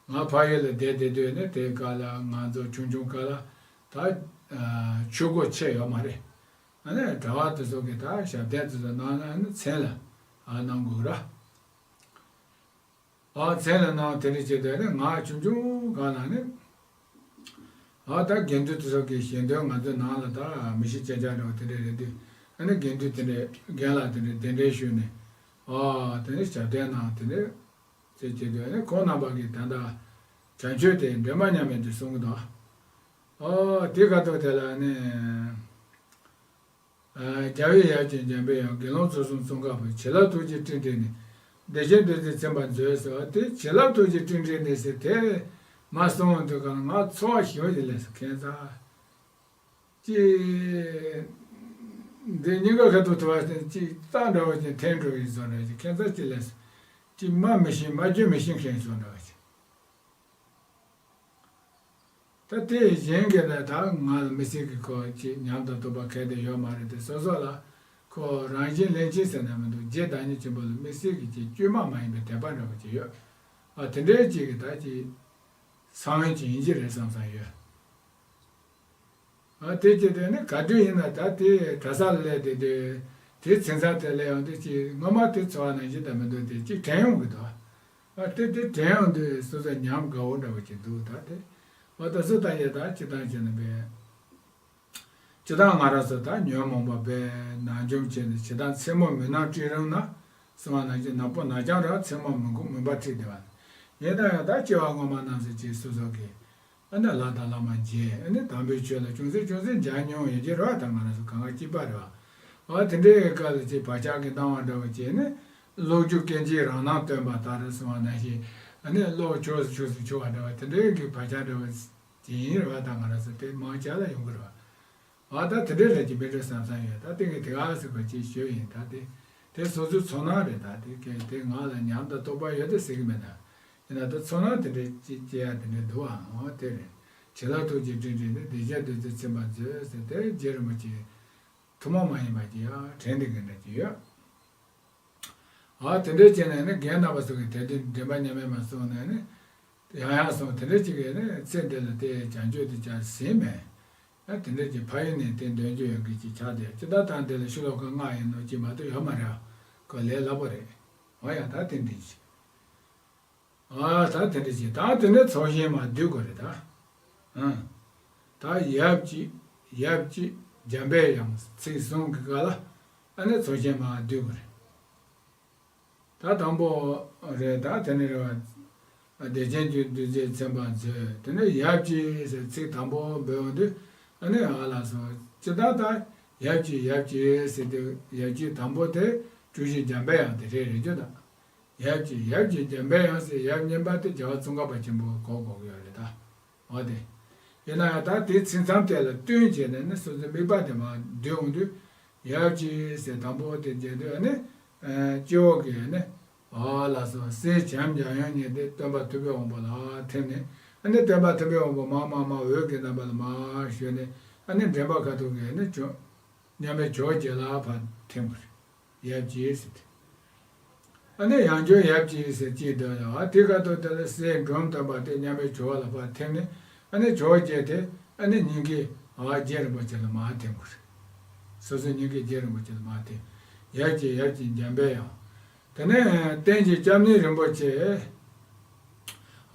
ང་ཕ་ཡུལ་ལ་བསྡད་བསྡད་དུས་ནི་དེ་ག་ལ་ང་ཚོ་ཆུང་ཆུང་ག་ལ་ད་ཆུ་སྒོ་ཕྱེ་ཡོད་མ་རེད། ཨ་ནི་གྲྭ་བ་དེ་ཚོ་གིས་ད་ཞབས་བརྟན་དེ་ཚོ་གནང་ན་ཨ་ནི་མཚན་ལ་ཨ་གནང་དགོས་ར། ཨ་མཚན་ལ་གནང་། དེ་འདྲ་བྱས་དུས་ནི་ང་ཆུང་ཆུང་སྒང་ལ་ནི། ཨ་ད་དགེ་འདུན་དེ་ཚོ་གི་ཞལ་འདོན་ང་ཚོའི་ནང་ལ་ད་མི་ཤི་ཅ་ཅ་འདྲ་བོ་དེ་འདྲ་རེད་དུས། ཨ་ནི་དགེ་འདུན་དེ་འདྲ་རྒན་ལགས་དེ་འདྲ་གདན་འདྲེན་ཞུས་ནས། ཨ་དེ་ནི་ཞབས་བརྟན་གནང་། དེ་འདྲ་ཅེས་བྱས་དུས་ནི་ཁོང་རྣམ་པ་གིས་ད་ལྟ་བྱམས་ཆོས་དེ་འདྲེན་པ་མཉམ་མེད་དུ་གསུང་གི་འདུག་ཨ་དེ་ཁ་ཐུག་དེ་ལ་ནི། རྒྱལ་བའི་ཡབ་ཀྱི་འཇམ་པའི་དབྱངས། དགེ་སློང་ཚུལ་གསུམ་ཙོང་ཁ་པ། བྱིན་རླབས་ཐུགས་རྗེའི་སྤྲིན་བསྒྲིབས་ནས། བདེ་གཤེགས་བདུད་རྩིས་ཚིམ་པར་མཛོད་ཟེར་བ་དེ། བྱིན་རླབས་ཐུགས་རྗེའི་སྤྲིན་བསྒྲིབས་ནས་ཟེར་དེ་མ་གསུངས་དུས་གང་ང་ཚོར་བ་ཞེ་པོ་ཅིག་སླེབས་སོང་། ཁྱད་མཚར་ཅིག་འདི་སྙིང་ག་ཁ་ཐུག་ཐུག་པ་ཅིག་རྟ་འདྲ་བོ་ཅིག་འཐེན་འགྲོ་ཡི་བཟོ་འདྲ་ཅིག་ཁྱད་མཚར་ཅིག་སླེབས་སོང་། ཅིག་སྨྲ་མི་ཤེས། སྨྲ་རྒྱུ་མི་ཤེས་མཁན་བཟོ་འདྲ་བ་ཅིག་ད་དེ་གཞན་གྱིས་ད་ད་ང་ལ་དམིགས་བསལ་གྱི་ཁོ་ཅིག་ཉམས་དང་རྟོགས་པ་གལ་ཏེ་ཡོད་མ་རེད་དེ། སོ་སོ་ལ་ཁོ་རང་བཞིན་ལྷན་སྐྱེས་ཟེར་ན་མི་འདུག་རྗེ་བདག་ཉིད་ཆེན་པོ་ལ་དམིགས་བསལ་གྱི་ཅིག་བཅོས་མ་མ་ཡིན་པའི་དད་པ་འདྲ་བོ་ཅིག་ཡོད། ཨ་དེ་འདྲའི་ཅིག་གི་ད་ཅིག་ས་བོན་ཅིག་ཡིན་གྱི་རེད་བསམ་བསམ་ཡོད། ཨ་དེ་ཅི་སྟེ་ནི་ག་དུས་ཡིན་ན་ད་དེ་གྲྭ་ས་ལ་སླེབས་དེ་དུས་དེ་ཚན་ཚ་དེ་སླེབས་ཡོང་དུས་ཅིག་སྔོན་མ་དེ་ཚོར་བ་ནང་བཞིན་དང་མི་འདུག་དེ་ཅིག་དྲན་ཡོང་གི་འདུག་ཨ་དེ་དེ་དྲན་ཡོང་དུས་སོ་སོ་ཉམས་དགའ་བོ་འདྲ་བོ་ཅིག་འདུག་ད་དེ་འོ་ད་སུ་ད་ཡེ་ད་ཅི་ད་ཅི་ན་བས་ཅི་ད་ང་རང་ཚོ་ད་ཉོན་མོངས་པ་བས་ནང་འཇོམས་བྱས་ནས་ཇི་ལྟར་མཚན་མོ་མུན་ནག་སྤྲིན་རིང་ན་གསུངས་པ་ནང་བཞིན་ནག་པོ་ནག་རྐྱང་རེད་བ། མཚན་མོ་མུན་ཁུང་མུན་པ་འཁྲིགས་བསྡད་པ་ཡིན་ན་ཡང་ད་སྐྱེ་བ་སྔོན་མ་རྣམས་སུ་ཅིག་སོ་སོ་གི་ཨ་ནི་ལྷ་དང་ལྷ་མ་མཇལ། ཨ་ནི་དམ་པའི་ཆོས་ལ་ཅུང་ཟད་ཅུང་ཟད་མཇལ་མྱོང་ཡོད་ཀྱི་རེད་བ། ད་ང་རང་ཚོ་གང་ག་སྐྱིད་པ་རེད་བ། འོ་དེ་འདྲའི་སྐབས་ལ་ཅིག་བག་ཆགས་ཀྱིས་སྣང་བ་འདྲ་བོ་བྱས་ནས་གློག་འཁྱུག་སྐད་ཅིག་རང་སྣང་སྟོན་པ་ལྟར་གསུངས་པ་ནང་བཞིན། ཨ་ནི་གློག་ཁྱུག་སུ་ཁྱུག་སུ་འཁྱུག་པ་འདྲ་བ་དེ་འདྲའི་གི་བག་ཆགས་འདྲ་བ་ཅིག་ཡིན་རེད་བ། ད་ང་རང་ཚོ་དེ་མང་ཆེ་ལ་ཡོང་གི་རེད་བ། འོ་ད་དེ་འདྲའི་ལས་ཀྱི་མི་འདྲ་བསམ་བསམ་ཡོད། ད་དེ་གི་དེ་ག་ཟེར་བ་ཅིག་ཞུ་ཡིན། ད་དེ་དེ་སོ་སོའི་ཚོར་སྣང་རེད། ད་དེ་གི་དེ་ང་ལ་ཉམས་དང་རྟོགས་པ་ཡོད་དེ་ཟེར་གི་མེད་ད། ཡིན་ན་ད་ཚོར་སྣང་དེ་འདྲའི་ཅིག་སྐྱེ་ཡ་དེ་འདྲའི་འདུག་ཨང་། འོ་དེ་རེད། བྱིན་རླབས་ཐུགས་རྗེའི་སྤྲིན་བསྒྲིབས་ནས། བདེ་གཤེགས་བདུད་རྩིས་ཚིམ་པར་མཛོད་ཟེར་དེ་རྗེ་རིན་པོ་ཆེ་ཐུན་མོང་མ་ཡིན་པ་ཅིག་ཡང་དྲན་བསྡད་མཁན་འདྲ་ཅིག་ཡོད། ཨ་དེ་འདྲའི་བྱས་ནས་ནི་རྒན་རྣམ་པ་ཚོ་གིས་དེ་དུས་འདྲེན་པ་མཉམ་མེད་མ་གསུངས་ནས་ནི། ཡང་ཡང་སོང་དེ་འདྲ་ཅིག་གིས་ནི་ཚེ་འདི་ལ་དེ་བྱང་ཆུབ་དེ་ཅང་ཟིན་མེད། ཡང་དེ་འདྲ་ཅིག་ཕ་ཡུལ་ནས་དེ་འདོན་རྒྱུ་ཡོད་མཁན་ཅིག་ཆགས་བསྡད་ཅི་ལྟར་དང་དེ་ལ་ཤོ་ལོ་ཀ་ལྔ་ཡིན་ནོ་ཅིག་མ་གཏོགས་ཡོད་མ་རེད། ཁོ་ལས་སླ་པོ་རེད། འོ་ཡ་ད་དེ་འདྲ་ཅིག་ཨ་ད་དེ་འདྲ་ཅིག་ད་དེ་ནས་ཚོགས་ཞེན་མ་སྡུད་དགོས་རེད་ད། ཨ་ད་ཡབ་གཅིག་ཡབ་གཅིག་འཇམ་པའི་དབྱངས་ཚིག་གསུམ་གྱི་སྐབས་ལ་ཨ་ནི་ཚོགས་ཞེན་མ་སྡུད་དགོས་རེད། ད་དང་པོ་རེད་ད་དེ་ནི་རེད་བ། བདེ་ཆེན་གྱི་བདུད་རྩིས་མཚོན་པར་མཛོད། དེ་ནས་ཡབ་གཅིག་ཟེར་ཚིག་དང་པོ་འབོད་འོང་དུས་ཨ་ནི་ཨ་ལ་སོ་ཅི་ད་ལྟ་ཡབ་གཅིག་ཡབ་གཅིག་ཟེར་དུས་ཡབ་གཅིག་དང་པོ་དེ་སྤྲུལ་གཞི་འཇམ་པའི་དབྱངས་དེ་རེད་རེད་རྒྱུ་ད། ཡབ་གཅིག་ཡབ་གཅིག་འཇམ་པའི་དབྱངས་ཟེར་ཡབ་གཉིས་པ་དེ་རྒྱལ་བ་ཙོང་ཁ་པ་ཆེན་པོ་གོ་དགོས་ཀྱི་ཡོད་རེད་ད། འོ་དེ། ཡིན་ན་ཡང་ད་དེའི་ཚིག་མཚམས་དེ་ལ་བསྟུན་བྱས་ནས་ནི་སོ་སོའི་དམིགས་པ་དེ་མར་བསྡུས་འོང་དུས། ཡབ་གཅིག་ཟེར་དང་པོ་དེ་མཇལ་དུས་ཨ་ནི། སྤྱི་བོ་གི་ནི། འོ་ལགས་སོ་སྲས་བྱམས་འཇམ་དབྱངས་ཉིད་དེ་སྟོན་པ་ཐུབ་པའི་དབང་པོ་ལ་ཐིམ་ནས་ཨ་ནི་སྟོན་པ་ཐུབ་པའི་དབང་པོ་མར་མར་མར་འོད་ཀྱི་རྣམ་པ་ལ་མར་ཞུ་ནས་ཨ་ནི་འདྲེན་པ་ཁ་ཐུག་གི་ནི་ཇོ། མཉམ་པའི་ཇོ་བོ་རྗེ་ལ་ཕར་ཐིམ་དགོས་རེད། ཡབ་གཅིག་ཟེར་ཏེ། ཨ་ནི་ཡང་ཇོ་ཡབ་གཅིག་ཟེར་གཅིག་འདོན་ཡང་ཨ་དེ་ཁ་ཐུག་དེ་ལ་སྲས་འབྲོམ་སྟོན་པ་དེ་མཉམ་པའི་ཇོ་བོ་ལ་ཕར་ཐིམ་ནས་ཨ་ནི་ཇོ་བོ་རྗེ་དེ་ཨ་ནི་སྙིང་གི་ཨ་རྗེ་རིན་པོ་ཆེ་ལ་མར་ཐིམ་དགོས་རེད། སོ་སོའི་སྙིང་གི་རྗེ་རིན་པོ་ཆེ་ལ་མར་ཐིམ། ཡབ་གཅིག་ཡབ་གཅིག་འཇམ་པའི་དབྱངས། དེ་ནས་བསྟན་གྱི་སྐྱབས་གནས་རིན་པོ་ཆེ།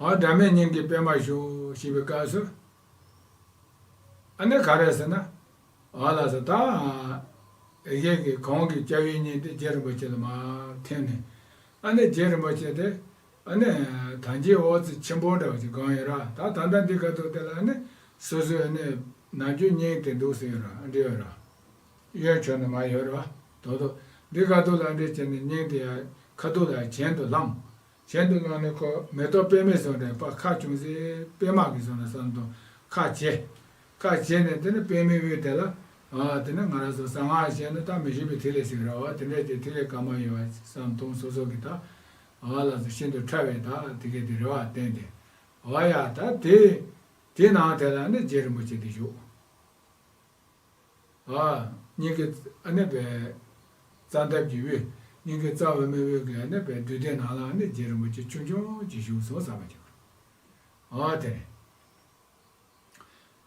ཨ་སྒྲ་མེད་སྙིང་གི་པདྨར་བཞུགས་ཞེས་པའི་སྐབས་སུ། ཨ་ནི་ག་རེ་ཟེར་ན། ཨ་ལགས་སོ་ད། ཨེ་ཡེ་གི་གོང་གི་སྐྱབས་ཡུལ་གཉིས་དེ་རྗེ་རིན་པོ་ཆེ་ལ་མར་ཐིམ་ནས། ཨ་ནི་རྗེ་རིན་པོ་ཆེ་དེ། ཨ་ནི་ཐང་ཆེན་འོད་ཟེར་ཆེན་པོ་འདྲ་བ་ཅིག་གང་ཡོད་ར་ད་ད་ལྟ་འདི་ག་ཐུག་དེ་ལ་ཨ་ནི་སོ་སོའི་ཨ་ནི་ནམ་རྒྱུན་སྙིང་དེ་འདུག་སེ་ཡོད་ར་འདྲི་ཡོད་ར། གཡོན་ཕྱོགས་ནས་མར་ཡོད་ར། དོ་དོ། འདི་ག་ཐུག་ལ་འདྲི་བྱས་ནས་སྙིང་དེ་ཡ་ཁ་ཐུག་ལ་གྱེན་དུ་ལངས། གྱེན་དུ་ལངས་ནས་ཁོ་མེ་ཏོག་པདྨའི་བཟོ་འདྲ་པ་ཁ་ཅུང་ཟད་པདྨ་གི་བཟོ་འདྲ་བསམ་དུ་ཁ་བྱེ། ཁ་བྱེ་ནས་དེ་ནས་པདྨའི་དབུས་དེ་ལ། ཨ་དེ་ནས་ང་རང་ཚོ་གསང་སྔགས་བཤད་ན་ད་མི་ཤེས་པའི་ཐིག་ལེ་ཟེར་གི་རེད་བ་དེ་འདྲས་ཀྱི་ཐིག་ལེ་གང་མང་ཡོད་པ་བསམ་མཐོང་སོ་སོ་གི་ད། ཨ་ལ་ཚོ་ཤིན་ཏུ་ཕྲ་བའི་ད་དེ་གའི་དེ་རེད་བ་བསྟན་ཏེ། ཨ་ཡ་ད་དེ། དེ་ནང་དེ་ལ་ནི་རྗེ་རིན་པོ་ཆེ་དེ་བཞུགས། ཨ། སྙིང་གི་ཨ་ནི་པའི་རྩ་འདབ་ཀྱི་དབུས། སྙིང་གི་རྩ་འོད་མའི་དབུས་ཀྱི་ཨ་ནི་པའི་རྡུལ་སྟེང་ནང་ལ་ཨ་ནི་རྗེ་རིན་པོ་ཆེ་ཆུང་ཆུང་ཅིག་བཞུགས་སོང་བསམ་པ་ཅིག་ཨ་དེ་རེད།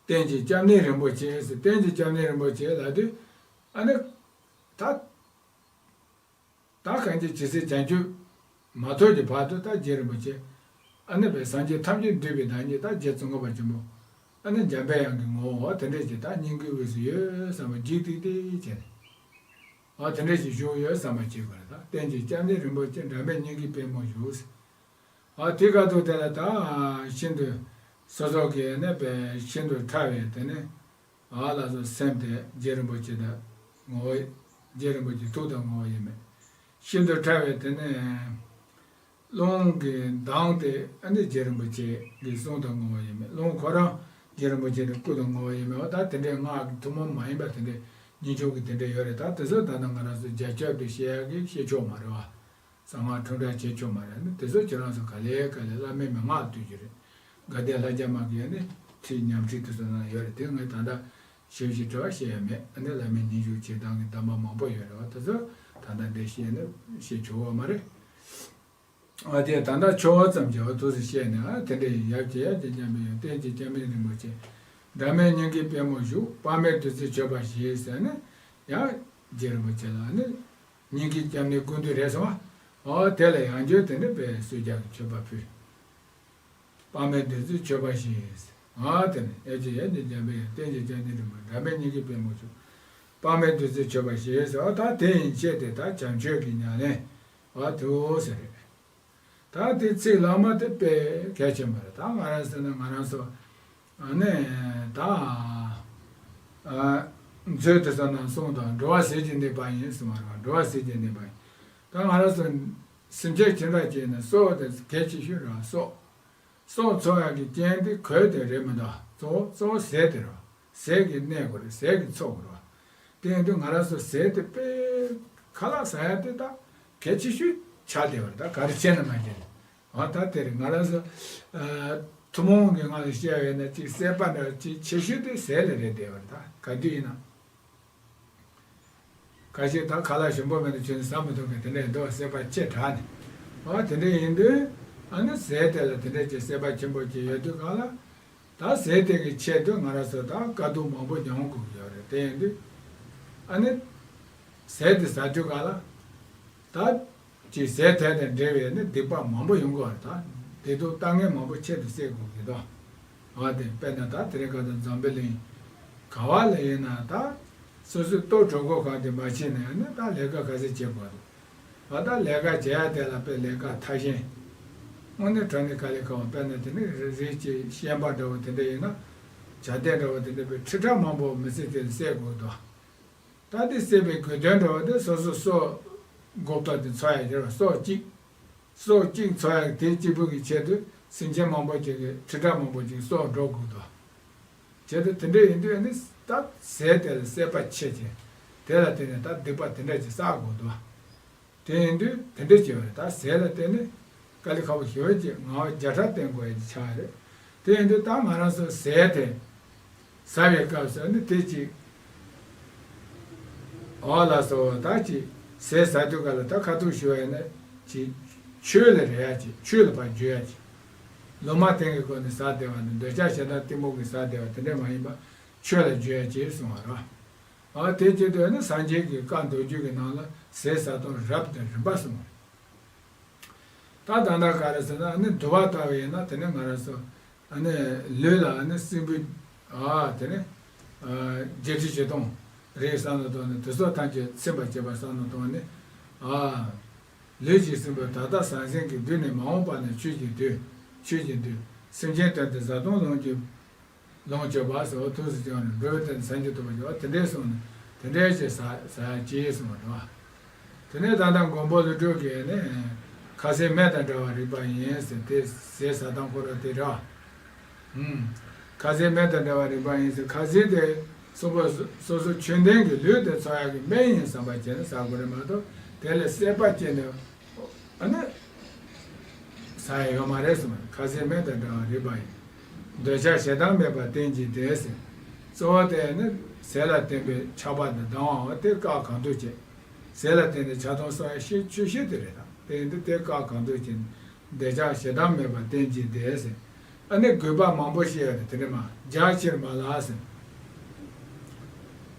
རྟེན་གྱི་སྐྱབས་གནས་རིན་པོ་ཆེ་ཟེར་རྟེན་གྱི་སྐྱབས་གནས་རིན་པོ་ཆེ་ལབ་དུས་ཨ་ནི་ད། ད་གང་ཅི་ཇི་སྲིད་བྱང་ཆུབ་མ་ཐོབ་ཀྱི་བར་དུ་ད་རྗེ་རིན་པོ་ཆེ། ཨ་ནི་པའི་སངས་རྒྱས་ཐམས་ཅད་འདུས་པའི་བདག་ཉིད་ད་རྗེ་ཙོང་ཁ་པ་ཆེན་པོ། ཨ་ནི་འཇམ་པའི་དབྱངས་ཀྱི་ངོ་བོ་དེ་འདྲས་ཀྱི་ད་སྙིང་གི་དབུས་སུ་ཡོད་བསམ་པ་འཇིགས་ཏིག་ཏིག་བྱས་ནས། ཨ་དེ་འདྲས་ཀྱི་བཞུགས་ཡོད་བསམ་པ་བྱེད་དགོས་རེད་ད་རྟེན་གྱི་སྐྱབས་གནས་རིན་པོ་ཆེ་འགྲམ་པའི་སྙིང་གི་པདྨོ་བཞུགས། ཨ་དེ་ག་ཐུག་དེ་ལ་ད་ཤིན་ཏུ་སོ་སོ་གི་ནི་པའི་ཤིན་ཏུ་ཕྲ་བའི་དེ་ནི། ཨ་ལ་སོགས་སེམས་དེ་རྗེ་རིན་པོ་ཆེ་དང་ངོ་བོ། རྗེ་རིན་པོ་ཆེ་ཐུགས་དང་ངོ་བོ་ཡིན་མོད། ཤིན་ཏུ་ཕྲ་བའི་དེ་ནས་རླུང་གི་མདངས་དེ་ཨ་ནི་རྗེ་རིན་པོ་ཆེ་གི་གསུང་དང་ངོ་བོ་ཡིན་མོད། རླུང་ཁོ་རང་རྗེ་རིན་པོ་ཆེ་དེ་སྐུ་དང་ངོ་བོ་ཡིན་མོད། ད་དེ་འདྲའི་སྔགས་ཀྱི་ཐུན་མོང་མ་ཡིན་པ་དེ་འདྲའི་རྙིང་ཆོས་ཀྱི་དེ་འདྲ་ཡོད་རེད། ད་དེ་ཚོ་ད་ནང་ང་རང་ཚོ་རྒྱ་ཁྱབ་ཏུ་བཤད་ཡག་གི་བཤད་ཆོག་མ་རེད་བ། གསང་སྔགས་ཁྲོམ་བསྒྲགས་བྱེད་ཆོག་མ་རེད། ནི་དེ་ཚོ་ཁྱེད་རང་ཚོ་ག་ལེ་ག་ལེ་བླ་མའི་མན་ངག་བཏུས་ཀྱི་རེད། དགའ་ལྡན་ལྷ་རྒྱལ་མ་གི་ཡ་ནི་ཁྲིད་ཉམས་ཁྲིད་དེ་ཚོ་ནང་ཡོད་རེད། དེ་ངས་ད་ལྟ་ཞིབ་ཞིབ་དྲི་བ་བཤད་ཡ་མེད། ཨ་ནི་བླ་མའི་ཉིན་ཞུགས་བྱེད་སྟངས་ཀྱི་གདམས་པ་མང་པོ་ཡོད་རེད་བ། དེ་ཚོ་ད་ལྟ་འདི་བཤད་ནི་བཤད་ཆོག་བ་མ་རེད། ཨ་དེ་ད་ལྟ་ཆོ་བ་ཙམ་བྱས་པ་ཐུགས་སུ་བཤད་ནས་ཨ་དེ་འདྲ་ཡིན། ཡབ་ཀྱི་ཡབ་ཀྱི་སྐྱབས་གནས་ཡང་རྟེན་གྱི་སྐྱབས་གནས་རིན་པོ་ཆེ། འགྲམ་པའི་སྙིང་གི་པདྨོ་བཞུགས། དཔག་མེད་བདུད་རྩིའི་མཆོད་པ་བཞེས་ཟེར་ནས་ཡང་རྗེ་རིན་པོ་ཆེ་ལ་ནི། སྙིང་གི་སྐྱབས་གནས་ཀུན་འདུས་རེད་སོང་བ། འོ་དེ་ལ་ཡང་བསྐྱར་དེ་ནི་པའི་གསོལ་ཇ་གི་མཆོད་པ་ཕུལ། དཔག་མེད་བདུད་རྩིའི་མཆོད་པ་བཞེས། འོ་དེ་ནི་ཡབ་ཀྱི་ཡབ་ཀྱི་སྐྱབས་གནས་ཡང་རྟེན་གྱི་སྐྱབས་གནས་རིན་པོ་ཆེ། འགྲམ་པའི་སྙིང་གི་པདྨོ་བཞུགས། དཔག་མེད་བདུད་རྩིའི་མཆོད་པ་བཞེས་སོ། ད་དེ་ཡན་ཆད་དེ་ད་བྱམས་ཆོས་ཀྱི་ཉམས་ལེན། འོ་དེ་འོ་ཟེར་རེད། ད་དེ་ཚིག་ལྷག་མ་དེ་དཔེ་གལ་ཆེན་པོ་རེད། ད་ང་རང་ཟེར་ན་ང་རང་ཚོ་ཨ་ནི་ད་ཨ་མཛོད་དེ་ཚོ་ནང་གསུངས་དང་འགྲོ་བ་ཟས་ཀྱི་གནས་པ་ཡིན་གསུངས་པ་རེད་བ། འགྲོ་བ་ཟས་ཀྱི་གནས་པ་ཡིན། ད་ང་རང་ཚོ་སེམས་ཅན་ཇི་འདྲ་ཅིག་ཡིན་ན་སྲོག་དེ་གལ་ཆེ་ཤོས་རེད་བ། སྲོག་སྲོག་འཚོ་ཡག་གི་རྐྱེན་དེ་གོས་དེ་རེད་མི་འདུག་གཙོ་བོ་གཙོ་བོ་ཟས་དེ་རེད་བ། ཟས་ཀྱིས་གནས་དགོས་རེད། ཟས་ཀྱིས་འཚོ་དགོས་རེད་བ། དེ་ཡིན་དུས་ང་རང་ཚོ་ཟས་དེ་དཔེ་ཁ་ལག་ཟ་ཡ་དེ་ད་གལ་ཆེ་ཤོས་ཆགས་བསྡད་པ་རེད། ད་ག་རེ་བྱས་ན་མ་བྱས་ན། འོ་ད་དེ་རེད། ང་རང་ཚོ་ཨ་ཐུན་མོང་གི་ངང་ལ་བཤད་ཡོད་ན་ཅིག་སྲེད་པ་འདྲ་ཅིག་ཆེ་ཤོས་དེ་ཟས་ལ་རེད་བསྡད་པ་རེད། ད་ག་དུས་ཡིན་ན་ཁ་ཤས་ད་ཁ་ལག་ཞིམ་པོ་མེད་ན་ཁྱོད་ནི་ཟ་མི་ཐུབ་མཁན་དེ་འདྲ་ཡིན་དུས་སྲེད་པ་ཆེ་དྲགས་ནས། འོ་དེ་འདྲ་ཡིན་དུས་ ཨ་ནི་ཟས་དེ་ལ་དེ་འདྲ་ཅིག་སྲེད་པ་ཆེན་པོ་ཅིག་ཡོད་དུས་གང་ལ། ད་ཟས་དེ་གི་ཆེད་དུ་ང་རང་ཚོ་ད་དཀའ་སྡུག་མང་པོ་མྱོང་དགོས་ཀྱི་ཡོད་རེད། དེ་ཡིན་དུས་ཨ་ནི་ཟས་དེ་ཟ་དུས་གང་ལ། ད་ཅིག་ཟས་དེ་དང་འབྲེལ་བའི་ནི་སྡིག་པ་མང་པོ་ཡོང་གི་ཡོད་རེད། ད་བདེ་སྡུག་ལྟ་ངན་མང་པོ་ཆེད་དུ་སྲེད་དགོས་ཀྱི་འདུག་འོ་དེ་དཔེར་ན་ད་དེ་རིང་ཁ་སང་འཛམ་བུ་གླིང་ག་བ་ལ་ཡིན་ན་ད་སོ་སོའི་ལྟོ་གྲོད་ཁོག་གང་དེ་མ་ཕྱིན་ན་ཡང་ནི་ད་ལས་ཀ་ག་ཚོད་བྱེད་དགོས་རེད། ད་ལས་ཀ་བྱེད་ཡ་དེ་ལ་དཔེ་ལས་ཀ་ཐ་ཞན། དངོས་གནས་དྲང་གནས་དཀའ་ལས་ཁག་པ། དཔེར་ན་དེ་ནི་རི་རི་སྐྱེས་ཤན་པ་འདྲ་བོ་དེ་འདྲ་ཡིན་ན། བྱ་དེ་འདྲ་བོ་དེ་འདྲ་དཔེ་ཁྲི་ཕྲག་མང་པོ་མི་ཚེ་དེ་ལ་སྲེད་དགོས་འདུག་ད་དེ་སྲེད་པའི་དགོས་དོན་འདྲ་བོ་དེ་སོ་སོ་སྲོག་དགོས་པ་དེ་འཚོ་ཡ་ཡོད་པ། སྲོག་གཅིག་སྲོག་གཅིག་འཚོ་ཡ་དེ་གཅིག་པུ་གི་ཆེད་དུ་སེམས་ཅན་མང་པོ་ཅིག་གི་ཁྲི་ཕྲག་མང་པོ་ཅིག་སྲོག་འགྲོ་དགོས་འདུག་བྱས་ཏེ་དེ་འདྲ་ཡིན་དུས་ནི་ད་ཟས་དེ་ལ་སྲེད་པ་ཆེ་ཆེ། དེ་ལ་བརྟེན་ནས་ད་སྡིག་པ་དེ་འདྲ་ཅིག་བསགས་དགོས་འདུག་དེ་ཡིན་དུས་དེ་འདྲ་བྱས་པ་རེད། ད་ཟས་ལ་བརྟེན་ནས་དཀའ་ལས་ཁག་པོ་ཞེ་པོ་ཅིག་ངལ་བ་བརྒྱ་ཕྲག་བསྟེན་དགོས་ཡ་ཅིག་ཆགས་རེད། དེ་ཡིན་དུས་ད་ང་རང་ཚོ་ཟས་དེ་ཟ་བའི་སྐབས་སུ་ནི་དེ་ཅིག་འོ་ལགས་སོ། ད་ཅིག་ཟས་ཟ་དུས་ག་ལ་ད་ཁ་ཐུག་ཞུ་བ་ཡིན་ན་ཅིག་ཆོས་ལ་རེ་ཡ་ཅིག་ཆོས་ལ་ཕར་འཇུག་ཡ་ཅིག་ལུང་མ་བསྟན་གྱི་སྒོ་ནས་ཟ་བདེ་བ་ནི་འདོད་ཆགས་ཞེ་སྡང་གཏི་མུག་གིས་ཟ་བདེ་བ་དེ་འདྲ་མ་ཡིན་པ་ཆོས་ལ་འཇུག་ཡ་ཅིག་གསུང་བ་རེད། ཨ་དེ་བྱེད་དུས་ནི་སངས་རྒྱས་ཀྱི་བཀའ་མདོ་རྒྱུད་ཀྱི་ནང་ལ་ཟས་ཟ་སྟངས་རབ་དང་རིམ་པ་གསུངས་པ་རེད། ད་ད་ལྟ་ག་རེ་ཟེར་ན་ནི་འདུལ་བ་ལྟ་བུ་ཡིན་ན་དེ་ནི་ང་རང་ཚོ་ཨ་ནི་ལུས་ལ་ཨ་ནི་སྲིན་བུ་ཨ་དེ་ནི་ཨ་བརྒྱད་ཁྲི་བཞི་སྟོང་རེ་བསམ་བློ་བཏང་ནས་དེ་ཚོ་ཐམས་ཅད་ཚིམ་པར་བྱེད་པ་བསམ་བློ་བཏང་ནས། ཨ་ལུས་ཀྱི་སྲིན་བུ་ད་ལྟ་ཟང་ཟིང་གི་བདུད་ནས་མ་འོངས་པ་ན་ཆོས་ཀྱི་བདུད། ཆོས་ཀྱི་བདུད། སེམས་ཅན་དོན་དུ་བཟའ་བཏུང་ལོངས་སྤྱོད། ལོངས་སྤྱོད་པ་ཟེར་བ་ཐུགས་སུ་བཅངས་ནས་འགྲོ་བའི་དོན་དུ་སངས་རྒྱས་ཐོབ་པར་འགྱུར་བ་དེ་འདྲའི་གསུངས་ནས་དེ་འདྲའི་ཅིག་ཟ་ཟ་ཡ་ཅིག་གསུངས་པ་འདྲ་བ། དེ་ནས་ད་ལྟ་མགོན་པོ་ཀླུ་སྒྲུབ་ཀྱིས་ནི་ཁ་ཟས་མེ་དང་འདྲ་བར་རིག་པ་ཡིན་ཟེར། དེ་ཟས་ཟ་སྟངས་ཁོ་རང་དེ་འདྲ་བ། ཨུམ། ཁ་ཟས་མེ་དང་འདྲ་བར་རིག་པ་ཡིན་ཟེར། ཁ་ཟས་དེ་སོ་སོ་སོ་སོ་ཆོས་ལྡན་གྱི་ལུས་དེ་འཚོ་ཡག་གི་སྨན་ཡིན་བསམ་པ་བྱས་ནས་ཟ་དགོས་རེད་མ་གཏོགས་དེ་ལ་སྲེད་པ་སྐྱེས་ནས་ཨ་ནི་ཟ་ཡ་ཡོད་མ་རེད་གསུངས། ཁ་ཟས་མེ་དང་འདྲ་བར་རིག་པ་ཡིན། འདོད་ཆགས་ཞེ་སྡང་མེད་པར་བསྟེན་ཅིང་བསྡད་ཟེར། གཙོ་བོ་དེ་ནི་ཟས་ལ་བརྟེན་པའི་ཆགས་པ་དང་སྡང་བའང་དེ་བཀག་གང་ཐུབ་བྱེད། ཟས་ལ་བརྟེན་ནས་ཆགས་སྡང་སོགས་ཡང་ཤེས་ཆོས་ཤེས་དེ་རེད་དང་། དེ་ཡིན་དུས་དེ་བཀག་གང་ཐུབ་བྱེད། འདོད་ཆགས་ཞེ་སྡང་མེད་པར་བསྟེན་ཅིང་བསྡད་ཟེར། ཨ་ནི་དགོས་པ་མང་པོ་བཤད་ཡོད་རེད། དེ་འདྲ་མ་རྒྱགས་ཕྱིར་མ་ལགས་ཟེར།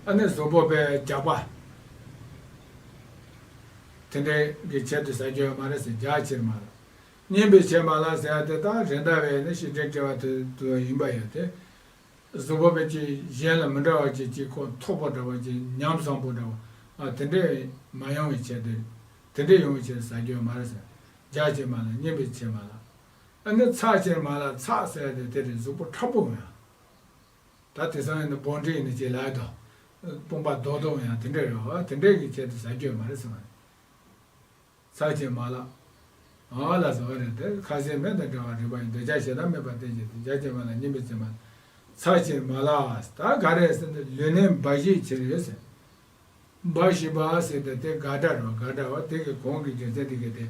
ཨ་ནི་གཟུགས་པོ་དཔེ་རྒྱགས་པ་དེ་འདྲའི་གི་ཆེད་དུ་ཟ་རྒྱུ་ཡོད་མ་རེད་ཟེར། རྒྱགས་ཕྱིར་མ་ལགས། བསྙེན་པའི་ཕྱིར་མ་ལགས་ཟེར་ཡ་དེ་དག་རེད་འདྲ་བས་ནི་ཤེས་ལྡན་སྐྱེ་བ་དུ་དུ་ཡིན་པ་ཡོད་དེ། གཟུགས་པོ་དཔེ་ཅིག་གཞན་ལ་མི་འདྲ་བ་ཅིག་ཅིག་ཁོ་མཐུག་པོ་འདྲ་བ་ཅིག་ཉམས་བཟང་པོ་འདྲ་བ་ཨ་དེ་འདྲས་མ་ཡོང་བའི་ཆེད་དུ། དེ་འདྲས་ཡོང་བའི་ཆེད་དུ་ཟ་རྒྱུ་ཡོད་མ་རེད་ཟེར། རྒྱགས་ཕྱིར་མ་ལགས། བསྙེན་པའི་ཕྱིར་མ་ལགས། ཨ་ནི་ཚགས་ཕྱིར་མ་ལགས། ཚགས་ཟེར་ཡ་དེ་དེ་རེད། གཟུགས་པོ་ཁྲ་པོ་ཡང་། ད་དེང་སང་ཡིན་ན་སྤོ་འདྲེ་ཡིན་ན་ཅིག་ལབ་ཡ་དང་། དཔུང་པ་རྡོག་རྡོག་ཡང་དེ་འདྲ་རེད་བ། དེ་འདྲའི་གི་ཆེད་དུ་ཟ་རྒྱུ་ཡོད་མ་རེད་ཟེར་བ་རེད། ཚགས་ཕྱིར་མ་ལགས། ཨ་ལ་ཟེར་བ་རེད་དེ། ཁ་ཟས་མེ་དང་འདྲ་བར་རིག་པ་ཡིན། འདོད་ཆགས་ཞེ་སྡང་མེད་པར་བསྟེན་ཅིང་བསྡད། རྒྱགས་ཕྱིར་མ་ལགས། བསྙེན་པའི་ཕྱིར་མ་ལགས། ཚགས་ཕྱིར་མ་ལགས། ད་ག་རེ་ཟེར་ན་ལུས་ནི་འབའ་ཞིག་ཕྱིར་ཟེར། འབའ་ཞིག་པ་ཟེར་ཏེ་དེ་དགག་སྒྲ་རེད་བ། དགག་སྒྲ་བ་དེ་གི་གོང་གི་རྒྱུ་མཚན་དེ་གི་དེ་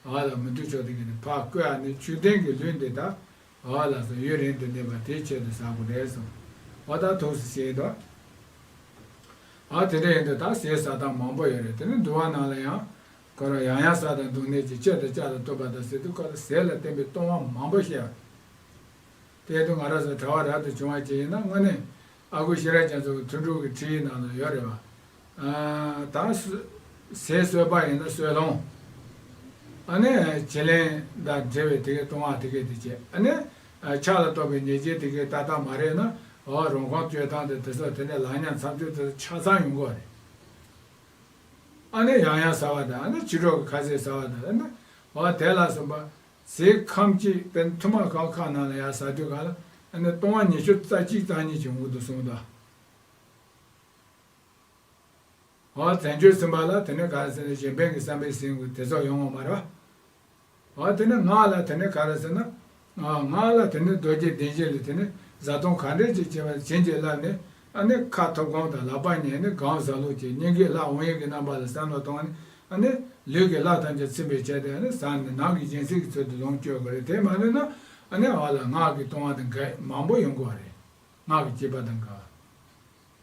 ཨ་ལ་མི་འདུག་ཆོག་དེ་གི་དེ་ཕར་བཀོད་ཨ་ནི་ཆོས་ལྡན་གྱི་ལུས་འདི་དག་ཨ་ལ་སོགས་ཡུན་རིང་དུ་གནས་པ་དེའི་ཆེད་དུ་ཟ་དགོས་རེད་གསུངས། འོ་ད་ཐུགས་སུ་ཆེད་དུ། ཨ་དེ་འདྲ་ཡིན་དུས་ད་ཟས་ཟ་སྟངས་མང་པོ་ཡོད་རེད། དེ་ནི་འདུལ་བ་ནང་ལ་ཡང་ཁོ་རང་ཡང་ཡང་ཟ་དང་འདུག་ནས་ཀྱི་ལྕེ་དང་ལྕགས་དང་གཏུབ་པ་དང་ཟེར་དུས་ཁོ་ལ་ཟས་ལ་བརྟེན་པའི་ལྟུང་བ་མང་པོ་བཤད་པ་རེད། དེ་དུས་ང་རང་ཚོ་གྲྭ་བ་རབ་ཏུ་བྱུང་བ་ཅིག་ཡིན་ན་དངོས་གནས་ཨ་ཁུ་ཤེས་རབ་རྒྱ་མཚོ་གི་ཐུན་དྲུག་གི་ཁྲིད་ཡིག་ནང་ལ་ཡོད་རེད་བ། ཨ་ད་སུ་ཟས་གསོད་པ་ཡིན་ན་གསོད་ལོང་། ཨ་ནི་བྱི་ལེན་དང་འབྲེལ་བའི་དེ་གའི་ལྟུང་བ་དེ་གའི་དེ་བྱས། ཨ་ནི་ཨ་ཕྱག་ལ་གཏོགས་པའི་ཉེས་ཅན་དེ་གའི་ཏག་ཏག་མ་རེད་ན་འོ་རོང་ཁོང་སྤྱོད་སྟངས་དེ་དེ་ཚོ་དེ་འདྲ་ལག་ཉམས་ཚབས་ཆེ་དེ་ཆ་ཚང་ཡོང་གི་རེད། ཨ་ནི་ཡང་ཡང་ཟ་བ་དང་། ཨ་ནི་ཕྱི་དྲོ་གི་ཁ་ཟས་ཟ་བ་དང་། ཨ་ནི་འོ་དེ་ལ་སོགས་པ་ཟས་ཁམ་གཅིག་དེ་ཐུར་མ་གང་ཁ་ནང་ལ་ཡར་ཟ་དུས་གང་ལ་ཨ་ནི་ལྟུང་བ་ཉི་ཤུ་རྩ་གཅིག་རྩ་གཉིས་ཀྱི་འོང་གི་འདུག་གསུངས་འདུག་འོ་བྱང་ཆུབ་སེམས་དཔའ་ལ་དེ་ནས་ག་རེ་ཟེར་ན་གཞན་ཕན་གྱི་བསམ་པས་ཟིན་དགོས་དེ་ཚོ་ཡོང་བ་མ་རེད་བ། འོ་དེ་ནས་ངག་ལ་དེ་ནས་ག་རེ་ཟེར་ན། ཨ་ངག་ལ་དེ་ནས་རྡོ་རྗེ་གདན་བཞི་ལས་དེ་ནས་བཟའ་བཏུང་ག་འདྲས་ཅིག་བྱས་པ་བྱིན་གྱིས་བརླབས་ནས་ཨ་ནི་ཁ་ཐོབ་གོང་དང་ལག་པ་ཉལ་ནས་གང་བཟའ་ལུགས་ཀྱི་སྙིང་གའི་ལྷ་འོང་ཡས་ཀྱི་རྣམ་པ་ལ་བསམ་བློ་བཏང་ནས་ཨ་ནི་ལུས་ཀྱི་ལྷ་ཐམས་ཅད་ཚིམ་པའི་ཆེད་དུ་ཨ་ནི་བཟའ་ནས་ནང་གི་སྦྱིན་སྲེག་གི་ཚུལ་དུ་ལོངས་སྤྱོད་དགོས་རེད། དེ་མ་ནུས་ན་ཨ་ནི་ཨ་ལ་ངག་གི་ལྟུང་བ་དང་འགལ་མང་པོ་ཡོང་གི་བ་རེད། ངག་གི་བྱེད་པ་དང་འགལ།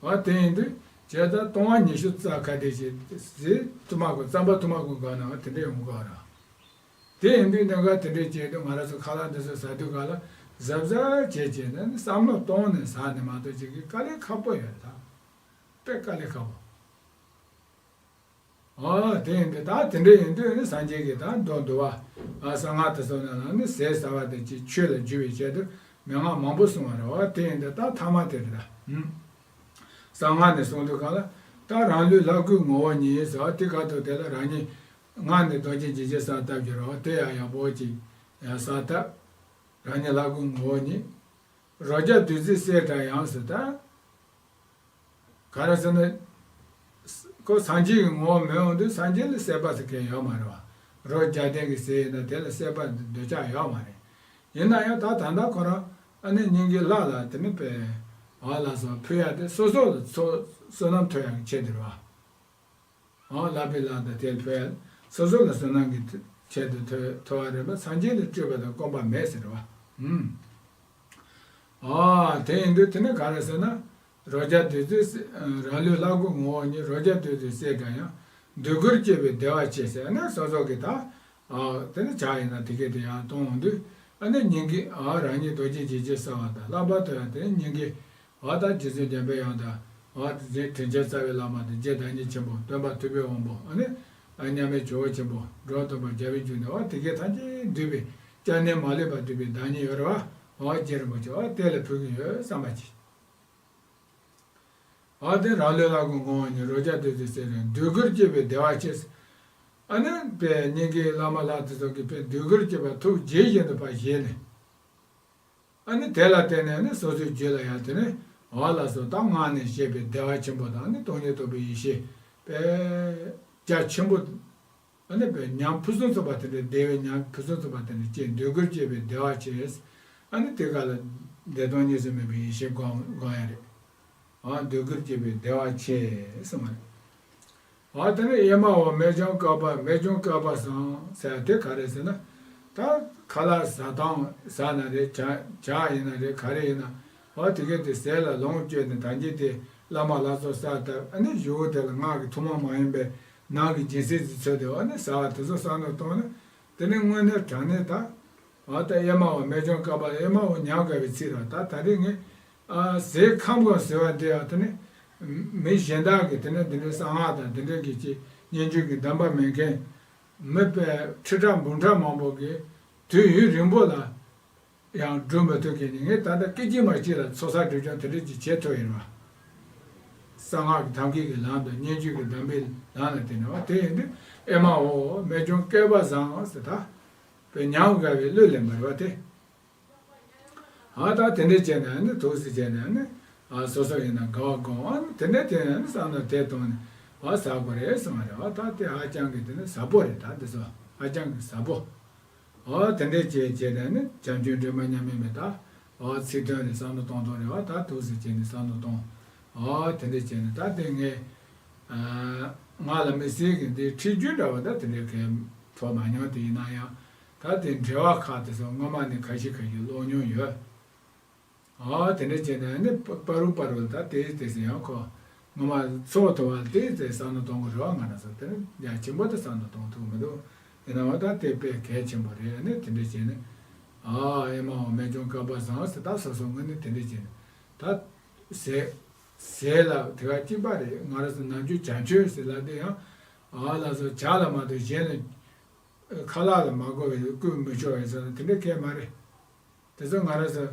འོ་དེ་ཡིན་དུས་བྱས་ཙང་ལྟུང་བ་ཉི་ཤུ་རྩ་ག་དེ་ཞིག་ཟས་ཐུར་མ་གོ་རྩམ་པ་ཐུར་མ་གོ་གང་ན་འོ་དེ་འདྲ་ཡོང་གི་བ་རེད། དེ་ཡིན་དུས་གནད་འགག་དེ་འདྲས་བྱས་དུས་ང་རང་ཚོ་ཁ་ལག་འདི་ཚོ་ཟ་དུས་ག་ལ་གཟབ་གཟབ་བྱས་བྱས་ནས་ནི་བསམ་བློ་གཏོང་ནས་ཟ་ནས་མ་གཏོགས་ཅིག་གི་དཀའ་ལས་ཁག་པོ་ཡོད་རེད་ད། དཔེ་དཀའ་ལས་ཁག་པོ། ཨ་དེ་ཡིན་དུས་ད་དེ་འདྲས་ཡིན་དུས་ནི་སངས་རྒྱས་ཀྱིས་ད་མདོ་འདུལ་བ་ཨ་གསང་སྔགས་དེ་ཚོ་ནང་ལ་ནི་ཟས་ཟ་བ་དེ་ཅིག་ཆོས་ལ་བསྒྱུར་བའི་ཆེད་དུ་མན་ངག་མང་པོ་གསུངས་པ་རེད་བ། དེ་ཡིན་དུས་ད་ཐ་མ་དེ་རེད་ད། ཧུམ། གསང་སྔགས་ནས་གསུངས་དུས་ག་ལ་ད་རང་ལུས་ལྷ་སྐུའི་ངོ་བོ་ཉིད་ཟེར་བ་དེ་ག་ཐོག་དེ་ལ་རང་ཉིད་སྔགས་ནས་རྡོ་རྗེ་འཇིགས་བྱེད་གསང་སྔགས་བསྟབས་ཀྱི་རེད་བ། དེ་ཡང་ཡག་པོ་ཅིག་ཡང་གསང་ཐབས། རང་ཉིད་ལྷ་སྐུའི་ངོ་བོ་ཉིད། རོ་བརྒྱ་བདུད་རྩིའི་སྲས་འདྲ་ཡང་ཟེར་ད། ག་རེ་ཟེར་ན། ཁོ་སངས་རྒྱས་ཀྱི་ངོ་བོ་མི་འོང་དུས་སངས་རྒྱས་ལ་སྲེད་པ་ཟེར་མཁན་ཡོད་མ་རེད་བ། རོ་བརྒྱ་ལྡན་གྱི་སྲས་ཡིན་ན་དེ་ལ་སྲེད་པ་འདོད་ཆགས་ཡོད་མ་རེད། ཡིན་ན་ཡང་ད་ད་ལྟ་ཁོ་རང་ཨ་ནི་སྙིང་གི་ལྷ་ལ་དེ་ནི་པའི་འོ་ལགས་སོ་ཕུལ་ཡ་དེ་སོ་སོ་ལ་ཚོ་བསོད་ནམས་ཐོབ་ཡ་གི་ཆེད་དུ་རེད་བ། འོ་ལྷ་པའི་ལྷ་དང་དེ་ཕུལ་ཡ་སོ་སོ་ལ་བསོད་ནམས་ཀྱི་ཆེད་དུ་ཐོབ་ཐོབ་པ་རེད་པ། སངས་རྒྱས་ལ་སྤྲོས་པ་དང་སྐོམ་པ་མེད་ཟེར་བ། ཨུམ། ཨ་དེ་ཡིན་དུས་དེ་ནི་ག་རེ་ཟེར་ན། རོ་བརྒྱ་བདུད་རྩི་རང་ལུས་ལྷ་སྐུ་ངོ་བོ་ཉིད་རོ་བརྒྱ་བདུད་རྩིའི་སྲས་འདྲ་ཡང་། འདོད་དགུར་སྤྱོད་པའི་བདེ་བ་ཆེ་ཟེར་ནས་སོ་སོ་གི་ད། ཨ་དེ་ནི་ཇ་ཡིན་ན་དེ་གས་དེ་ཡང་གཏོང་འོང་དུས་ཨ་ནི་སྙིང་གི་ཨ་རང་ཉིད་རྡོ་རྗེ་འཇིགས་བྱེད་གསང་བ་དང་ལྷག་པར་དུ་ཡང་དེ་ནི་སྙིང་གི་ཨ་ད་རྗེ་བཙུན་འཇམ་པའི་དབྱངས་དང་ཨ་དེ་དྲིན་ཅན་རྩ་བའི་བླ་མ་དང་རྗེ་བདག་ཉིད་ཆེན་པོ་སྟོན་པ་ཐུབ་པའི་དབང་པོ་ཨ་ནི་ཨ་མཉམ་མེད་ཇོ་བོ་ཆེན་པོ་འགྲོ་དོན་པ་རྒྱལ་བའི་རྒྱུ་ནི་ཨ་དེ་གས་ཐམས་ཅད་འདུས་པའི་སྐྱབས་གནས་མ་ལུས་པ་འདུས་པའི་བདག་ཉིད་ཡོད་རེད་བ། ཨ་རྗེ་རིན་པོ་ཆེ་ཨ་དེ་ལ་ཕུལ་གི་ཡོད་བསམ་པ་ཅིག་ཨ་དེ་རང་ལུས་ལྷ་སྐུ་ངོ་བོ་ཉིད་རོ་བརྒྱ་བདུད་རྩིའི་སྲས་རེད། འདོད་དགུར་སྤྱོད་པའི་བདེ་བ་ཆེ། ཨ་ནི་པའི་སྙིང་གའི་བླ་མ་ལྷ་དེ་ཚོ་གིས་པའི་འདོད་དགུར་སྤྱོད་པ་ཐུགས་དགྱེས་བཞིན་དུ་ཕར་བཞེས་ནས། ཨ་ནི་དེ་ལ་བརྟེན་ནས་ནི་སོ་སོའི་རྒྱུད་ལ་ཡང་དེ་ནི་འོ་ལགས་སོ་ད་སྔགས་ནས་བཤད་པའི་བདེ་བ་ཆེན་པོ་དང་ནི་སྟོང་ཉིད་རྟོགས་པའི་ཡེ་ཤེས་པའི་རྒྱ་ཆེན་པོ། ཨ་ནི་པའི་ཉམས་ཕུན་སུམ་ཚོགས་པ་དེ་འདྲའི་བདེ་བའི་ཉམས་ཕུན་སུམ་ཚོགས་པ་དེ་འདྲ་སྐྱེས་འདོད་དགུར་སྤྱོད་པའི་བདེ་བ་ཆེ། ཨ་ནི་དེ་ག་ལ་བདེ་སྟོང་གཉིས་སུ་མེད་པའི་ཡེ་ཤེས་སྒོམ་སྒོམ་ཡ་རེད། ཨ་འདོད་དགུར་སྤྱོད་པའི་བདེ་བ་ཆེ་གསུངས་པ་རེད། ཨ་དེ་ནས་ཨེ་མ་འོ་རྨད་བྱུང་བསྐལ་པ་རྨད་བྱུང་བསྐལ་པ་བཟང་ཟེར་དེ་ག་རེད་ཟེར་ན། ད་ཁ་ལག་ཟ་སྟངས་ཟ་ན་རེད། ཇ་ཇ་ཡིན་ན་རེད། ག་རེ་ཡིན་ན་ཨ་དེ་གས་དེ་ཟས་ལ་ལོངས་སྤྱོད་ནས་ད་གིན་དེ་བླ་མ་ལྷ་ཚོགས་བསགས་ཐབས་ཨ་ནི་གཞུག་གུ་དེ་ལ་སྔགས་ཀྱི་ཐུན་མོང་མ་ཡིན་པའི་ནང་གི་སྦྱིན་སྲེག་ཅིག་འཚོལ་ཏེ་ཨ་ནི་ཟ་བ་དེ་ཚོ་བསམ་བློ་གཏོང་ན། དེ་ནི་དངོས་གནས་དྲང་གནས་ད། ཨ་ད་ཨེ་མ་འོ་རྨད་བྱུང་བསྐལ་པ་ཨེ་མ་འོ་ཉམས་དགའ་བའི་ཚིག་ར་ད་ད་རེས་ངས་ཨ་ཟས་ཁམ་གང་ཟེར་བ་འདི་ཡང་དེ་ནི་མི་གཞན་དག་གིས་དེ་ནི་འདི་འདྲའི་གསང་སྔགས་དང་དེ་འདྲའི་གི་ཅིག་སྙན་བརྒྱུད་ཀྱི་གདམས་པ་མེད་མཁན་མི་དཔེ་ཁྲི་ཕྲག་འབུམ་ཕྲག་མང་པོ་གིས་དུས་ཡུན་རིང་པོ་ལ་ཡང་སྒྲུབ་མི་ཐུབ་མཁན་ནི་ངས་ད་ལྟ་སྐད་ཅིག་མ་གཅིག་ལ་ཚོགས་བསགས་སྒྲིབ་སྦྱོང་དེ་འདྲ་ཅིག་བྱེད་ཐུབ་ཡིན་བ། གསང་སྔགས་ཀྱི་ཐབས་མཁས་ཀྱི་ལམ་དང་སྙན་བརྒྱུད་ཀྱི་གདམས་པའི་ལམ་ལ་བརྟེན་ནས་བ་དེ་ཡིན་དུས་ཨེ་མ་འོ་རྨད་བྱུང་བསྐལ་པ་བཟང་ཟེར་ད། པའི་ཉམས་དགའ་བའི་གླུ་ལེན་པ་རེད་བ་དེ། ཨ་ད་དེ་འདྲས་བྱས་ནས་ནི་ཐུགས་སུ་བྱས་ནས་ནི་ཨ་སོ་སོ་ཡིན་ན་དགའ་བ་དགོངས་ཨ་ནི་དེ་འདྲས་དེ་ནས་ནི་བསམ་བློ་དེ་བཏང་ནས་ཨ་ཟ་དགོས་རེད་གསུངས་པ་རེད་བ། ད་དེ་ཧ་ཅང་གི་དེ་ནི་ཟབ་པོ་རེད། ད་དེ་ཚོ་ཧ་ཅང་གི་ཟབ་པོ། ཨ་དེ་འདྲས་བྱས་བྱས་ནས་ནི་བྱམས་ཆོས་སྒྲོན་མ་མཉམ་མེད་མེད་ད་ཨ་ཚིག་དོན་རེད་བསམ་བློ་གཏོང་སྟངས་རེད་བ། ད་ཐུགས་སུ་བྱས་ནས་བསམ་བློ་གཏོང་ཨ་དེ་འདྲས་བྱས་ནས་ད་དེ་ངས་ཨ་ང་ལ་མི་སྲིད་གི་འདི་ཁྲིད་རྒྱུ་འདྲ་བ་ད་དེ་འདྲས་གས་ཐོབ་མ་མྱོང་དེ་ཡིན་ན་ཡང་། ད་དེ་འགྲེལ་བ་ཁག་དེ་ཚོ་སྔོན་མ་ནས་ཁ་ཤས་ཁ་ཤས་ཀློག་མྱོང་ཡོད། ཨ་དེ་འདྲ་བྱས་ནས་ནི་པ་པ་རུ་པ་རུ་ད་དེ་དེ་ཚོ་ཡང་ཁོ་སྔོན་མ་ཚོགས་ཐུབ་པ་དེ་ཚོ་བསམ་བློ་གཏོང་གི་རེད་བ། ང་རང་ཚོ་དེ་ནི་ཡང་ཆེན་པོ་དེ་བསམ་བློ་གཏོང་ཐུབ་མི་འདུག་ཡིན་ནའང་ད་དེ་དཔེ་གལ་ཆེན་པོ་རེད། ནི་དེ་འདྲ་བྱས་ནས་ཨ་ཨེ་མ་འོ་རྨད་བྱུང་བསྐལ་པ་བཟང་ཟེར་ད་སོ་སོ་ངོས་ནས་དེ་འདྲ་བྱས་ནས་ད་ཟས་ཟས་ལ་དེ་ག་གཅིག་པ་རེད། ང་རང་ཚོ་ནམ་རྒྱུན་བྱམས་ཆོས་ཟེར་ལབ་དེ་ཡང་ཨ་ལ་སོ་ཇ་ལ་མ་གཏོགས་གཞན་ལ་ཁ་ལག་ལ་མ་དགོས་པའི་བསྐུལ་མི་ཆོག་ཡིན་ཟེར་ན་དེ་འདྲ་གས་མ་རེད། དེ་ཚོ་ང་རང་ཚོ་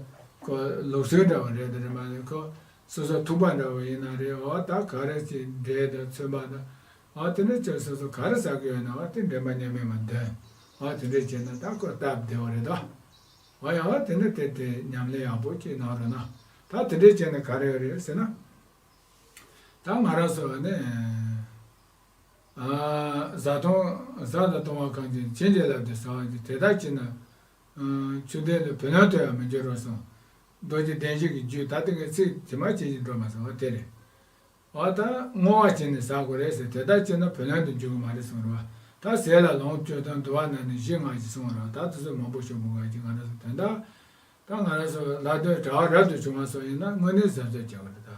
ཁོ་ལུགས་སྲོལ་འདྲ་བ་རེད། དེ་འདྲ་མ་རེད། ཁོ་སོ་སོ་ཐུག་པ་འདྲ་བ་ཡིན་ན་རེད། འོ་ད་ག་རེ་ཅིག་འབྲས་དང་ཚོད་མ་དང་འོ་དེ་འདྲ་ཅིག་སོ་སོ་ག་རེ་ཟ་གི་ཡོད་ན་འོ་དེ་འདྲེན་པ་མཉམ་མེད་མ་འདོན། འོ་དེ་འདྲ་བྱས་ན་ད་ཁོ་སྟབས་བདེ་བ་རེད་དོ། འོ་ཡང་འོ་དེ་འདྲ་དེ་དེ་ཉམས་ལེན་ཡག་པོ་ཅིག་གནང་རོགས་གནང་། ད་དེ་འདྲ་བྱས་ན་ག་རེ་ཡོད་རེད་ཟེར་ན། ད་ང་རང་ཚོ་ནི། ཨ་བཟའ་བཏུང་བཟའ་དང་བཏུང་བ་གང་ཅི་བྱིན་གྱིས་བརླབས་ཏེ་ཟ་བ་ཅིག་དེ་ལྟར་བྱས་ན། ཨ་ཆོས་ལྡན་ལ་བུ་ལོན་སྟེར་བར་མི་འགྱུར་རོ་གསུངས། རྡོ་རྗེ་གདན་བཞི་གི་རྒྱུད་ད་ལྟ་ངས་ཚིག་ཇི་མ་ཇི་བཞིན་འགྲོ་མ་སོང་བ་དེ་རེད། འོ་ད་བསྔོ་བ་བྱས་ནས་ཟ་དགོས་རེད་ཟེར། དེ་ལྟར་བྱས་ན་བུ་ལོན་དུ་འགྱུར་གི་མ་རེད་གསུངས་རེད་བ། ད་ཟས་ལ་ལོངས་སྤྱོད་དང་འདུལ་བ་ནང་ནས་བཞི་ལྔ་ཞིག་གསུངས་རེད་བ། ད་དེ་ཚོ་མང་པོ་ཞིག་མི་དགོས་ཀྱི་ང་རང་ཚོ་དོན་དག་ད་ང་རང་ཚོ་ལྷ་ལྡན་གྲྭ་པ་རབ་ཏུ་བྱུང་བ་སོགས་ཡིན་ན་དངོས་གནས་གཟབ་གཟབ་བྱེད་དགོས་རེད་ད།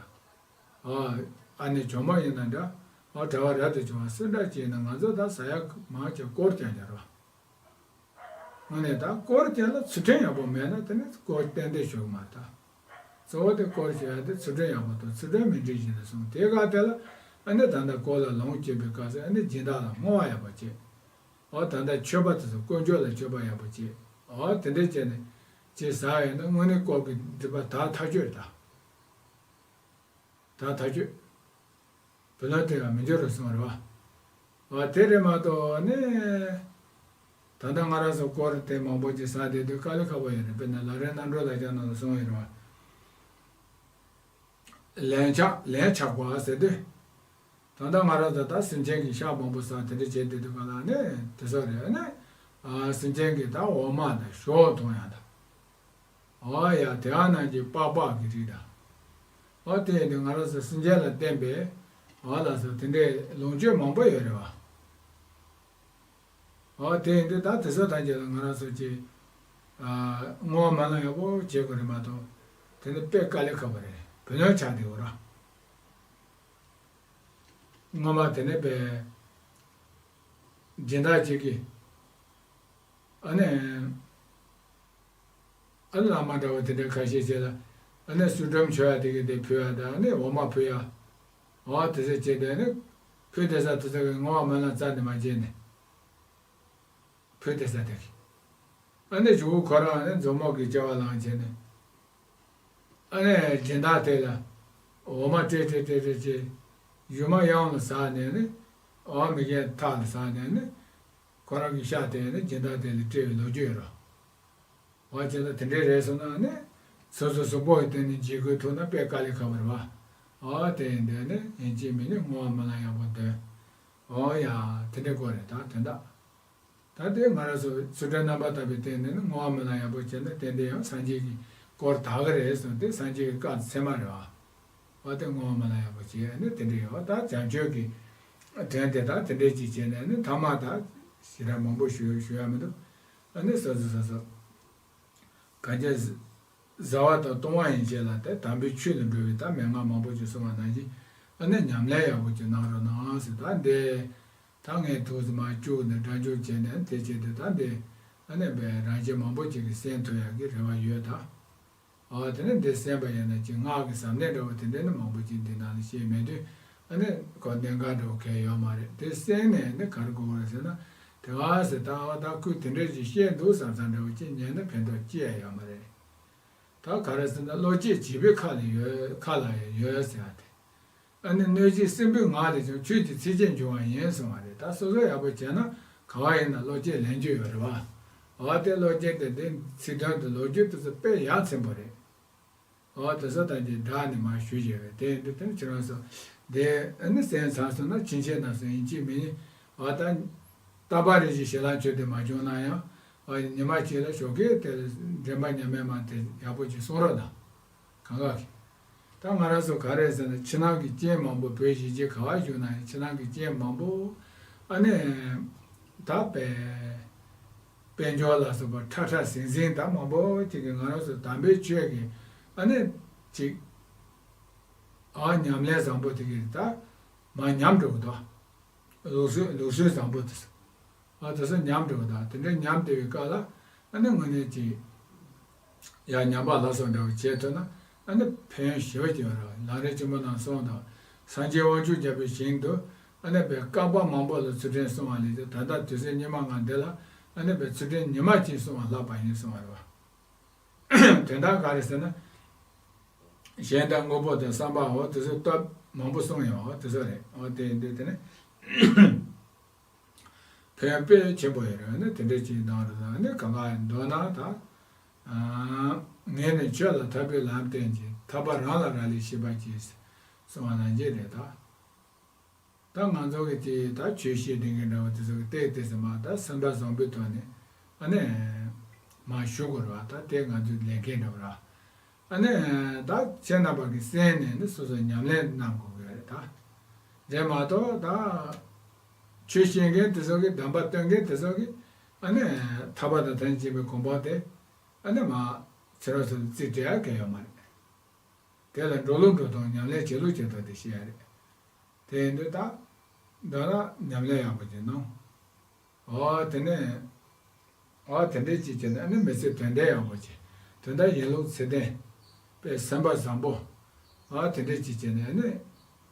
ཨ་ཨ་ནེ་ཇོ་མོ་ཡིན་ན་འདྲ། ཨ་གྲྭ་པ་རབ་ཏུ་བྱུང་བ་སུ་འདྲ་ཅིག་ཡིན་ན་ང་ཚོ་ད་ཟ་ཡག་མང་ཆེ་སྐོར་ཀྱང་རྒྱག་རོགས། དངོས་གནས་ད་སྐོར་དེ་ལ་ཚུལ་ཁྲིམས་ཡག་པོ་མེད་ན་དེ་ནི་སྐོར་ཏན་ཏན་ཞུ་གི་མ་རེད་ད། གཙོ་བོ་དེ་སྐོར་ཞུ་ཡ་དེ་ཚུལ་ཁྲིམས་ཡག་པོ་དང་ཚུལ་ཁྲིམས་མི་འགྲིག་བཞིན་དུ་སོང་དེ་ག་དེ་ལ་ཨ་ནི་ད་ལྟ་སྐོར་ལ་ལོངས་སྤྱོད་པའི་སྐབས་སུ་ཨ་ནི་སྦྱིན་བདག་ལ་བསྔོ་བ་ཡག་པོ་བྱེད། འོ་ད་ལྟ་མཆོད་པ་དེ་ཚོ་དཀོན་མཆོག་ལ་མཆོད་པ་ཡག་པོ་བྱེད། འོ་དེ་འདྲས་བྱས་ནས་ཅིག་ཟ་ཡོད་ན་དངོས་གནས་སྐོར་གྱི་སྒྲིབ་པ་དག་ཐག་ཆོད་རེད་ད། ད་ཐག་ཆོད། བུ་ལོན་སྟེར་ཡང་མི་འགྱུར་རོ་གསུངས་རེད་བ། བ་དེ་རེད་མ་གཏོགས་ནི། ད་ལྟ་ང་རང་ཚོ་སྐོར་དེ་མང་པོ་ཅིག་ཟ་བསྡད་དུས་དཀའ་ལས་ཁག་པོ་ཡོད་རེད། དཔེར་ན་ལམ་རིམ་རྣམ་གྲོལ་ལ་སྦྱངས་ནང་ལ་གསུངས་ཡོད་རེད་བ། ལན་ཆགས་ལན་ཆགས་པ་ཟེར་དུས། ད་ལྟ་ང་རང་ཚོ་ད་སེམས་ཅན་གྱི་ཤ་མང་པོ་ཟ་དེ་འདྲ་བྱས་བསྡད་དུས་ག་ལ་ནི་དེ་ཚོ་རེད་ནི། སེམས་ཅན་གྱི་ད་འོ་མ་དང་ཞོ་འཐུང་ཡག་དང་། འོ་ཡ་དེ་ཨ་ནང་གི་པགས་པ་གི་རིགས་དང་། འོ་དེ་ཡིན་དུས་ང་རང་ཚོ་སེམས་ཅན་ལ་བརྟེན་པའི་འོ་ལ་སོགས་དེ་འདྲའི་ལོངས་སྤྱོད་མང་པོ་ཡོད་རེད་བ། འོ་དེ་ཡིན་དུས་ད་དེ་ཚོ་ཐམས་ཅད་ལ་ང་རང་ཚོ་ཀྱིས་བསྔོ་བ་སྨོན་ལམ་ཡག་པོ་བྱེད་དགོས་རེད་མ་གཏོགས་དེ་ནི་དཔེ་དཀའ་ལས་ཁག་པོ་རེད། བུ་ལོན་ཆགས་བསྡད་ཡོད་ར། སྔོན་མ་དེ་ནས་པའི་སྦྱིན་བདག་ཅིག་གིས་ཨ་ནི་ཨ་ནི་བླ་མ་འདྲ་བོ་དེ་འདྲ་ཁ་ཤས་ཤིག་ལ་ཨ་ནི་ཚུལ་ཁྲིམས་མཆོད་ཡ་དེ་གི་དེ་ཕུལ་ཡ་དང་ཨ་ནི་འོ་མ་ཕུལ་ཡ། འོ་དེ་ཚོ་བྱས་ཏེ་ཨ་ནི་ཕུལ་བསྡད་ས་དེ་ཚོ་གི་བསྔོ་བ་སྨོན་ལམ་རྩ་ནས་མ་བྱས་ནས། ཕུལ་བསྡད་ས་དེ་གི། ཨ་ནི་གཞུག་གུ་ཁོ་རང་ཨ་ནི་མཛོ་མོ་གི་སྐྱེ་བ་བླངས་བྱས་ནས། ཨ་ནི་སྦྱིན་བདག་དེ་ལ་འོ་མ་སྤྲད་སྤྲད་སྤྲད་སྤྲད་བྱས། ཡུར་མ་གཡང་ལ་ཟགས་ནས་ནི། འོ་མི་རྒན་ཐག་ལ་ཟགས་ནས་ནི། ཁོ་རང་གི་ཤ་དེ་ནི་སྦྱིན་བདག་དེ་ལ་སྤྲད་པའི་ལོ་རྒྱུས་ཡོད་རོ། འོ་བྱས་ན་དེ་འདྲའི་རེད་སོང་ན་ནི། སོ་སོ་གཟུགས་པོ་ཡི་སྟེང་ནས་འཇིགས་སྐུལ་ཐུག་ན་དཔེ་དཀའ་ལས་ཁག་པོ་རེད་བ། འོ་དེ་ཡིན་དུས་ནི་ཡིན་གཅིག་མིན་གཉིས་བསྔོ་བ་སྨོན་ལམ་ཡག་པོ་འདོན། འོ་ཡ། དེ་འདྲའི་སྐོར་རེད་ད་དོན་དག་ད་དེ་ང་རང་ཚོ་ཚུལ་ཁྲིམས་རྣམ་པར་དག་པའི་སྟེང་ནས་ནི་བསྔོ་བ་སྨོན་ལམ་ཡག་པོ་བྱས་ན་ཏན་ཏན་ཡང་སངས་རྒྱས་ཀྱི་སྐོར་དག་གི་རེད་གསུངས་ཏེ་སངས་རྒྱས་ཀྱི་བཀའ་ཚད་མ་རེད་བ། འོ་དེ་བསྔོ་བ་སྨོན་ལམ་ཡག་པོ་བྱས་ནི་དེ་འདྲ་ཡོད་ད་བྱང་ཆུབ་ཀྱི་དོན་དེ་དག་དེ་འདྲས་ཅིག་བྱས་ནས་ནི་ཐ་མག་དག་ཞེ་དྲག་མང་པོ་ཞུ་ཞུ་ཡ་མི་འདུག་ཨ་ནི་སོ་སོ་སོ་སོ། གང་ཅི། བཟའ་བ་དང་བཏུང་བ་ཡན་ཆད་ལ་དེ་དམ་པའི་ཆོས་ལ་འགྲོ་བའི་ད་མན་ངག་མང་པོ་ཅིག་གསུངས་པ་ནང་བཞིན་ཨ་ནི་ཉམས་ལེན་ཡག་པོ་ཅིག་གནང་རོགས་གནང་ཟེར་ད་འདི། ད་ངས་ཐུགས་སུ་མ་བཅུག་ནས་སྒྲ་འཇུག་བྱས་ནས་དེ་བྱས་ཏེ་ད་འདི་ཨ་ནི་བས་རང་གཞན་མང་པོ་ཅིག་གིས་གསན་ཐུབ་ཡག་གི་རེ་བ་ཡོད་ད། ཨོ་དེ་ནས་འདི་གསན་པ་ཡིན་ན་ཅིག་སྔགས་ཀྱི་ཟབ་གནད་འདྲ་བོ་དེ་འདྲ་ནི་མང་པོ་ཅིག་འདི་ནང་ལ་བཤད་མེད་དུས་ཨ་ནི་ཁོ་གནད་འགག་འདྲ་བོ་གལ་ཡོད་མ་རེད་དེ་གསན་ནས་ནི་ག་རེ་དགོས་རེད་ཟེར་ན་དེ་ག་ཟེར་ད་ཨོ་ད་ཁོས་དེ་འདྲ་ཅིག་བཤད་འདུག་བསམ་བསམ་འདྲ་བོ་ཅིག་ཉན་ན་ཕན་ཐོགས་ཅི་ཡང་ཡོད་མ་རེད། ད་ག་རེ་ཟེར་ན་བློ་སྐྱེད་བྱིས་པའི་ཁ་ལ་ཡོད་ཁ་ལ་ཡང་ཡོད་ཟེར་བ་དེ། ཨ་ནི་གནོད་བྱེད་སྲིན་པོའི་ངག་ལས་ཀྱང་ཆོས་ཀྱི་ཚིག་རྗེས་འབྱུང་བ་ཡིན་གསུང་བ་རེད་ད་སོ་སོ་ཡག་པོ་བྱས་ན་ག་བ་ཡིན་ན་བློ་སྐྱེད་ལེན་རྒྱུ་ཡོད་རེད་བ། འོ་དེ་བློ་སྐྱེད་དེ་དེ་ཚིག་དོན་དུ་ལོ་རྒྱུས་དེ་ཚོ་དཔེ་ཡ་མཚན་པོ་རེད། འོ་དེ་ཚོ་ད་ཀྱི་བདག་ནི་མ་ཞུ་བྱས་པས་དེ་ཡིན་དུས་དེ་ནི་ཁྱེད་རང་ཚོ་དེ་ཨ་ནི་གསན་ཚར་སོང་ན་ཕྱིན་ཆད་ན་སོང་ཡིན་གཅིག་མིན་ཨ་ད་རྟག་པ་རེ་བཞིན་ཞལ་ལག་མཆོད་དེ་མ་བྱུང་ན་ཡང་ཨ་ཉི་མ་གཅིག་ལ་ཞོགས་ཀས་དེ་ལ་འདྲེན་པ་ཉམས་མེད་མ་དེ་ཡག་པོ་ཅིག་གསུང་རོགས་གནང་། གང་ག་གི། ད་ང་རང་ཚོ་ག་རེ་ཟེར་ན་ཕྱི་ནང་གི་རྐྱེན་མང་པོ་བོད་གཞིས་བྱེས་ག་བ་བཞུགས་ན་ཡང་ཕྱི་ནང་གི་རྐྱེན་མང་པོ་ཨ་ནི་ད་དཔལ་དཔལ་འབྱོར་ལ་སོགས་པ་ཁྲ་ཁྲ་ཟིང་ཟིང་ད་མང་པོ་ཅིག་གིས་ང་རང་ཚོ་དམ་པའི་ཆོས་ཀྱི་ཨ་ནི་ཅིག་ཨ་ཉམས་ལེན་བཟང་པོ་དེ་གི་ད་མ་ཉམས་འགྲོ་གི་འདུག་ལུགས་སྲོལ་ལུགས་སྲོལ་བཟང་པོ་དེ་ཚོ། ཨ་དེ་ཚོ་ཉམས་འགྲོ་གི་འདུག་དེ་འདྲའི་ཉམས་བསྡད་པའི་སྐབས་ལ་ཨ་ནི་དངོས་གནས་ཀྱི་ཡ་ཉམས་པ་ལ་སོགས་འདྲ་བོ་བྱས་ཐུབ་ན་ཨ་ནི་ཕན་ཡོན་ཞེ་པོ་ཅིག་ཡོད་རེད། ལམ་རིམ་ཆེན་མོ་ནང་གསུངས་དང་། སངས་རྒྱས་དབང་ཕྱུག་རྒྱལ་པོའི་ཞིང་དུ་ཨ་ནི་བའི་བསྐལ་པ་མང་པོ་ལ་ཚུལ་ཁྲིམས་བསྲུང་བ་ལས་ཀྱང་ད་ལྟ་དུས་ཚོད་སྙིགས་མ་ལྔ་འདི་ལ་ཨ་ནི་བའི་ཚུལ་ཁྲིམས་ཉི་མ་གཅིག་བསྲུང་བ་ལྷག་པ་ཡིན་གསུངས་པ་རེད་བ། དོན་དག་ག་རེ་ཟེར་ན། གཞན་དག་དངོས་པོ་དང་བསམ་པའོ་དེ་ཚོའི་སྟོབས་མང་པོ་གསུངས་ཡོད་འོ་དེ་ཚོ་རེད་འོ་དེ་འདི་དེ་ནི་ཕན་དཔེ་ཆེན་པོ་ཡོད་རེད་ནི་དེ་འདྲ་ཅིག་གནང་རེད་ནི་གང་ག་མདོར་ན་ད་ངས་ནི་ཆོས་ལ་ཐར་པའི་ལམ་བསྟན་ཅིང་ཐར་པ་རང་ལ་རག་ལས་ཤེས་པར་གྱིས་གསུངས་པ་ནང་བཞིན་རེད་ད། ད་ང་ཚོ་གི་དེ་ད་ཆོས་བཤད་དེ་འདྲ་བ་དེ་ཚོ་གི་ཏེ་ཏེ་ཟེར་མ་ད་སེམས་དྲག་བཟང་པོའི་ཐོག་ནས་ཨ་ནི་མ་ཞུ་དགོས་རེད་བ། ད་དེ་ང་ཚོའི་ལས་འགན་འདྲ་བ་ར། ཨ་ནི་ད་ཁྱེད་རྣམ་པ་གི་གསན་ནས་ནི་སོ་སོ་ཉམས་ལེན་གནང་དགོས་ཀྱི་རེད་ད། རེད་མ་གཏོགས་ད་ཆོས་བཤད་མཁན་དེ་ཚོ་གི་གདམས་པ་སྟོན་མཁན་དེ་ཚོ་གི་ཨ་ནི་ཐར་པ་དང་ཐམས་ཅད་མཁྱེན་པའི་གོ་འཕང་དེ་ཨ་ནི་མ་ཁྱེད་རང་ཚོ་རྩིས་སྤྲད་ཡ་གལ་ཡོད་མ་རེད། དེ་ལ་འགྲོ་ལུགས་འགྲོ་སྟངས་ཉམས་ལེན་བྱེད་ལུགས་བྱེད་སྟངས་དེ་ཤེས་ཡ་རེད། དེ་ཡིན་དུས་ད་འདི་ལ་ཉམས་ལེན་ཡག་པོ་བྱེད་ནོ། འོ་དེ་ནས་ ཨ་དེ་འདྲས་ཅིག་བྱས་ནས་ཨ་ནི་མི་ཚེ་དོན་ལྡན་ཡག་པོ་བྱེད། དོན་དག་ཡིན་ལུགས་ཚད་ལྡན། དཔེ་སེམས་པ་བཟང་པོ། ཨ་དེ་འདྲས་ཅིག་བྱས་ནས་ཨ་ནི་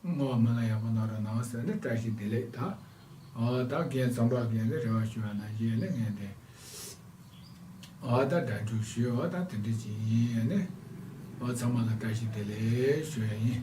བསྔོ་བ་སྨོན་ལམ་ཡག་པོ་གནང་རོགས་གནང་ཟེར་ནས་བཀྲ་ཤིས་བདེ་ལེགས་དང་། ཨ་ད་རྒན་ཚང་པ་རྒན་ལ་རེ་བ་ཞུ་བ་ནང་བཞིན་ཨ་ནི་ངས་དེ། ཨ་ད་གྲ་སྒྲིག་ཞུས། ཨ་ད་དེ་འདྲས་ཅིག་ཡིན། ཨ་ནི་ཨ་ཚང་མ་ལ་བཀྲ་ཤིས་བདེ་ལེགས་ཞུ་ཡ་ཡིན།